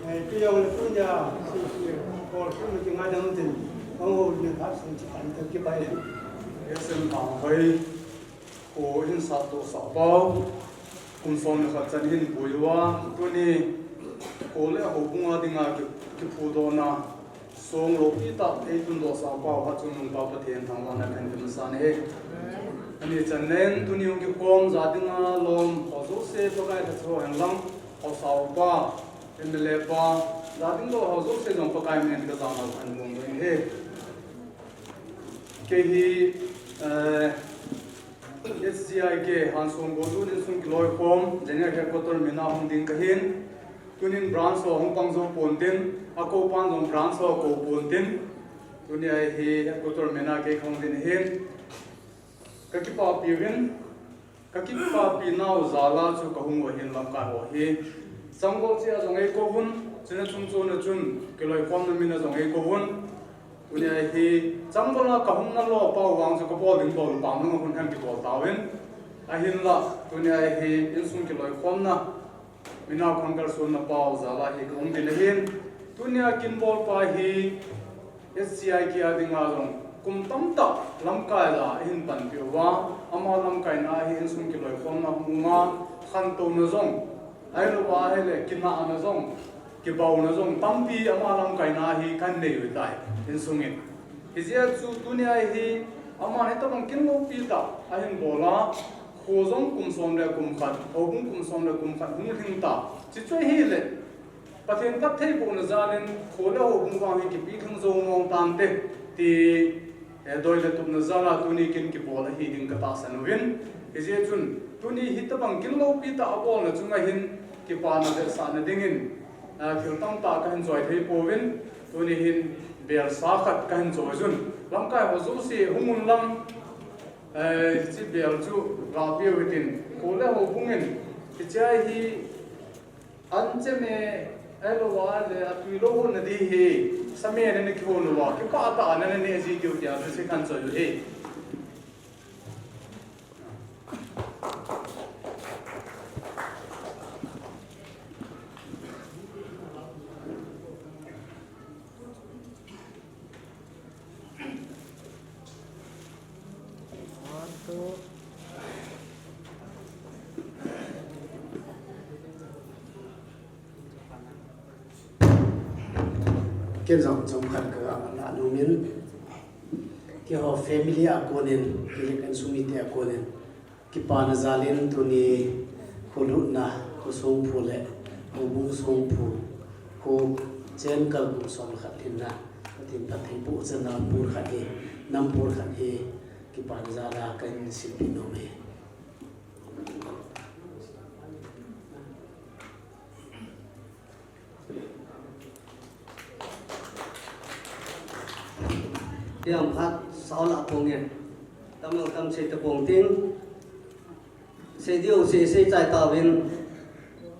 eh, pi jong le pun ja, si, si, kol pun ti ngai dang tin, hung ho ni khat sung chi kan te ki pai. Yes, em, ah, hoi, ko in sa to sa pau, kum som le khat chan hin pui uva, tuni, ko le ho bunga dinga ki, ki phu do na, Song lopi tah ei tun doh sa pau khat chu nungpau Pathen thangvahna kahin pe masa ahi. Ani chan nen tuni hung kikhom ja dinga lom ho jouse Pakai thachoh hen lang, haosa upa, M L A pa, ja ding lou ho jouse jong Pakai min in ka jana kahin bung ding ahi. Kei hi, eh, H C I K Hansong Gollun insung kiloikhom, General Headquarter min a hung ding kahin. Tunin branch ho hung pang jou pontin, akou pan jong branch ho akou pontin. Tunia hi headquarter min a kei kahung ding ahin. Ka kipapi uvin, ka kipapi nau jal a chu kahung u ahin lamkai ho hi. Changgol cheh a jong eikou uvin, chuna chungchon a chun kiloikhomna min a jong eikou uvin. Tunia hi, changgol a kahung nalou pau vang chu kabol ding bol pang nung a hun hen kibol tauvin. Ahinla, tunia hi, insung kiloikhomna, minau khang kalsonna pau jal a hi kahung ding ahin. Tunia kin bol pa hi, H C I K a dinga jong, kum tamtah lamkai la ahin panpi uva, ama lamkaina hi insung kiloikhomna hung a, khantouna jong, Ahilou ahile, kinahna jong, kibauna jong, tampi ama lamkaina hi kahin nei u ahitai, insung in. Hijeh chun tunia hi, aman hitabang kin lopi tah, ahin bol a, kho jong kum som le kum khat, houbung kum som le kum khat hung lhing ta. Chuche chu ahile, Pathen phattheibohna jal in, kho le houbung vang hi kipe lhing jou mong tante, ti Eh, doi le tupna jal a tuni kin kibol ahi ding katahsan uvin. Hijeh chun, tuni hitabang kin loupi tah a bolna chunga hin kipana vetsahna dingin, ah, thil tamtah kahin choi thei pouvin, tuni hin belsa khat kahin choi jun. Lamkai ho jouse hung un lang, eh, hiche bel chu gapeh u hitin. Kho le houbung in, hiche hi An che me, ahilou le, atui lou hon nadi hi, sa me nana kihon uva, kikah tah a nana neh ji diu tia, chu se kan choi u hi. Ken jong chomkhat ka ga la nomin, keiho family a konin, kei le ka insung mite a konin, kipana jal in tuni kholutna, kho songphu le houbung songphu, kho chen kal kum som le khat hinna, Pathen phattheiboh channa pur khat hi, nam pur khat hi, kipana jal a kahin silpeh nom e. Hiam khat sao la pong e. Tamang tam sei ta pong ting. Sei diu sei sei chai tauvin.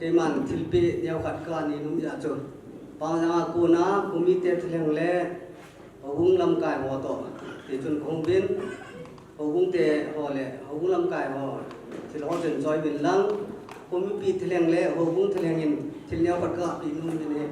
Keiman thilpeh neo khat kanei nom jeh chu. Pangjang a kona, kho mite thilheng le, houbung lamkai ho toh. Tichun kahung uvin. Houbung te ho le, houbung lamkai ho, thil ho chun choi uvin lang, kho mipi thilheng le, houbung thilheng in, thil neo khat kapeh nom uvin ahi.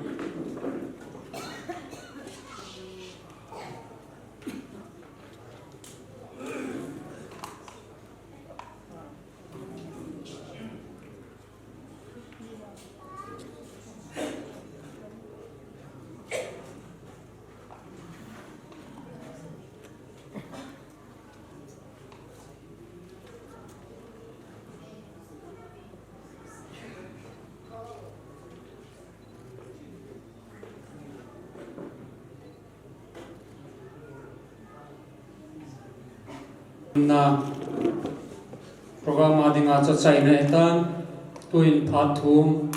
Na program a dinga chachaina ahitan, tuin phat thum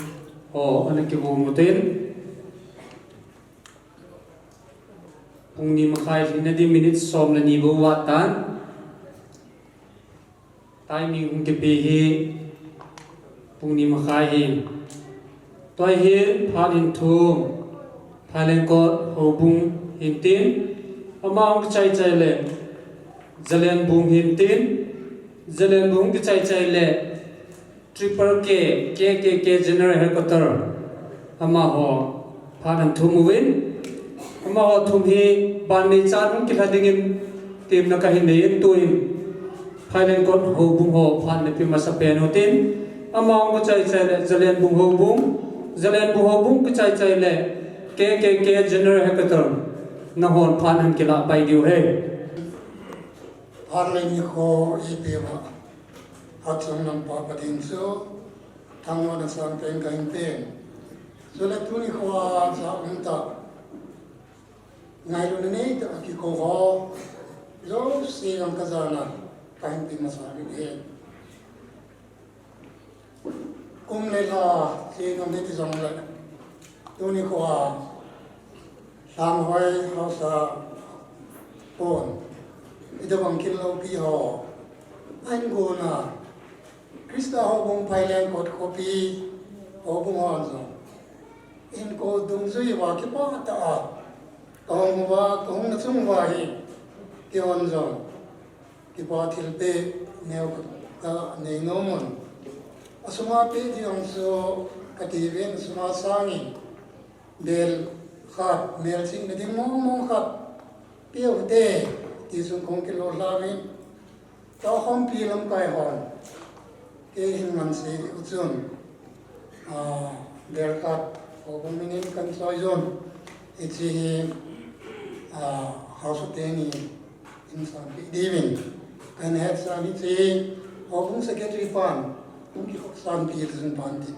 ho ana kigong utin. Pung ni makhai lhinna di minute som le ni bou vat tan. Timing hung kipe hi pung ni makhai hi. Tua hin phat in thum, Phailengkot houbung hin tin, ama hung kichai chai le Zalenbung hin tin, Zalenbung hung kichai chai le Triple K, K K K General Headquarter, amaho phat ana thum uvin, amaho thum hi ban neichan hung kilha dingin temna kahin nei in tuin, Phailengkot houbung ho phat ana pe masa pen utin, ama hung kichai chai le Zalenbung houbung, Zalenbung houbung kichai chai le K K K General Headquarter, nahon phat ana kilah pai diu ahi. Phat lei nikho eipeh uva, hatchungnung pa Pathen chu thangvahna sangpen kahin pen. Chule tuni khoa cha um tah, ngailutna neitah a kikou ho jouse jong kajana kahin pe masa uvin ahi. Kum le lha, che nom ding ti jongle, tuni khoa, Lhanghoi haosa pon, itobang kin loupi ho, ahin gona, Christa houbung Phailengkot khopi, houbung hon jong, inko dungjui uva kipah tah a, kahung uva, kahungna chung uva hi, keihon jong, kipa thilpeh neo kanei nom un. Asunga peh ding chu kati uvin, asunga sangin bel khat, melchihna ding mong mong khat peh uhite, ti chun kahung kilolha uvin. Tua khompi lamkai hon, kei hin ngansei u chun, ah, bel khat, houbung minin kahin choi un, hiche hi, ah, haosa teni in sanpeh diuvin kahin hetsah in, hiche hi houbung secretary pan hung kikhopsan peh jing pan tin.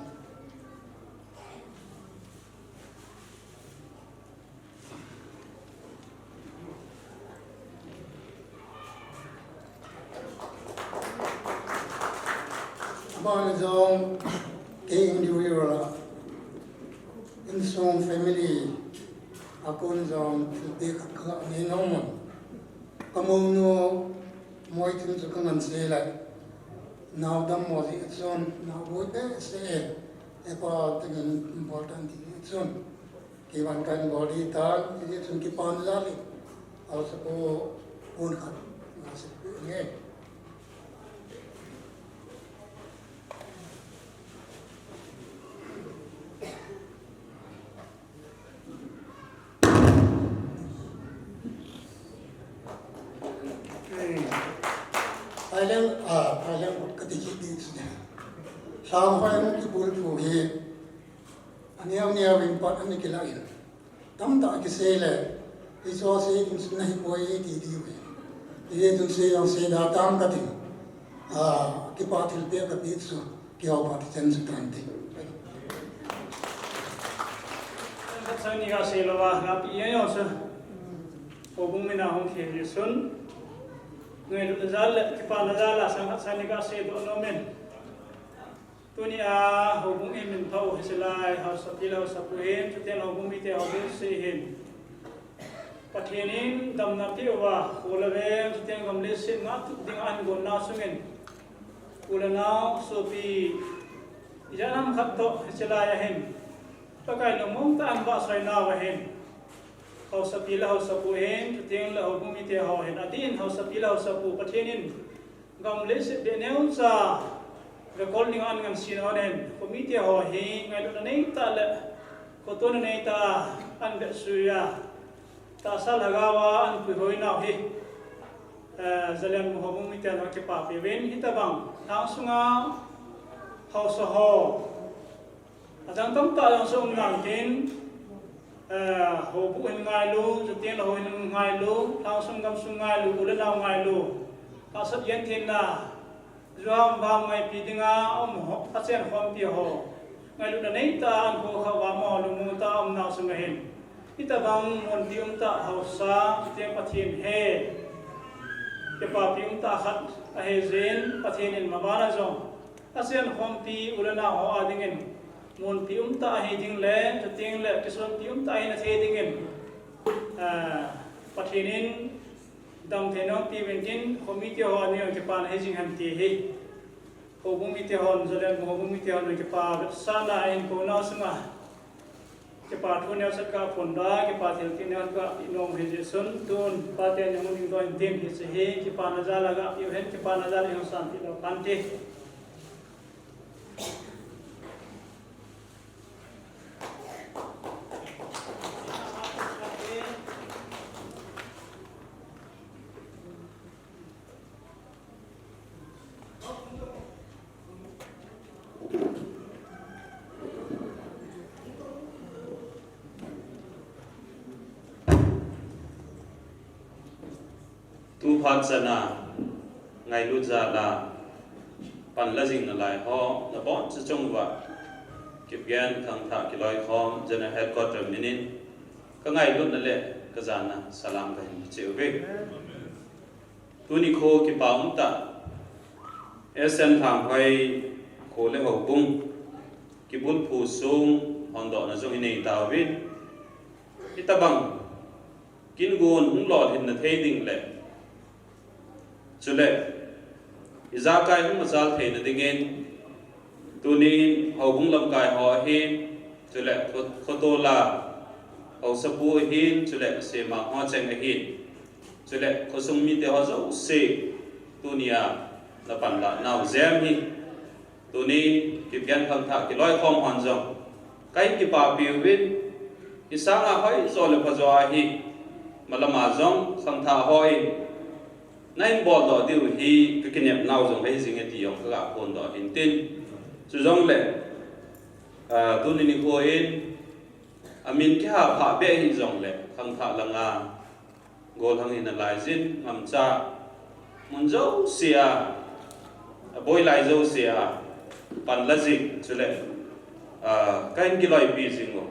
Pan jong, kei individual a, insung family, a kon jong, thilpeh khat khat nei nom un. Ka mounu, Moithin chu ka ngan sei lai. Nao dammo jeh chun, nao boi behseh e. Hepa tengin important ti jeh chun. Kei vang kan bol ding tan, ti jeh chun kipa na jal in. Haosapu pon khat, nga seipi nge. Phaileng, ah, phaileng kati kit ding chu ne. Lhang hoi hung kibulphu hi, aneo neo in pat ana kilah in. Tamtah kisei le, hichu sei ding chu nahi poi ti diu hi. Hijeh chun sei jong sei da tam kating. Ah, kipa thilpeh kapeh chu. Kipa ti chen chu tante. Khat sang ni kasei louva, ngapi jeng jong chu. Houbung mina hung khel jeh chun. Ngailutna jal le, kipana jal a sang khat sang ni kasei doh nom in. Tunia houbung in min phah u hiche lai, haosapi le haosapu hin, chuteng houbung mite ho jouse hin. Pathen in damna apeh uva, kho le veng, chuteng gam leiset ngah tup dinga ahin gonna sungin. U le nao, sopi, ijat ham khat toh, hiche lai a hin. Pakai lungmong tah a ahin vahchoi nauva hin. Haosapi le haosapu hin, chuteng le houbung mite ho hin. Adin haosapi le haosapu Pathen in gam leiset beh neocha, vekol ning ahin ngansen hon hin. Kho mite ho hi, ngailutna neitah le, khotona neitah a, ahin vetsui a. Tahsa lhagao a ahin puihoi nau hi, eh, Zalen houbung miten akipapi uvin, hitobang lhang sunga haosa ho. Adang tamtah jong chu um nante, eh, houbung hin ngailu, chuteng le houin ngailu, lhang sung gam sung ngailu, u le nao ngailu. Tahsa gentheina, Juham vaham ngaipi dinga aum ho, achen khompi ho. Ngailutna neitah a ahin khokha uva amaho lungmong tah a aum nau sunga hin. Hitobang munpi umtah haosa, chuteng Pathen he. Kipapi umtah khat ahi jeh in Pathen in maban a jong. Achen khompi u le nao ho a dingin. Munpi umtah ahi ding le, chuteng le kisonpi umtah ahina thei dingin. Ah, Pathen in damtheina hung peuvin tin, kho mite ho a dingin kipana hi jing hen ti hi. Houbung mite hon, Zalen houbung mite hon, kipa vetsahna ahin kou nau sunga. Kipa thu neocha kaphondoh a, kipa thilpeh neocha kapeh nom u hijeh chun, tun, pate nung ding doh in tin hiche hi, kipana jal a kapeh u hen, kipana jal a hung sanpeh lou kante. Tuphat chana ngailut jal a panla jing nalai ho nabonchauva Kipgen khangthah kiloikhom General Headquarter minin ka ngailutna le ka jana salam kahin peh cheh uve. Tuni kho kipa umtah S N Lhanghoi kho le houbung kibulphu sung hondohna jong inei tauvin, hitobang kin gon hung lolhinna thei ding le, chule ijakai hung machal theina dingin, tuni houbung lamkai ho ahin, chule kho, khotol a haosapu ahin, chule sema ho cheng ahin, chule khosung mite ho jouse, tunia napanlah nau jem hi, tuni Kipgen khangthah kiloikhom hon jong kahin kipapi uvin, hisanga hoijo le phajo ahi, malama jong khangthah hon nahin boldoh diu hi kakinep nau jong ahi jinge ti jong kaga phondoh hin tin. Chujongle, ah, tuni nikho in amin kiha phah beh hijongle khangthah langa gollhang hina laijin, ngamcha mun jouse a, aboi lai jouse a panla jing, chule, ah, kahin kiloipi jing u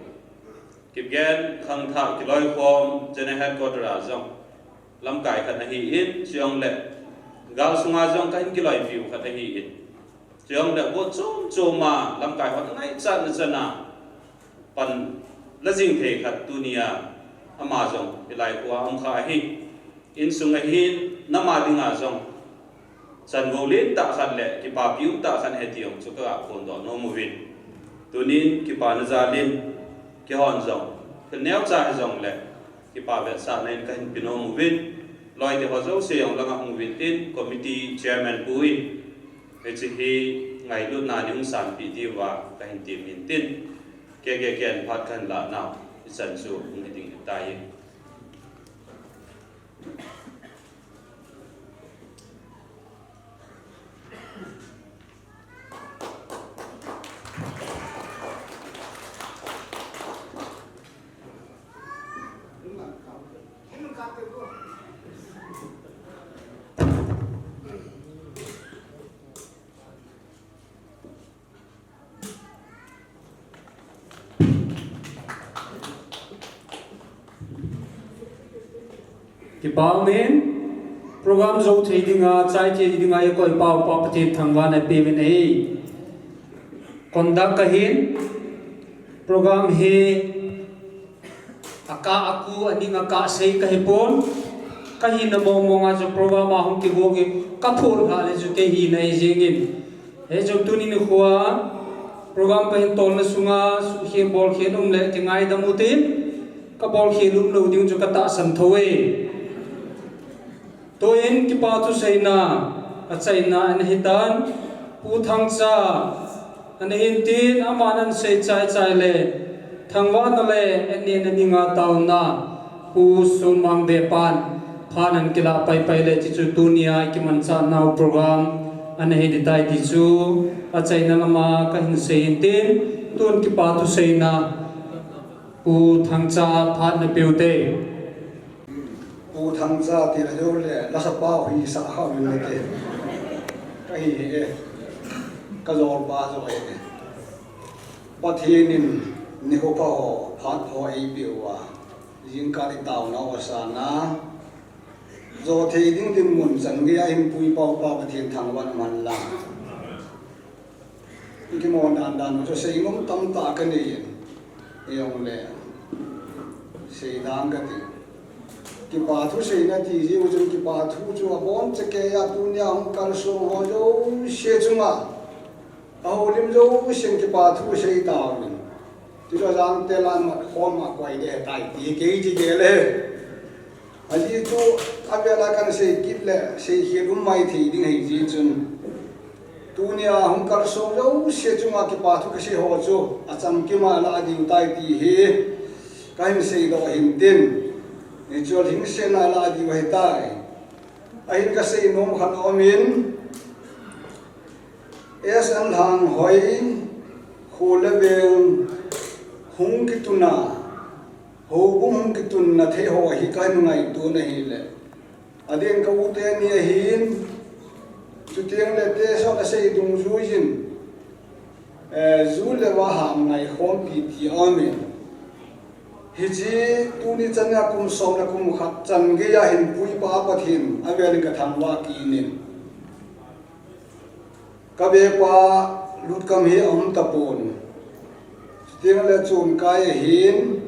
Kipgen khangthah kiloikhom General Headquarter a jong lamkai khat ahin, chujongle gal sunga jong kahin kiloipiu khat ahin. Chujongle vote chom chom a lamkai hon ngaichat na chan a pan la jing thei khat tunia ama jong hilai khoa um kha ahi. Insung ahin nama dinga jong chanvo lentah khat le kipapi umtah khat ahi ti jong chu kaga phondoh nom uvin. Tunin kipana jalin keihon jong thil neocha hijongle kipa vetsahna in kahin pe nom uvin. Loite ho jouse jong langa hung uvin tin committee chairman pu in hiche hi ngailutna nei hung sanpeh diuva kahin temin tin. Kei kei ken phat kahin lah nau hichan chu hung hiding ahitai. Kipah umin, program jou thei dinga, chai thei dinga eikoipau Pa Pathen thangvahna peuvin ahi. Conduct kahin, program hi akah aku, aning akah sei kahipon, kahina mong monga chu program a hung kigong hi kaphut lhah le chu kei hina ahi jengin. Hichun tuni nikhoa program kahin tolna sunga suhkhel bolkhel um le kingaidam utin, kabolkhel um lou ding chu katahsan thou e. Tuin kipa thuseina achaina ana hitan, Pu Thangcha ana hin tin, aman ana sei chaichai le thangvahna le anina dinga taona Pu Sunmang Vepan phat ana kilah paipai le, tichu tunia ikimanchah nau program ana hi ditai tichu achaina lama kahin seiyin tin, tun kipa thuseina Pu Thangcha phat napeu te. Pu Thangcha ti la jou le, lasapa hi sa kha min te. Kahi e, kajolpa jo e. Pathen in nikho pha ho, phat ho eipeuva, jingkah itaona ho sanga jo thei ding dinmun chan geiya hinpuipau Pa Pathen thangvah man lang. Ikimon dandan chu seinom tamtah kanei in, ijongle seidan kati. Kipa thuseina ti jeh u chun kipa thu chu abonchauva tunia hung kalsong ho jouse chunga, ahoulim jousen kipa thu seitauvin. Tichu ajangtel a matkhom a koi ding ahitai ti kei kigel e. Ajeh chu avela kahin sei kit le seikhel um maithei ding ahi jeh chun, tunia hung kalsong jouse chunga kipa thu kasei ho chu achamkima lah diu tai ti hi kahin seidoh ahin tin, hichu alhingsetna lah diu ahitai. Ahin kaseinom khat aumin, S N Lhanghoi, kho le veng hung kitunna, houbung hung kitunna thei ho hi kahin ngaito na ahile, adeh in ka u teni ahin, chuteng le tesot asei dungjuiyin, eh, ju le va ham ngaikhompi ti aumin. Hiche tuni chana kum som le kum khat chan geiya hinpuipa Pathen avelin kathangvah kit in. Kavepa lutkam hi aum tapon. Chuteng le chomkai ahin,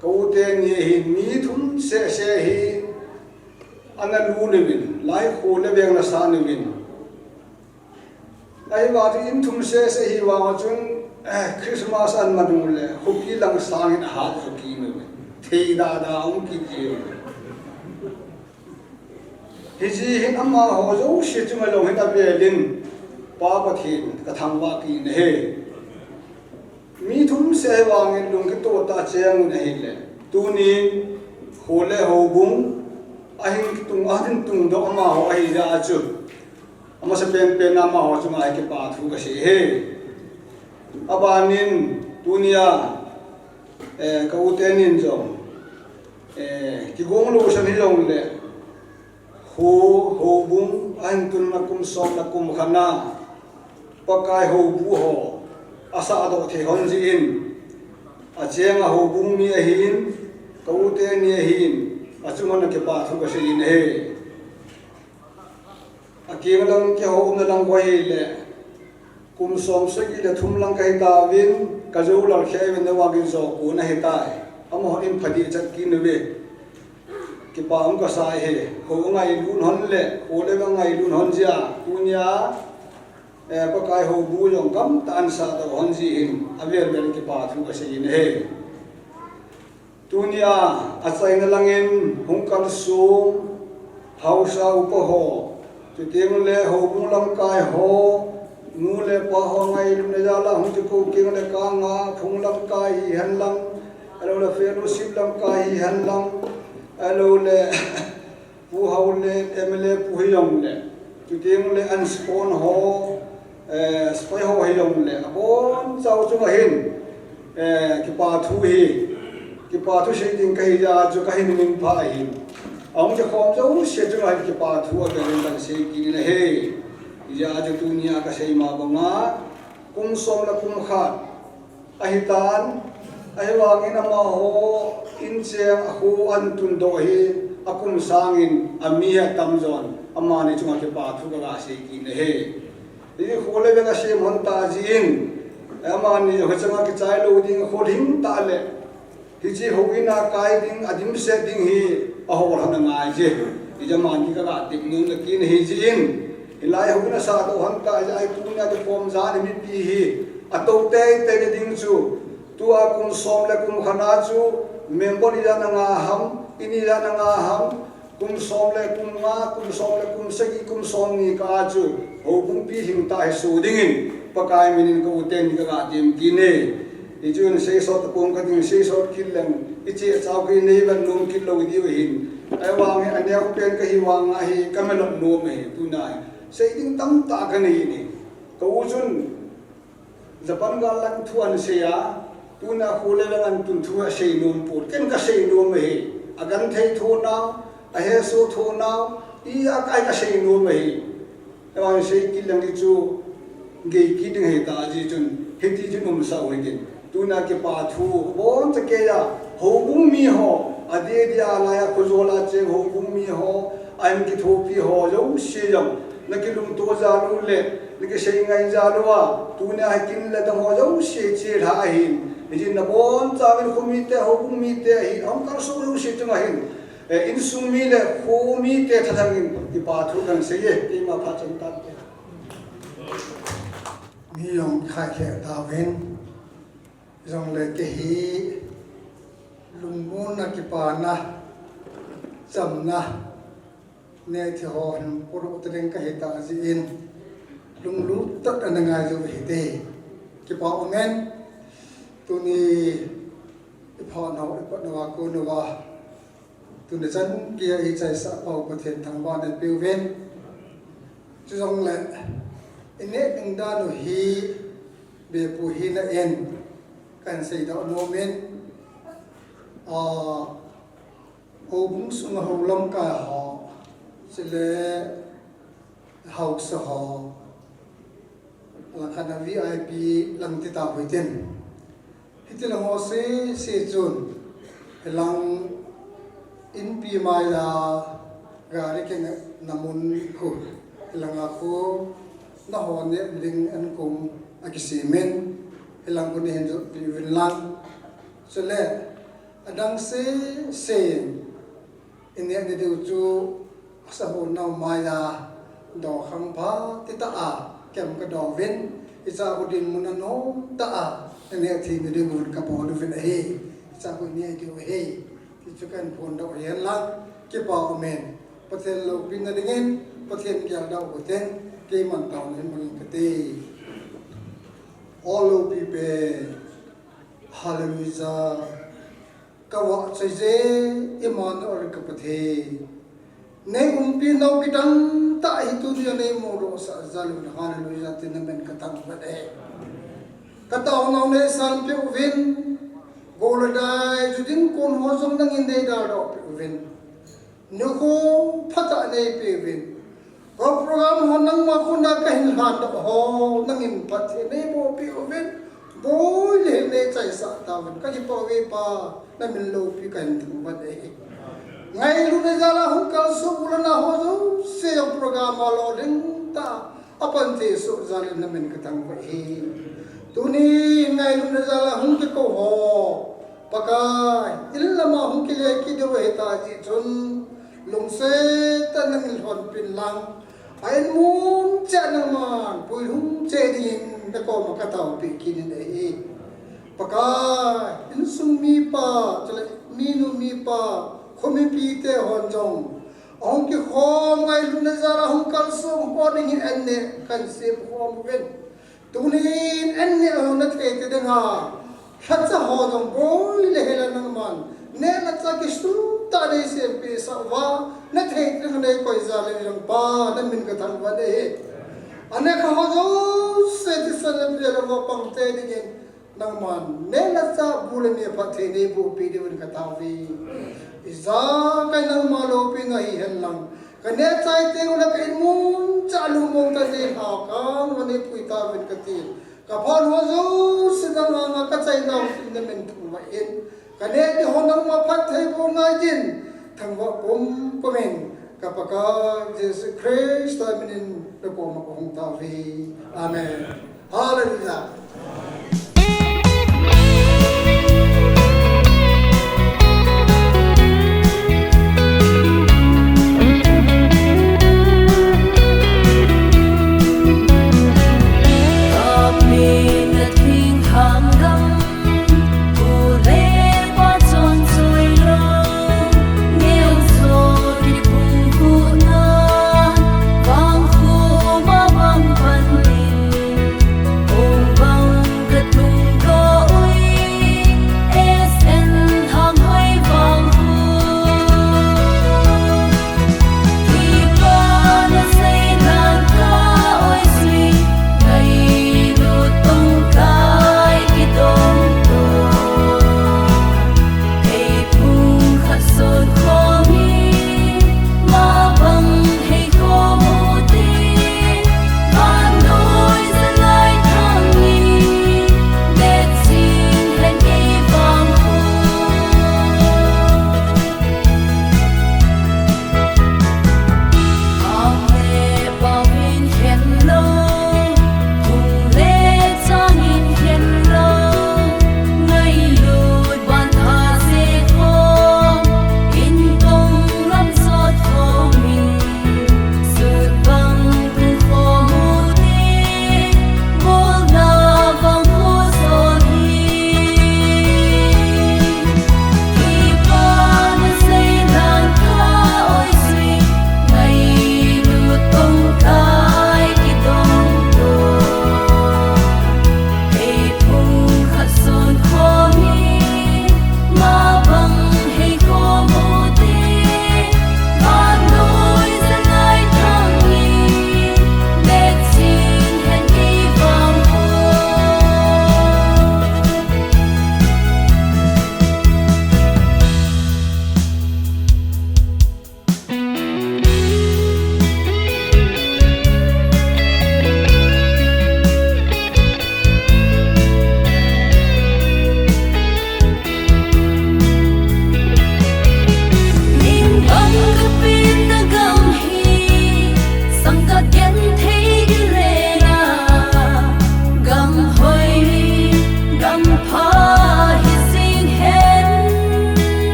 ka u teni ahin, mi thum sehseh hi ana lut uvin, lai kho le veng ana san uvin. Ahivang chun in thum sehseh hivang chun, eh, Christmas ahin man u le, khopi lang sangin ahat jo kit uvin. Thei dada um kit jeng uvin. Hiche hin amaho jouse chunga jong hin avelin Pa Pathen kathangvah kit in ahi. Mi thum seh ahivangin lungkitoh tah a cheng un ahile, tunin kho le houbung ahin kitung, ahin tungdoh amaho ahi jeh a chu, amasapen pen amaho chunga hi kipa thu kasei e. Abanin tunia, eh, ka u tenin jong, eh, kigong lousan hijongle, kho, houbung ahin tunna kum som le kum khat na, Pakai houbu ho asahdoh thei hon jeh in, achenga houbung mi ahin, ka u teni ahin, achunga kipa thu kasei in ahi. Akeng lang keiho umna lang koi le, Kum som sagi le thum lang kahi tauvin, ka jou lal khe uvin, navangin jou kon ahitai. Amahon pha ding chan kin uve. Kipa um kasa e. Hou ngailun hon le, hou le ngailun hon jeh a, tunia, eh, Pakai houbung jong gamtah in asah doh hon jeh hin, avel vel kipa thu kasei in ahi. Tunia achaina langin hung kalsong haosa upa ho, chuteng le houbung lamkai ho, nu le pa ho ngailutna jal a hung kikou keng le kang a phung lamkai hihen lang, ahilou le fellowship lamkai hihen lang, ahilou le Pu Haolel, M L A pu hijong le, chuteng le an spon ho, eh, spoi ho hijong le, abonchau chunga hin, eh, kipa thu hi, kipa thu sei ding kahi jeh a chu kahin min pha ahin. Ahung kikhom jouse chunga hin kipa thu avel in kahin sei kit in ahi. Hijeh a chu tunia kasei ma banga, kum som le kum khat ahitan, ahivangin amaho in cheng a khu an tundoh hi akum sangin ami atam jon, amani chunga kipa thu kaga sei kit in ahi. Hiche khu le veng asem hon tah jeh in, amani hicheng a kichai lou ding khu lhing tah le, hiche houin a kai ding, adimset ding hi ahol hon angai je. Hijeh a amani kaga tep nom kit in ahi jeh in, hilai houin asah doh hon tah jeh a tunia kikhom jan hi mipi hi atou teitei ding chu, tua kum som le kum khat a chu member ijat na nga ham, in ijat na nga ham, kum som le kum nga, kum som le kum sagi, kum somni kah a chu houbung pi lhing tah hi soh dingin Pakai minin ka u teni kaga tem kit e. Hichun seisot tapon kading, seisot kit leng, hiche chau kinei vet nom kit lou diu ahin. Ahivangin aneo pen kahi vang a hi kamelap nom ahi, tunia hi sei ding tamtah kanei in ahi. Ka u chun Japan gal lang thu ahin sei a, tunia khu le veng ahin tun thu asei nom pon, ken kasei nom ahi. Agenthei thonau, ahesoh thonau, i a kai kasei nom ahi. Ahivangin sei kit leng hichu gei kit ding ahitah jeh chun, hiti chun umsah u hitin. Tunia kipa thu aboncha kei a, houbung mi ho, adeh deh a lai a khojol a cheng houbung mi ho, ahin kithopi ho jouse jong, nakilungto jal u le, nakisei ngai jal uva, tunia hi kin le dang ho jouse chelha ahin. Hijeh in nabonchauvin khomite, houbung mite ahin, ahung kalsong jouse chunga hin, eh, insung mi le khomite thalheng in kipa thu kahin sei e, keima phat chan tante. Mi jong kikhen tauvin, jongle kei hi lungmonna, kipana, chamna, nehthei ho hin puro taleng kahi tah jeh in, lunglut tah in ana ngai jou hite. Kipa umin, tuni iphat nau, iphat nau a kon uva, tuni chan geiya eichaisah pau Pathen thangvahna eipeuvin. Chujongle, ineh ding dan u hi, bepu hina in, kahin seidoh nom in, ah, houbung sunga hou lamkai ho, chule haosa ho, langkhat a V I P lang ti tau hitin. Hiti lang ho sese chun, hilang inpi maiya gari kingehna mun khu, hilanga khu nahon neh ding an kum akisem in, hilang khu neihin jotpi uvin lang. Chule, adang sese in, ineh na diu chu, asahol nau maiya, dokhang pha titah a, kem kadoh uvin, hicha khu dinmun anom tah a, ineh thei na diuvin kabol uvin ahi, hicha khu ineh diu ahi, ti chu kahin phondoh ahi lang, kipa umin, Pathen loupina dingin, Pathen geldoh u hitin, keiman taona hin mangin kate. O loupipen, Hallelujah. Kavahchoi je Immanuel ka Pathen. Nei umpi nau kidang tah hi tunia nei mudohsah jal un, hallelujah, tin namin kathangvah e. Kataonau neisanpeh uvin, gol le dai, ju ding kon ho jong nangin neidaldoh peh uvin. Nikho phatah neipeh uvin. Ka program ho nangma khut a kahin lhandoh ho, nangin phatthei neiboh peh uvin. Boi le neichaisah tauvin. Kakipah uve Pa, namin loupi kahin thangvah e. Ngailutna jal a hung kalsong u le nao ho jouse jong program a lolhing tah a, Apan Jesu jal in namin kathangvah e. Tuni ngailutna jal a hung kikou ho, Pakai, in lama hung kile kit diu ahita jeh chun, lungset tah in nangin lhonpin lang, a in mun cheh nangman puilhung cheh dingin nakoma kataopi kit in ahi. Pakai, insung mipa, chule minu mipa, khomipite hon jong, ahung kikhom ngailutna jal a hung kalsong ho ding hi an neh kan sem khom uvin. Tunin an neh ho nathei te dinga, lhacha ho jong boi le hela nangman neh le chah kisun tah nei sempeh sah uva, nathei te dinga neikoi jal in Pa, namin kathangvah e. Aneh kha ho jouse thisan le phel uva pang te dingin, nangman neh le chah bu le me phatthei neiboh peh diuvin katao e. Ijakai nangma loupina hihen lang, kaneh chai teng ule ka in mun chah lungmong tah in neilhakang uva neipui tauvin kati. Kaphon ho jouse nang anga kachainau tin namin thangvah in, kaneh ding ho nangma phattheiboh ngai din, thangvah pumpum in, ka Pakai Jesu Christa minin nakoma kahung tao e. Amen. Hallelujah.